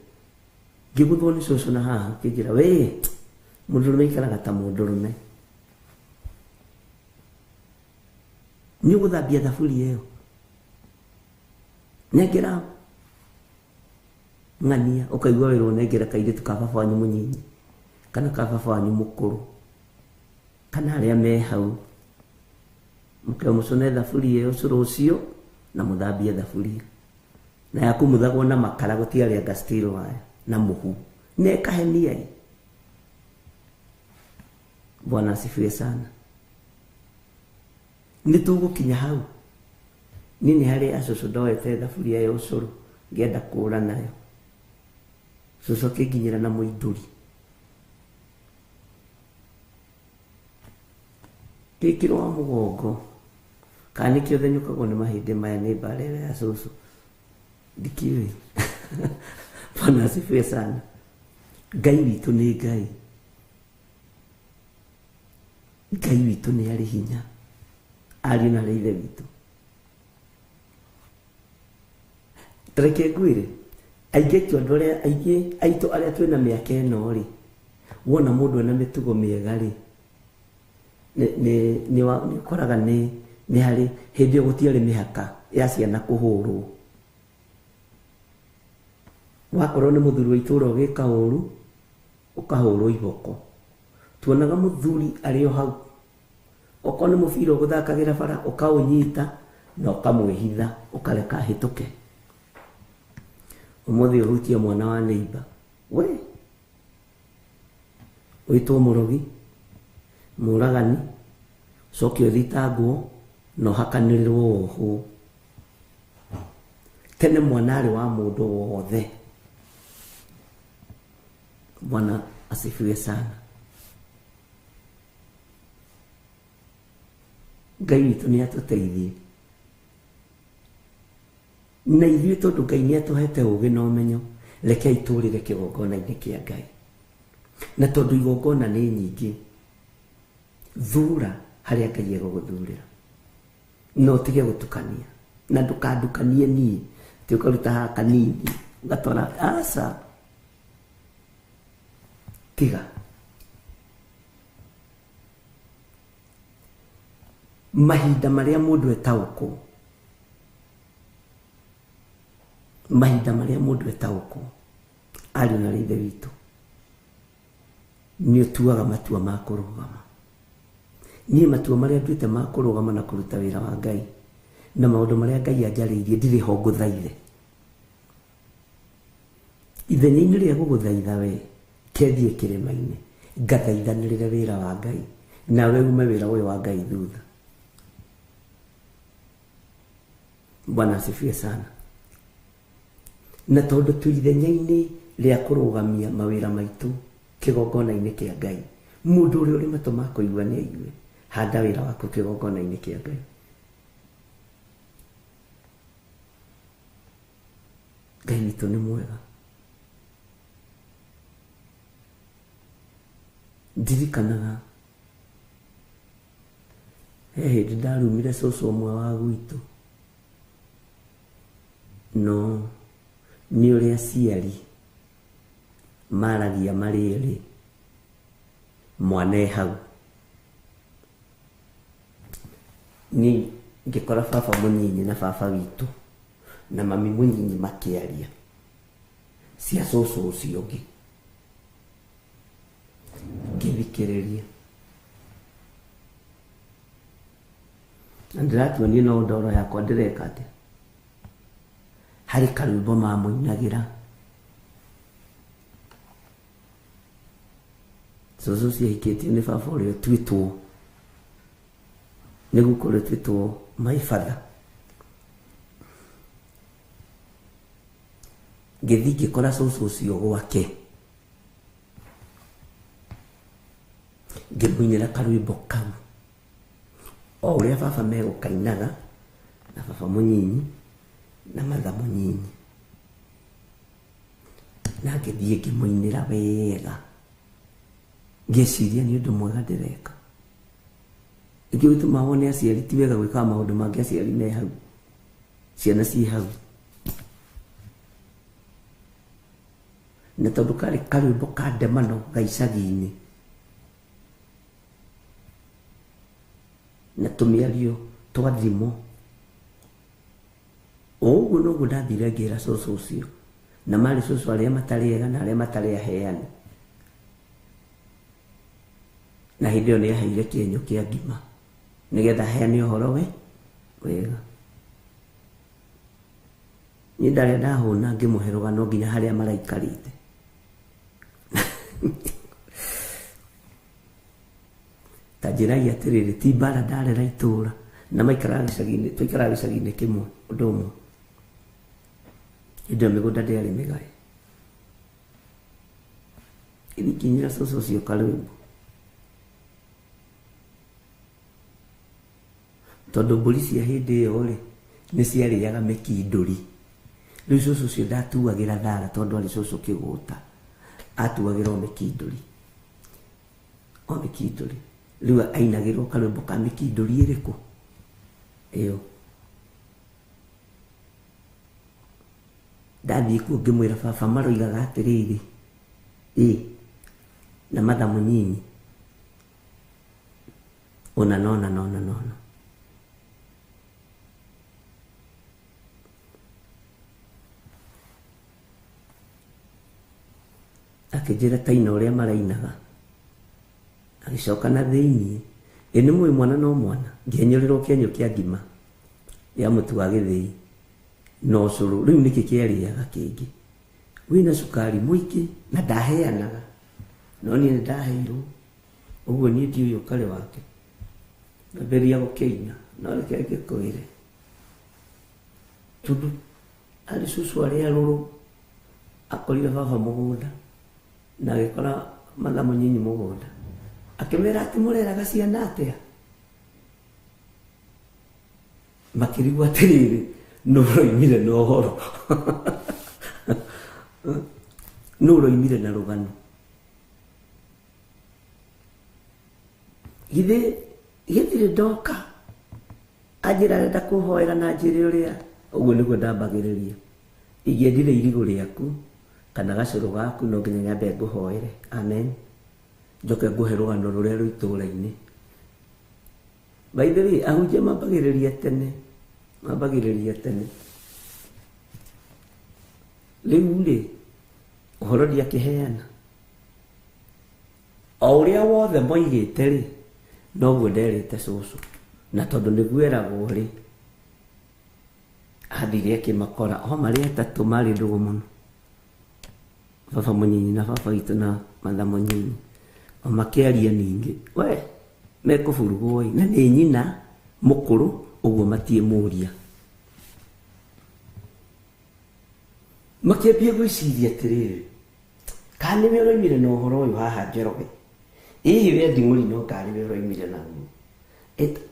Ngĩgũthwo nĩ cũcũ na haha akĩnjĩra, we mũndũrũme aikaraga ta mũndũrũme. Nĩ ũgũthambia thaburia ĩyo. Nengera ng'ania, ũkaigua wĩrwo nengera kairĩtu ka baba wanyu mũnyinyi kana ka baba wanyu mũkũrũ kana arĩa me hau, mũkeo mũcũne thaburia ĩyo ũcũrũ ũcio na mũthambie thaburia. Na yakumuthagwo na makara, gũtiarĩ anga steel wire na mũhu. Na ĩkahenia ĩ. Bwana asifiwe sana. Nĩ tũgũkinya hau. Niĩ nĩ harĩ acũcũ ndoete thaburia ya ũcũrũ ngĩenda kũra nayo. Cũcũ akĩnginyĩra na mũindũri. Ngĩkĩrwo wa mũgongo. Kana nĩkĩo thenyũkagwo nĩ mahĩndĩ maya nĩ mbara ĩyo ya cũcũ. Ndikiũĩ. Bwana asifiwe sana. Ngai witũ nĩ Ngai. Ngai witũ nĩ arĩ hinya. Ariũ na arĩ ithe witũ. Reke ngwĩre, aingĩ aitũ andũ arĩa aingĩ aitũ arĩa twĩna mĩaka ĩno rĩ, wona mũndũ ena mĩtugo mĩega rĩ, nĩ ũkoraga nĩ harĩ hĩndĩ ĩyo gũtiarĩ mĩhaka ya ciana kũhũrwo. Wakorwo nĩ mũthuri wa itũũra ũgĩka ũru, ũkahũrwo iboko. Tuonaga mũthuri arĩ o hau. Okorwo nĩ mũbira ũgũthakagĩra bara, ũkaũnyita na ũkamwĩhitha, ũkareka ahĩtũke. Ũmũthĩ ũhutie mwana wa neighbor, we wĩtwo mũrogi, mũragani, ũcoke ũthitangwo na ũhakanĩrĩrwo wohwo. Tene mwana arĩ wa mũndũ wothe. Bwana asifiwe sana. Ngai witũ nĩ atũteithie. Na ithuĩ tondũ Ngai nĩ atũhete ũũgĩ na ũmenyo, rekei tũrĩre kĩgongona-inĩ kĩa Ngai. Na tondũ igongona nĩ nyingĩ, thura harĩa Ngai egũgũthurĩra. Na ũtige gũtukania. Na ndũkandukanie niĩ, atĩ ũkaruta haha kanini, ũgatwara aca. Tiga. Mahinda marĩa mũndũ etaũkwo, mahinda marĩa mũndũ etaũkwo, ariũ na ithe witũ, nĩ ũtuaga matua ma kũrũgama. Niĩ matua marĩa nduĩte ma kũrũgama na kũruta wĩra wa Ngai, na maũndũ marĩa Ngai anjarĩirie ndirĩ ho ngũthaithe. Ithenya-inĩ rĩa gũgũthaitha we, kethiĩ kĩrĩma-inĩ, ngathaithanĩrĩre wĩra wa Ngai, nawe ume wĩra ũyũ wa Ngai thutha. Bwana asifiwe sana. Na tondũ twĩ ithenya-inĩ rĩa kũrũgamia mawĩra maitũ kĩgongona-inĩ kĩa Ngai, mũndũ ũrĩa ũrĩ matũ ma kũigua nĩ aigue, handa wĩra waku kĩgongona-inĩ kĩa Ngai. Ngai witũ nĩ mwega. Ndirikanaga he hĩndĩ ndarumire cũcũ ũmwe wa gwitũ, no nĩ ũrĩa aciari maragia marĩ erĩ, mwana e hau. Niĩ ngĩkora baba mũnyinyi na baba witũ na mami mũnyinyi makĩaria cia cũcũ ũcio ũngĩ, ngĩthikĩrĩria na ndĩratua niĩ no ndoro yakwa ndĩreka atĩa. Harĩ karwĩmbo mamũinagĩra cũcũ ũcio ahikĩtio nĩ baba ũrĩa ũtuĩtwo nĩ guka ũrĩa ũtuĩtwo my father. Ngĩthiĩ ngĩkora cũcũ ũcio gwake, ngĩmũinĩra karwĩmbo kau o ũrĩa baba megũkainaga na baba mũnyinyi na matha mũnyinyi, na ngĩthiĩ ngĩmũinĩra wega, ngĩciria nĩ ũndũ mwega ndĩreka. Nĩkĩo gĩtũmaga wone aciari ti wega gwĩkaga maũndũ mangĩ aciari me hau, ciana ciĩ hau. Na tondũ karĩ karwĩmbo ka ndemano ga icagi-inĩ na tũmĩario twa thimo, o ũguo noguo ndathire ngĩra cũcũ ũcio, na marĩ cũcũ arĩa matarĩ ega na arĩa matarĩ aheani. Na hĩndĩ ĩyo nĩ aheire kĩenyũ kĩa ngima nĩgetha aheane ũhoro we wega. Niĩ ndarĩa ndahũna ngĩmũhe rũgano nginya harĩa maraikarĩte. Ta njĩrai atĩrĩrĩ, ti mbara ndarera itũra na maikaraga gĩcagi-inĩ, twaikaraga gĩcagi-inĩ kĩmwe ũndũ ũmwe. Hĩndĩ ĩyo mĩgũnda ndĩarĩ mĩgae. Ĩgĩkinyĩra cũcũ ũcio karwĩmbo, tondũ mbũri cia hĩndĩ ĩyo rĩ nĩ ciarĩaga mĩkindũri. Rĩu cũcũ ũcio ndatuagĩra thara tondũ arĩ cũcũ kĩgũta, atuagĩra o mĩkindũri, o mĩkindũri. Rĩu ainagĩrwo karwĩmbo ka mĩkindũri ĩrĩkũ ĩyo. Ndathiĩ kuo ngĩmwĩra baba maroigaga atĩrĩrĩ, ĩ na matha mũnyinyi ona nona nona nona. Akĩnjĩra taina ũrĩa marainaga, agĩcoka na thĩiniĩ. Ĩ nĩ mũĩ mwana no mwana, ngĩenyũrĩrwo kĩenyũ kĩa ngima ya mũtu wa gĩthĩi na ũcũrũ. Rĩu nĩkĩ kĩarĩaga kĩngĩ wĩna cukari mũingĩ na ndaheanaga, no niĩ nĩ ndaheirwo ũguo niĩ ndiũĩ ũkarĩ wake. Ngambĩrĩria gũkĩina, no reke ngĩkwĩre, tondũ arĩ cũcũ arĩa rũrũ akorire baba mũgũnda na agĩkora matha mũnyinyi mũgũnda, akĩmera atĩ mũreraga ciana atĩa? Makĩrigwo atĩrĩrĩ, nũ ũroimire na ũhoro? Nũ ũroimire na rũgano? Githĩ gĩtirĩ ndoka anjĩra arenda kũhoera na njĩre ũrĩa ũguo nĩguo ndambagĩrĩria. Ingĩendire irigũ rĩaku kana gacũrũ gaku no nginya nyambe ngũhoere, amen, njoke ngũhe rũgano rũrĩa rwĩ itũũra-inĩ. By the way, ahunjia mambagĩrĩria tene, mambagĩrĩria tene. Rĩu rĩ, ũhoro ndiakĩheana o ũrĩa wothe moigĩte rĩ, noguo nderĩte cũcũ, na tondũ nĩguo eragwo rĩ, athire akĩmakora o marĩ atatũ marĩ ndũgũ mũno, baba mũnyinyi na baba witũ na matha mũnyinyi, o makĩaria ningĩ we mekũburugwo ĩ, na nĩ nyina mũkũrũ ũguo matiĩmũria. Makĩambia gwĩciria atĩrĩrĩ, kana nĩwe ũroimire na ũhoro ũyũ haha Njoroge? Ĩĩ we Nding'ũri no karĩ we ũroimire naguo,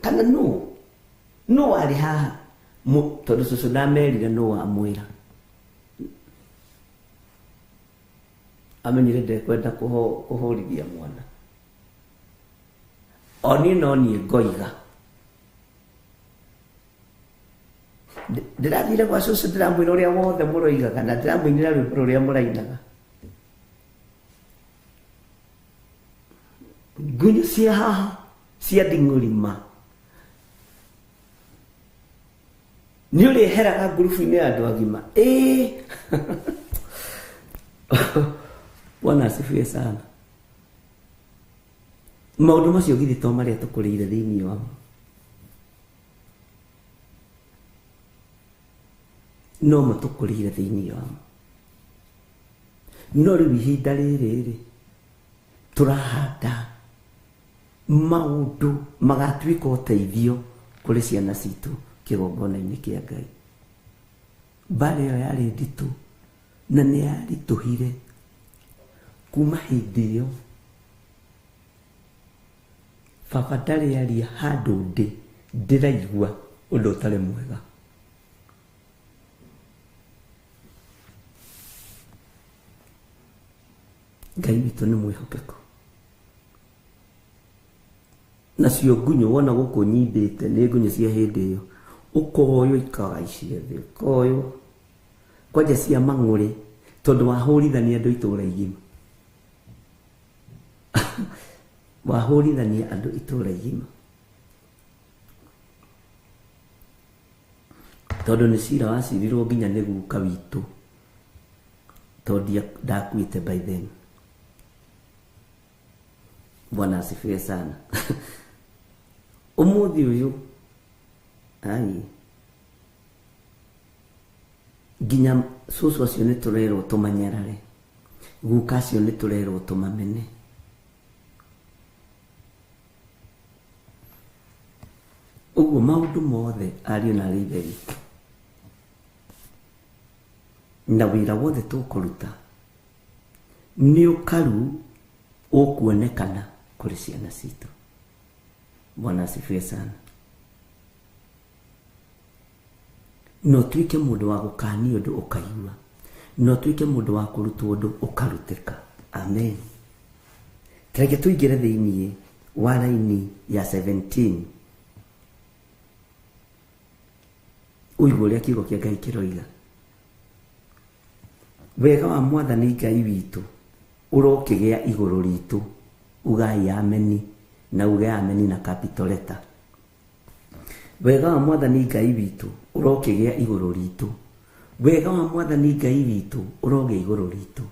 kana nũ nũ warĩ haha? Tondũ cũcũ ndamerire nũ wamwĩra. Amenyire ndekwenda kũhũrithia mwana. O niĩ no niĩ ngoiga. Ndĩrathire gwa cũcũ ndĩramwĩra ũrĩa wothe mũroigaga na ndĩramũinĩra rwĩmbo rũrĩa mũrainaga. Ngunyũ cia haha cia nding'ũrima nĩ ũrĩheraga ngurubu-inĩ ya andũ agima. Ĩĩ. Bwana asifiwe sana. Maũndũ macio githĩ to marĩa tũkũrĩire thĩinĩ wamo. No matũkũrĩire thĩinĩ wamo. No rĩu ihinda rĩrĩ rĩ tũrahanda maũndũ magatuĩka ũteithio kũrĩ ciana citũ kĩgongona-inĩ kĩa Ngai. Mbara ĩyo yarĩ nditũ na nĩ yaritũhire kuma hĩndĩ ĩyo. Baba ndarĩ aria handũ ndĩ ndĩraigua ũndũ ũtarĩ mwega. Ngai witũ nĩ mwĩhokeku. Nacio ngunyũ wona gũkũ nyimbĩte nĩ ngunyũ cia hĩndĩ ĩyo ũkoywo ikagaicia thĩ ũkoywo kwanja cia mang'ũrĩ tondũ wahũrithania andũ itũra igima. Wahũrithania andũ itũra igima tondũ nĩ cira wacirirwo nginya nĩ guka witũ tondũ ndakuĩte by then. Bwana asifiwe sana. Ũmũthĩ ũyũ ai nginya cũcũ acio nĩ tũrerwo tũmanyarare, guka acio nĩ tũrerwo tũmamene. Ũguo maũndũ mothe ariũ na arĩ ithe witũ na wĩra wothe tũkũruta nĩ ũkaru ũkuonekana kũrĩ ciana citũ. Bwana asifiwe sana. No tuike mũndũ wa gũkanio ũndũ ũkaigua, no tuike mũndũ wa kũrutwo ũndũ ũkarutĩka. Amen. Tareke tũingĩre thĩinĩ wa raini ya 17 ũigue ũrĩa kiugo kĩa Ngai kĩroiga. Wega wa Mwathani Ngai witũ ũrokĩgĩa igũrũ ritũ. Ugai ameni na uge ameni na capital letter. Wega wa Mwathani Ngai witũ ũrokĩgĩa igũrũ ritũ. Wega wa Mwathani Ngai witũ ũrogĩa igũrũ ritũ.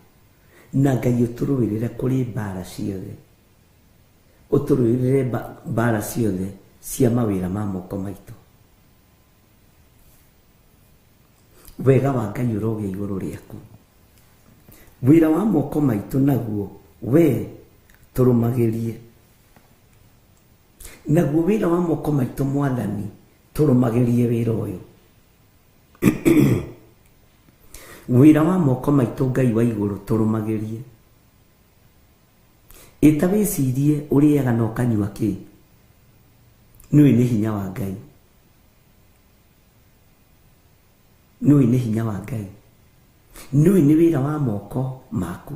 Na Ngai ũtũrũĩrĩre kũrĩ mbara ciothe. Ũtũrũĩrĩre mbara ciothe cia mawĩra ma moko maitũ. Wega wa Ngai ũrogĩa igũrũ rĩaku. Wĩra wa moko maitũ naguo we tũrũmagĩrie. Naguo wĩra wa moko maitũ Mwathani tũrũmagĩrie wĩra ũyũ. Wĩra wa moko maitũ Ngai wa igũrũ tũrũmagĩrie. Ĩta wĩcirie ũrĩaga na ũkanyua kĩ? Nĩũĩ nĩ hinya wa Ngai. Nĩũĩ nĩ hinya wa Ngai. Nĩũĩ nĩ wĩra wa moko maku.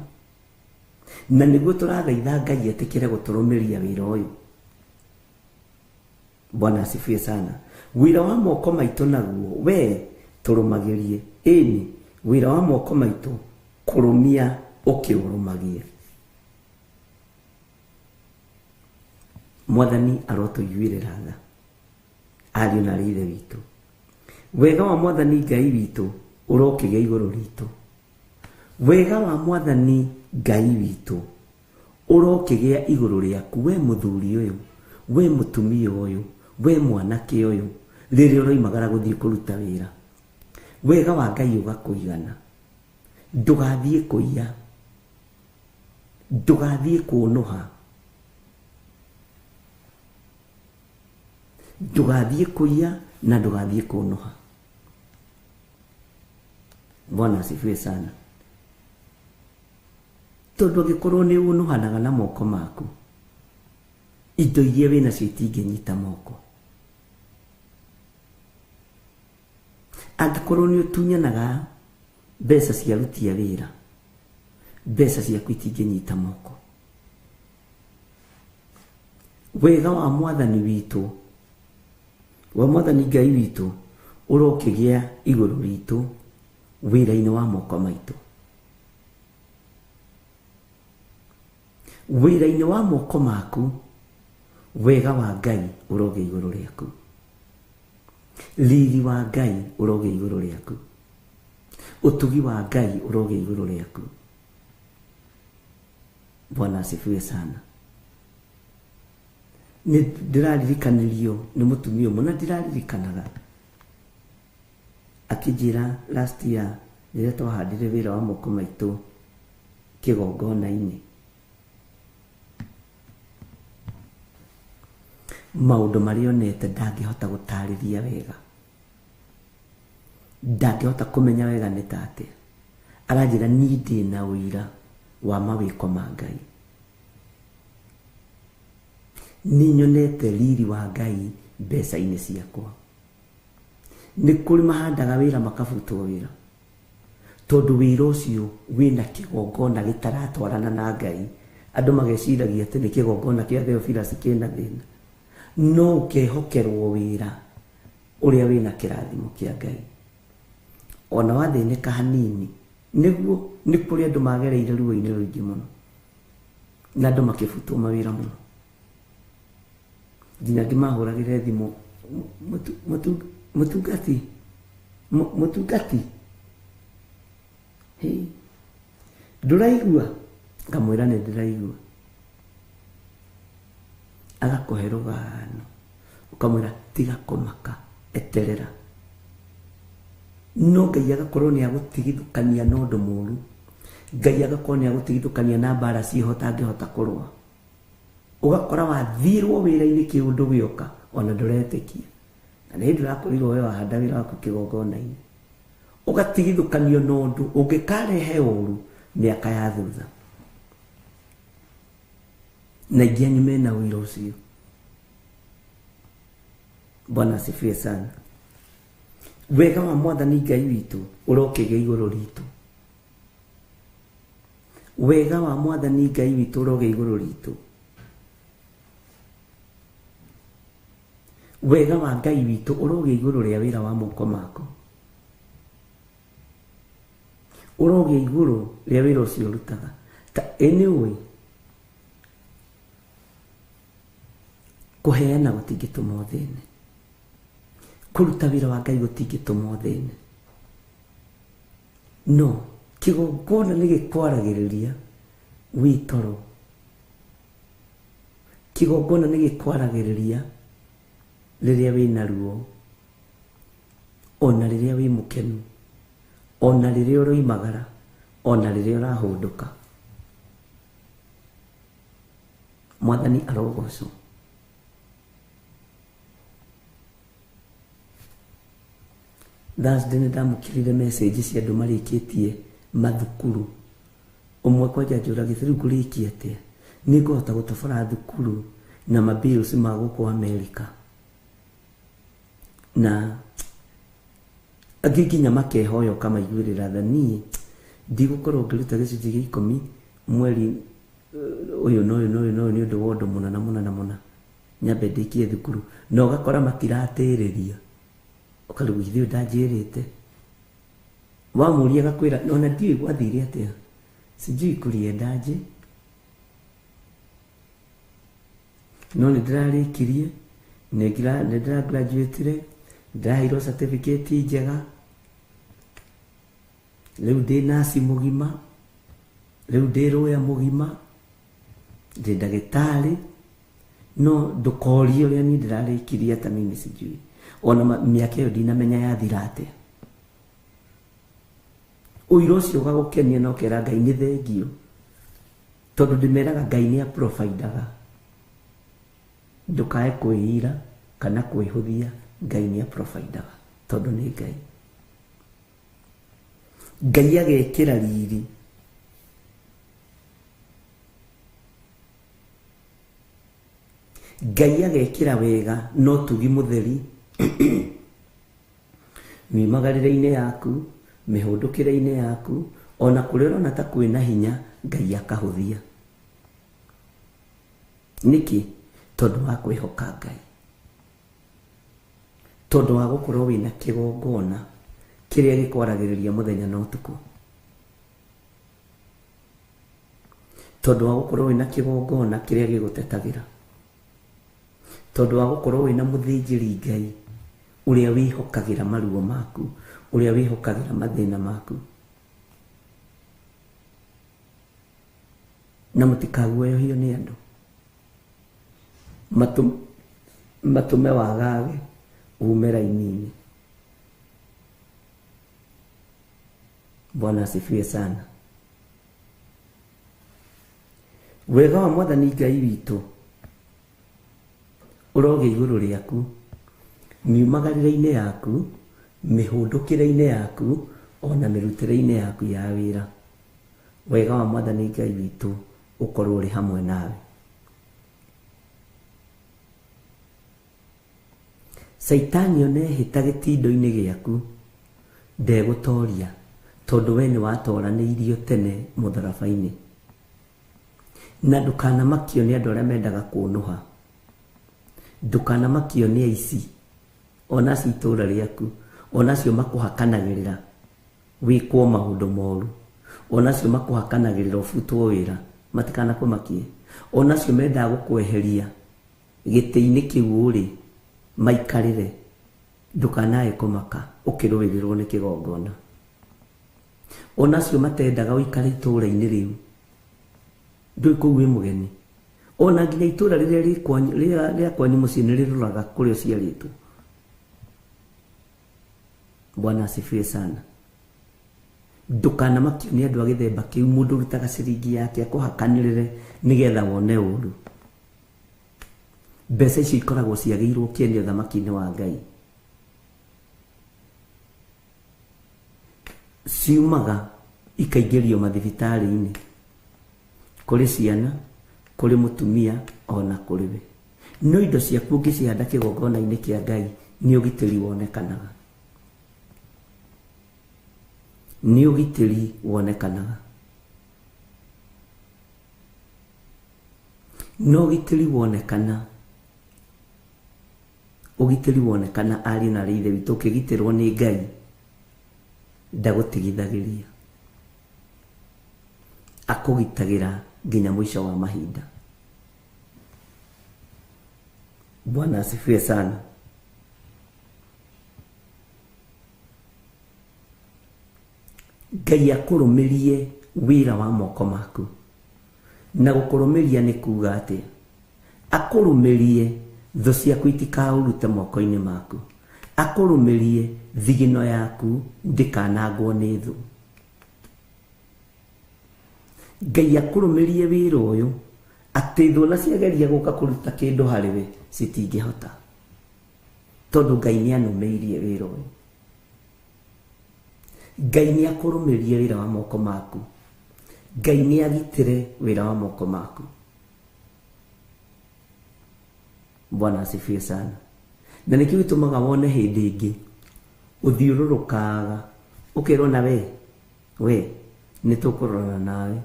Na nĩguo tũrathaitha Ngai etĩkĩre gũtũrũmĩria wĩra ũyũ. Bwana asifiwe sana. Wĩra wa moko maitũ naguo we tũrũmagĩrie. Ĩni wĩra wa moko maitũ kũrũmia ũkĩũrũmagie. Mwathani arotũiguĩrĩra tha ariũ na arĩ ithe witũ. Wega wa Mwathani Ngai witũ ũrokĩgĩa igũrũ ritũ. Wega wa Mwathani Ngai witũ ũrokĩgĩa igũrũ rĩaku we mũthuri ũyũ, we mũtumia ũyũ, we mwanake ũyũ rĩrĩa ũroimagara gũthiĩ kũruta wĩra. Wega wa Ngai ũgakũigana. Ndũgathiĩ kũiya, ndũgathiĩ kũnũha, ndũgathiĩ kũiya na ndũgathiĩ kũnũha. Bwana asifiwe sana. Tondũ angĩkorwo nĩ ũnũhanaga na moko maku, indo iria wĩnacio itingĩnyita moko. Angĩkorwo nĩ ũtunyanaga mbeca cia aruti a wĩra, Mbeca ciaku itingĩnyita moko. Wega wa mwathani witũ, wa mwathani Ngai witũ, ũrokĩgĩa igũrũ ritũ wĩra-inĩ wa moko maitũ. Wĩra-inĩ wa moko maku, wega wa Ngai ũrogĩa igũrũ rĩaku. Riri wa Ngai ũrogĩa igũrũ rĩaku. Ũtugi wa Ngai ũrogĩa igũrũ rĩaku. Bwana asifiwe sana. Nĩ ndĩraririkanirio nĩ mũtumia ũmwe na ndĩraririkanaga akĩnjĩra last year rĩrĩa twahandire wĩra wa moko maitũ kĩgongona-inĩ, maũndũ marĩa onete ndangĩhota gũtarĩria wega, ndangĩhota kũmenya wega nĩ ta atĩa. Aranjĩra niĩ ndĩna ũira wa mawĩko ma Ngai, nĩ nyonete riri wa Ngai mbeca-inĩ ciakwa. Nĩ kũrĩ mahandaga wĩra makabutwo wĩra tondũ wĩra ũcio wĩna kĩgongona gĩtaratwarana na Ngai. Andũ mageciragia atĩ nĩ kĩgongona kĩa Theophilus kĩna thĩna, no ũkehokerwo wĩra ũrĩa wĩna kĩrathimo kĩa Ngai. Ona wathĩnĩka hanini, nĩguo nĩ kũrĩ andũ magereire ruo-inĩ rũingĩ mũno na andũ makĩbutwo mawĩra mũno, nginya ngĩmahũragĩre thimũ, mũtungati, mũtungati, ndũraigua? Ngamwĩra nĩ ndĩraigua. Agakũhe rũgano, ũkamwĩra tiga kũmaka, eterera. No Ngai agakorwo nĩ agũtigithũkania na ũndũ mũru, Ngai agakorwo nĩ agũtigithũkania na mbara ciĩho ũtangĩhota kũrũa. Ũgakora wathirwo wĩra-inĩ kĩũndũ gĩoka ona ndũretĩkia, na nĩ hĩndĩ ũrakorirwo we wahanda wĩra waku kĩgongona-inĩ. Ũgatigithũkanio na ũndũ ũngĩkarehe ũru mĩaka ya thutha. Na aingĩ anyu mena ũira ũcio. Bwana asifiwe sana. Wega wa mwathani Ngai witũ ũrokĩgĩa igũrũ ritũ. Wega wa mwathani Ngai witũ ũrogĩa igũrũ ritũ. Wega wa Ngai witũ ũrogĩa igũrũ rĩa wĩra wa moko maku. Ũrogĩa igũrũ rĩa wĩra ũcio ũrutaga. Ta anyway, kũheana gũtingĩtũma ũthĩne, kũruta wĩra wa Ngai gũtingĩtũma ũthĩne, no kĩgongona nĩ gĩkwaragĩrĩria wĩ toro. Kĩgongona nĩ gĩkwaragĩrĩria rĩrĩa wĩna ruo, ona rĩrĩa wĩ mũkenu, ona rĩrĩa ũroimagara, ona rĩrĩa ũrahũndũka. Mwathani arogocwo. Thursday nĩ ndamũkĩrire message cia andũ marĩkĩtie mathukuru. Ũmwe kwanja njũragia rĩu ngũrĩkia atĩa, nĩ ngũhota gũtobora thukuru na ma bills ma gũkũ America. Na angĩ nginya makehoya ũkamaiguĩrĩra tha, niĩ ndigũkorwo ngĩruta gĩcunjĩ gĩa 10 mweri ũyũ na ũyũ na ũyũ na ũyũ nĩ ũndũ wa ũndũ mũna na mũna na mũna, nyambe ndĩkie thukuru. Na ũgakora matiratĩrĩria, ũkarigwo ithuĩ ndanjĩrĩte. Wamũria agakwĩra ona ndiũĩ gwathire atĩa, sijui kuliendaje, no nĩ ndĩrarĩkirie, nĩ ndĩragraduatire, ndĩraheirwo certificate njega, rĩu ndĩ nasi mũgima, rĩu ndĩ lawyer mũgima, ndĩ ndagĩtarĩ. No ndũkorie ũrĩa niĩ ndĩrarĩkirie hata mimi sijui. Ona mĩaka ĩyo ndinamenya yathira atĩa. Ũira ũcio ũgagũkenia na ũkera Ngai nĩ thengio, tondũ ndĩmeraga Ngai nĩ aprovidaga. Ndũkae kwĩira kana kwĩhũthia, Ngai nĩ aprovidaga tondũ nĩ Ngai. Ngai agekĩra riri Ngai agekĩra wega no tugi mũtheri miumagarĩre-inĩ yaku, mĩhũndũkĩre-inĩ yaku, ona kũrĩa ũrona ta kwĩna hinya, Ngai akahũthia. Nĩkĩ? Tondũ wa kwĩhoka Ngai, tondũ wa gũkorwo wĩna kĩgongona kĩrĩa gĩkwaragĩrĩria mũthenya na ũtukũ, tondũ wa gũkorwo wĩna kĩgongona kĩrĩa gĩgũtetagĩra, tondũ wa gũkorwo wĩna mũthĩnjĩri Ngai ũrĩa wĩhokagĩra maruo maku, ũrĩa wĩhokagĩra mathĩna maku. Na mũtikaguoyohio nĩ andũ matũme wagage ume raini-inĩ. Bwana asifiwe sana. Wega wa Mwathani Ngai witũ ũrogĩa igũrũ rĩaku, miumagarĩre-inĩ yaku, mĩhũndũkĩre-inĩ yaku, ona mĩrutĩre-inĩ yaku ya wĩra. Wega wa Mwathani Ngai witũ ũkorwo ũrĩ hamwe nawe. Caitani ona ehĩta gĩtindo-inĩ gĩaku ndegũtoria, tondũ we nĩ watoranĩirio tene mũtharaba-inĩ. Na ndũkanamakio nĩ andũ arĩa mendaga kũnũha, ndũkanamakio nĩ aici ona acio itũũra rĩaku, ona acio makũhakanagĩrĩra wĩkwo maũndũ moru, ona acio makũhakanagĩrĩra ũbutwo wĩra, matikanakũmakie, ona acio mendaga gũkweheria gĩtĩ-inĩ kĩu ũrĩ maikarĩre, ndũkanae kũmaka ũkĩrũĩrĩrwo nĩ kĩgongona. Ona acio matendaga ũikare itũũra-inĩ rĩu, ndũĩ kũu wĩ mũgeni, ona nginya itũũra rĩrĩa rĩa kwanyu mũciĩ nĩ rĩroraga kũrĩa ũciarĩtwo. Bwana asifiwe sana. Ndũkanamakio nĩ andũ a gĩthemba kĩu, mũndũ ũrutaga ciringi yake akũhakanĩrĩre nĩgetha wone ũru. Mbeca icio ikoragwo ciagĩirwo kĩene ũthamaki-inĩ wa Ngai, ciumaga ikaingĩrio mathibitarĩ-inĩ, kũrĩ ciana, kũrĩ mũtumia, ona kũrĩ we. No indo ciaku ũngĩcihanda kĩgongona-inĩ kĩa Ngai, nĩ ũgitĩri wonekanaga, nĩ ũgitĩri wonekanaga. No ũgitĩri wonekana, ũgitĩri wonekana, ariũ na aarĩ a Ithe witũ, ũkĩgitĩrwo nĩ Ngai ndagũtigithagĩria, akũgitagĩra nginya mũico wa mahinda. Bwana asifiwe sana. Ngai akũrũmĩrie wĩra wa moko maku. Na gũkũrũmĩria nĩ kuga atĩa? Akũrũmĩrie thũ ciaku itikaũrute moko-inĩ maku, akũrũmĩrie thigino yaku ndĩkanangwo nĩ thũ. Ngai akũrũmĩrie wĩra ũyũ atĩ thũ ona ciageria gũka kũruta kĩndũ harĩ we citingĩhota, tondũ Ngai nĩ anũmĩirie wĩra ũyũ. Ngai nĩ akũrũmĩrie wĩra wa moko maku, Ngai nĩ agitĩre wĩra wa moko maku. Bwana asifiwe sana. Na nĩkĩo gĩtũmaga wone hĩndĩ ĩngĩ ũthiũrũrũkaga ũkerwo na we, we nĩ tũkũrorana nawe,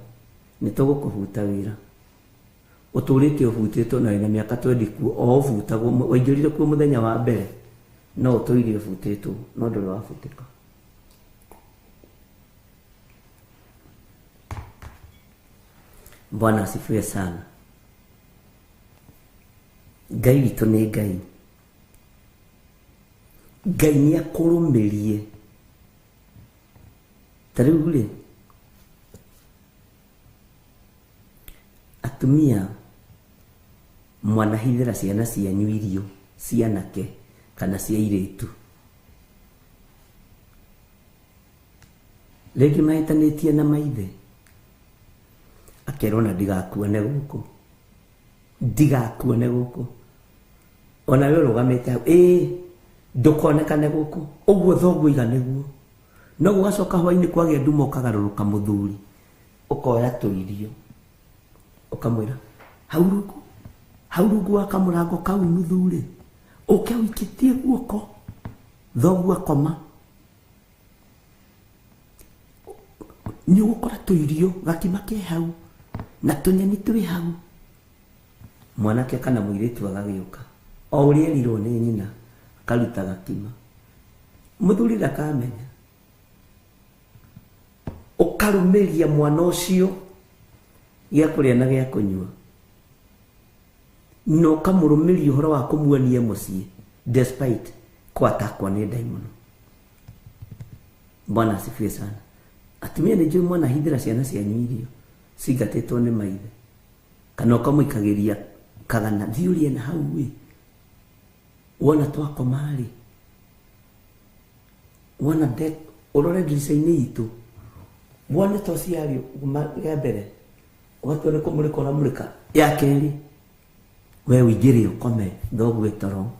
nĩ tũgũkũbuta wĩra, ũtũrĩte ũbutĩtwo na wĩna mĩaka 20 kuo, o ũbutagwo, waingĩrire kuo mũthenya wa mbere, no ũtũire ũbutĩtwo, no ndũrĩ wabutĩka. Bwana asifiwe sana. Ngai witũ nĩ Ngai. Ngai nĩ akũrũmĩrie. Ta rĩu rĩ, atumia mwanahithĩra ciana cianyu irio cianake kana cia airĩtu, rĩngĩ mahĩtanĩtie na maithe, akerwo na ndigakuone gũkũ, ndigakuone gũkũ, ona we ũrũgamĩte hau, ĩĩ ndũkonekane gũkũ, ũguo thoguo iga nĩguo. No gũgacoka hwainĩ kwagĩa nduma, ũkagarũrũka mũthuri, ũkoya tũirio ũkamwĩra hau rungu, hau rungu wa kamũrango kau nuthu rĩ, ũke ũikĩtie guoko, thoguo akoma. Nĩ ũgũkora tũirio gakima ke hau na tũnyeni twĩ hau. Mwanake kana mũirĩtu agagĩũka o ũrĩa erirwo nĩ nyina akaruta gakima, mũthuri ndakamenya. Ũkarũmĩria mwana ũcio gĩa kũrĩa na gĩa kũnyua, na ũkamũrũmĩria ũhoro wa kũmuonia mũciĩ despite kwatakwa nĩ ndaimono. Bwana asifiwe sana. Atumia nĩ njũĩ mwanahithĩra ciana cianyu irio cingatĩtwo nĩ maithe, kana ũkamũikagĩria kagana thiĩ ũrĩe na hau ĩ, wona twakoma rĩ, wona ũrore ndirica-inĩ itũ wone toci yarĩ rĩa mbere ũgatua nĩ kũmũrĩka ũramũrĩka, ya kerĩ we ũingĩre ũkome thoguo toro,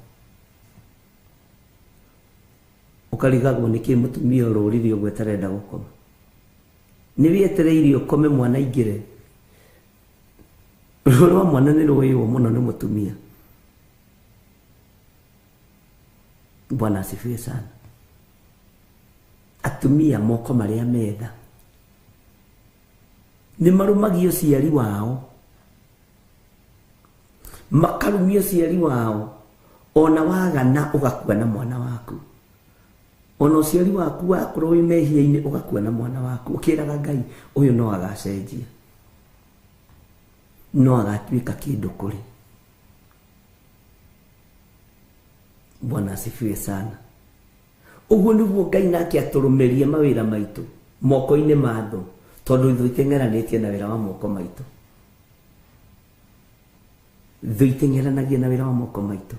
ũkarigagwo nĩkĩ mũtumia ũrũrire ũguo atarenda gũkoma. Nĩ wĩetereire ũkome mwana aingĩre. Ruo rwa mwana nĩ rũĩywo mũno nĩ mũtumia. Bwana asifiwe sana. Atumia moko marĩa metha nĩ marũmagia ũciari wao, makarumia ũciari wao, ona wagana ũgakua na mwana waku, ona ũciari waku wakorwo wĩ mehia-inĩ ũgakua na mwana waku, ũkĩraga Ngai ũyũ no agacenjia, no agatuĩka kĩndũ kũrĩ. Bwana asifiwe sana. Ũguo nĩguo Ngai nake atũrũmĩrie mawĩra maitũ moko-inĩ ma thũ, tondũ thũ iteng'eranĩtie na wĩra wa moko maitũ. Thũ iteng'eranagia na wĩra wa moko maitũ.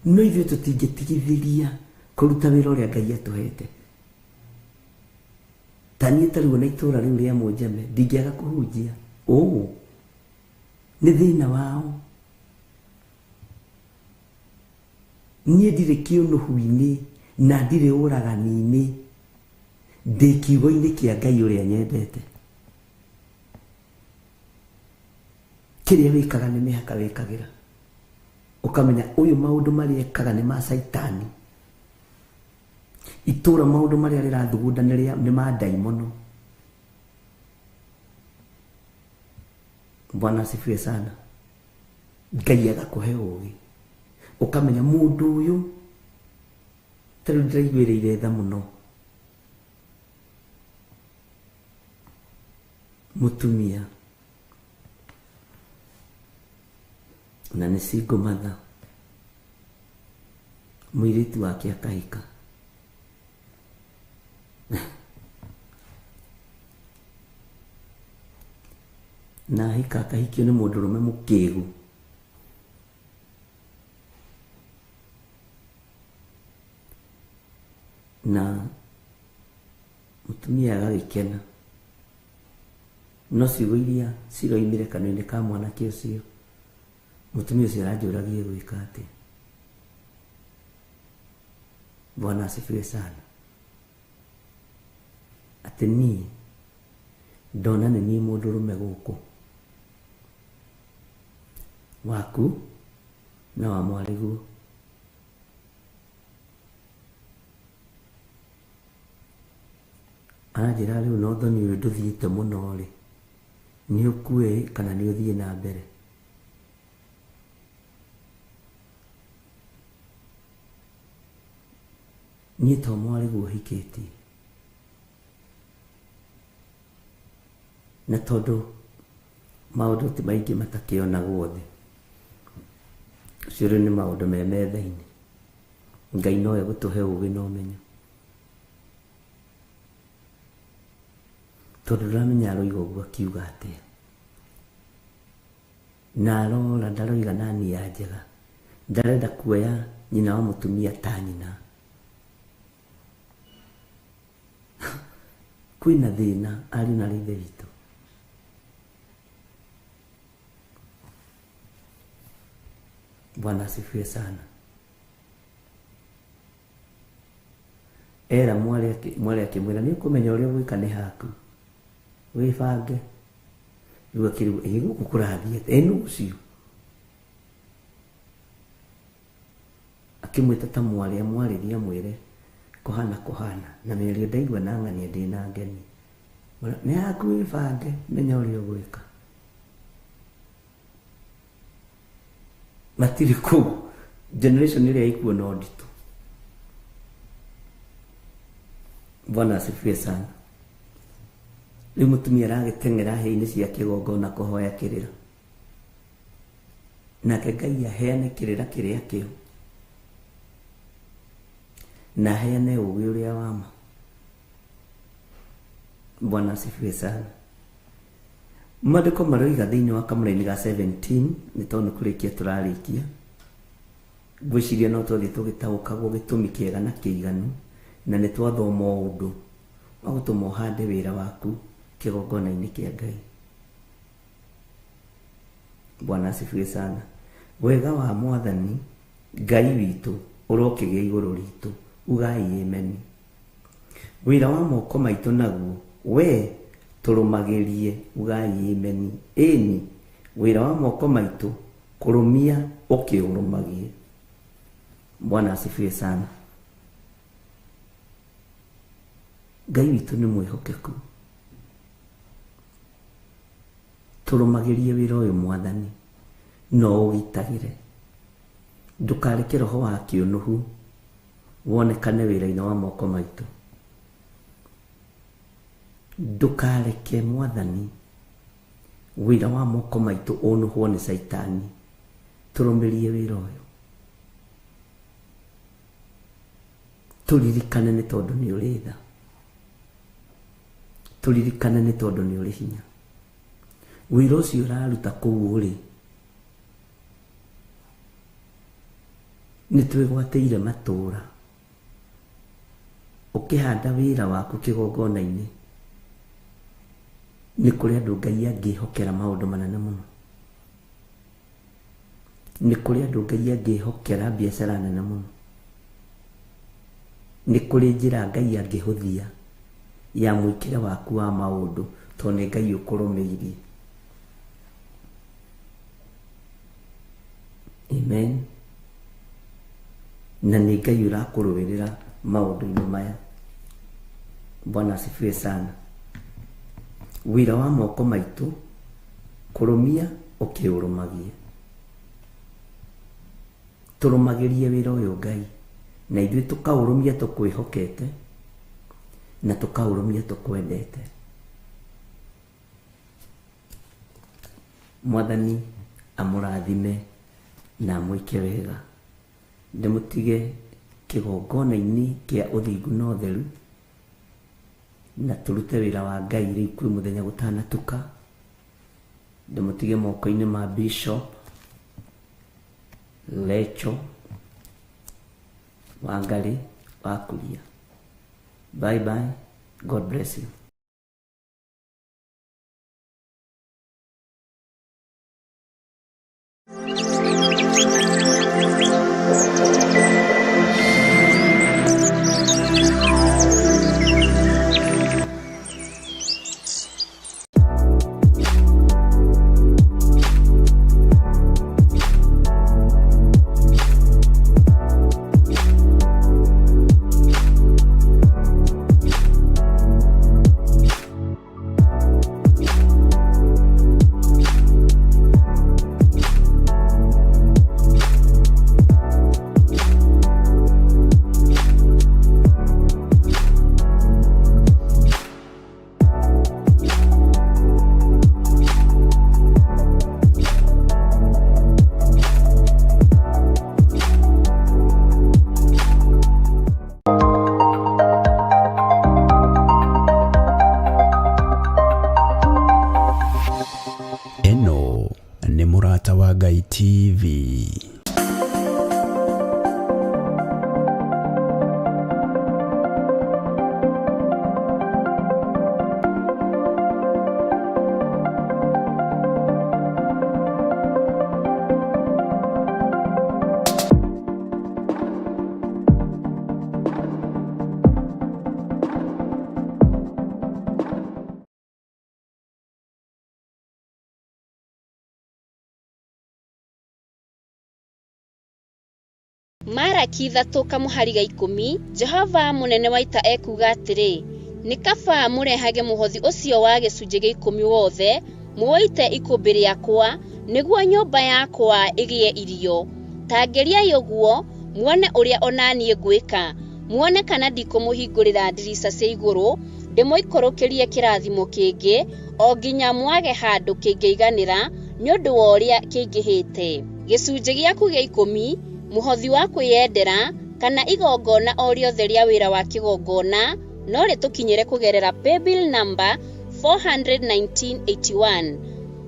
No ithuĩ tũtingĩtigithĩria kũruta wĩra ũrĩa Ngai atũhete. Ta niĩ ta rĩu ona itũũra rĩu rĩa Mũnjeme ndingĩaga kũhunjia. Ũũ nĩ thĩna wao. Niĩ ndirĩ kĩũnũhu-inĩ na ndirĩ ũragani-inĩ, ndĩ kiugo-inĩ kĩa Ngai ũrĩa nyendete. Kĩrĩa wĩkaga nĩ mĩhaka wĩkagĩra, ũkamenya ũyũ maũndũ marĩa ekaga nĩ ma Caitani. Itũũra maũndũ marĩa rĩrathugunda nĩ ma ndaimono. Bwana asifiwe sana. Ngai agakũhe ũũgĩ, ũkamenya mũndũ ũyũ ta rĩu ndĩraiguĩrĩire tha mũno mũtumia na nĩ single mother, mũirĩtu wake akahika. Na ahika akahikio nĩ mũndũrũme mũkĩgu. Na mũtumia agagĩkena, no ciugo iria ciroimire kanua-inĩ ka mwanake ũcio, mũtumia ũcio aranjũragia gwĩka atĩa. Bwana asifiwe sana. Atĩ niĩ ndona nĩ niĩ mũndũrũme gũkũ waku na wa mwarĩguo. Aranjĩra rĩu no thoni ũyũ ndũthiĩte mũno rĩ, nĩ ũkue kana nĩ ũthiĩ na mbere. Niĩ to mwarĩguo hikĩtie, na tondũ maũndũ ti maingĩ matakĩonagwo thĩ, ũcio rĩu nĩ maũndũ me metha-inĩ. Ngai no egũtũhe ũũgĩ na ũmenyo, tondũ ndũramenya aroiga ũguo akiuga atĩa, na arora ndaroiga na nia njega, ndarenda kuoya nyina wa mũtumia ta nyina. Kwĩna thĩna ariũ na ithe witũ. Bwana asifiwe sana. Era mwarĩ akĩmwĩra nĩ ũkũmenya ũrĩa ũgwĩka nĩ haku, wĩbange. Rĩu akĩrigwo ĩ gũkũ kũrathiĩ atĩa, ĩ nũ ũcio? Akĩmwĩta ta mwarĩ amwarĩrie amwĩre Kũhana kũhana na mĩario ndaigua na ng'ania ndĩna ngeni. Nĩ yaku wĩbange, menya ũrĩa ũgwĩka. Matirĩ kũu. Generation ĩrĩa ĩkuo no nditũ. Bwana asifiwe sana. Rĩu mũtumia aragĩteng'era hĩa-inĩ cia kĩgongona kũhoya kĩrĩra. Nake Ngai aheane kĩrĩra kĩrĩa kĩo. Na aheane ũũgĩ ũrĩa wa ma. Bwana asifiwe sana. Maandĩko maroiga thĩinĩ wa kamũraini ga 17 nĩ tondũ nĩ kũrĩkia tũrarĩkia. Ngwĩciria no twathiĩ tũgĩtaũkagwo gĩtũmi kĩega na kĩiganu na nĩ twathoma ũndũ wa gũtũma ũhande wĩra waku kĩgongona-inĩ kĩa Ngai. Bwana asifiwe sana. Wega wa Mwathani Ngai witũ ũrokĩgĩa igũrũ ritũ. Ugai amen. Wĩra wa moko maitũ naguo we tũrũmagĩrie. Ugai amen. Ĩni wĩra wa moko maitũ kũrũmia ũkĩũrũmagie. Bwana asifiwe sana. Ngai witũ nĩ mwĩhokeku. Tũrũmagĩrie wĩra ũyũ Mwathani no ũgitagĩre. Ndũkareke roho wa kĩũnũhu wonekane wĩra-inĩ wa moko maitũ. Ndũkareke Mwathani wĩra wa moko maitũ ũnũhwo nĩ Caitani. Tũrũmĩrie wĩra ũyũ. Tũririkane nĩ tondũ nĩ ũrĩ tha. Tũririkane nĩ tondũ nĩ ũrĩ hinya. Wĩra ũcio ũraruta kũu ũrĩ nĩ twĩgwatĩire matũũra. Ũkĩhanda wĩra waku kĩgongona-inĩ nĩ kũrĩ andũ Ngai angĩhokera maũndũ manene mũno. Nĩ kũrĩ andũ Ngai angĩhokera biacara nene mũno. Nĩ kũrĩ njĩra Ngai angĩhũthia ya mwĩkĩre waku wa maũndũ tondũ nĩ Ngai ũkũrũmĩirie. Amen. Na nĩ Ngai ũrakũrũĩrĩra maũndũ-inĩ maya. Bwana asifiwe sana. Wĩra wa moko maitũ kũrũmia ũkĩũrũmagie. Tũrũmagĩrie wĩra ũyũ Ngai na ithuĩ tũkaũrũmia tũkwĩhokete na tũkaũrũmia tũkwendete. Mwathani amũrathime na amwĩke wega. Ndĩmũtige kĩgongona-inĩ kĩa ũthingu na ũtheru na tũrute wĩra wa Ngai rĩu kwĩ mũthenya gũtanatuka. Ndĩmũtige moko-inĩ ma Bishop Lecho Wangari wa Kuria. Bye bye. God bless you. Ĩno nĩ Mũrata wa Ngai TV. Maraki 3 kamũhari ga 10, Jehova mũnene wa ita ekuuga atĩrĩ, Nĩ kaba mũrehage mũhothi ũcio wa gĩcunjĩ gĩa ikũmi wothe, mũũite ikũmbĩ rĩakwa, nĩguo nyũmba yakwa ĩgĩe irio. Ta ngeriai ũguo, muone ũrĩa o na niĩ ngwĩka, muone kana ndikũmũhingũrĩra ndirica cia igũrũ, ndĩmũikũrũkĩrie kĩrathimo kĩngĩ, o nginya mwage handũ kĩngĩiganĩra nĩ ũndũ wa ũrĩa kĩingĩhĩte. Gĩcunjĩ gĩaku gĩa ikũmi, mũhothi wa kwĩyendera, kana igongona o rĩothe rĩa wĩra wa kĩgongona no rĩtũkinyĩre kũgerera paybill number 41981.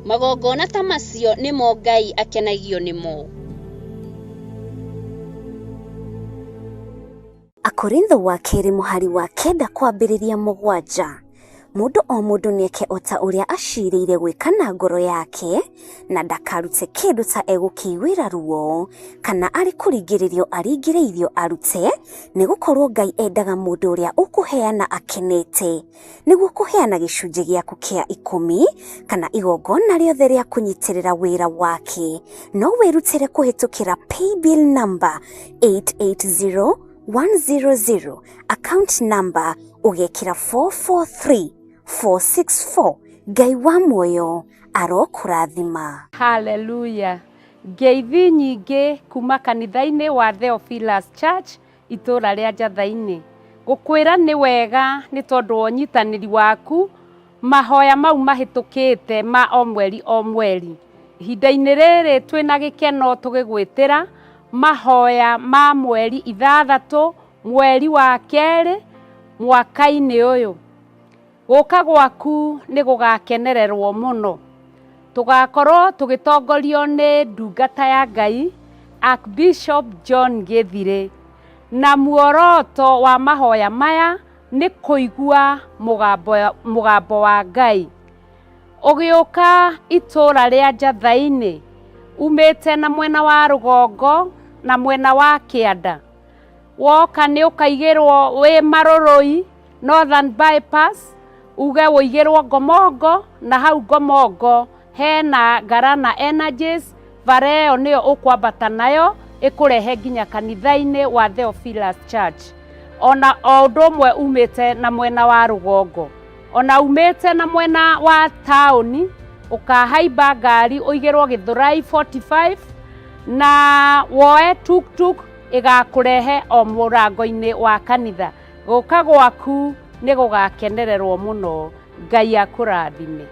Magongona ta macio nĩmo Ngai akenagio nĩmo. Akorintho wa kerĩ mũhari wa kenda kwambĩrĩria mũgwanja. Mũndũ o mũndũ nĩeke o ta ũrĩa aciirĩire gwĩka na ngoro yake, na ndakarute kĩndũ ta egũkĩiguĩra ruo, kana arĩ kũringĩrĩrio aringĩrĩirio arute, nĩgũkorwo Ngai endaga mũndũ ũrĩa ũkũheana akenete. Nĩguo kũheana gĩcunjĩ gĩaku kĩa ikũmi, kana igongona rĩothe rĩa kũnyitĩrĩra wĩra wake, no wĩrutĩre kũhĩtũkĩra paybill number 880100, account number ũgekĩra 443464. Ngai wa muoyo arokũrathima. Haleluya! Ngeithi nyingĩ kuma kanitha-inĩ wa Theophilus Church itũũra rĩa Njatha-inĩ. Gũkwĩra nĩ wega nĩ tondũ wa ũnyitanĩri waku mahoya mau mahĩtũkĩte ma o mweri o mweri. Ihinda-inĩ rĩrĩ twĩna gĩkeno tũgĩgwĩtĩra mahoya ma mweri ithathatũ mweri wa kerĩ mwaka-inĩ ũyũ. Gũka gwaku nĩ gũgakenererwo mũno. Tũgakorwo tũgĩtongorio nĩ ndungata ya Ngai Archbishop John Gĩthirĩ, na muoroto wa mahoya maya nĩ kũigua mũgambo wa Ngai. Ũgĩũka itũũra rĩa Njatha-inĩ umĩte na mwena wa rũgongo na mwena wa kĩanda, woka nĩ ũkaigĩrwo wĩ Marũrũi Northern Bypass, uge wũigĩrwo Ngomongo, na hau Ngomongo hena Garana Energies, bara ĩyo nĩyo ũkwambata nayo ĩkũrehe nginya kanitha-inĩ wa Theophilus Church. Ona o ũndũ ũmwe umĩte na mwena wa rũgongo, ona umĩte na mwena wa taũni, ũkahaimba ngari ũigĩrwo Gĩthũrai 45 na woe tuk-tuk ĩgakũrehe o mũrango-inĩ wa kanitha. Gũka gwaku nĩ gũgakenererwo mũno. Ngai akũrathime.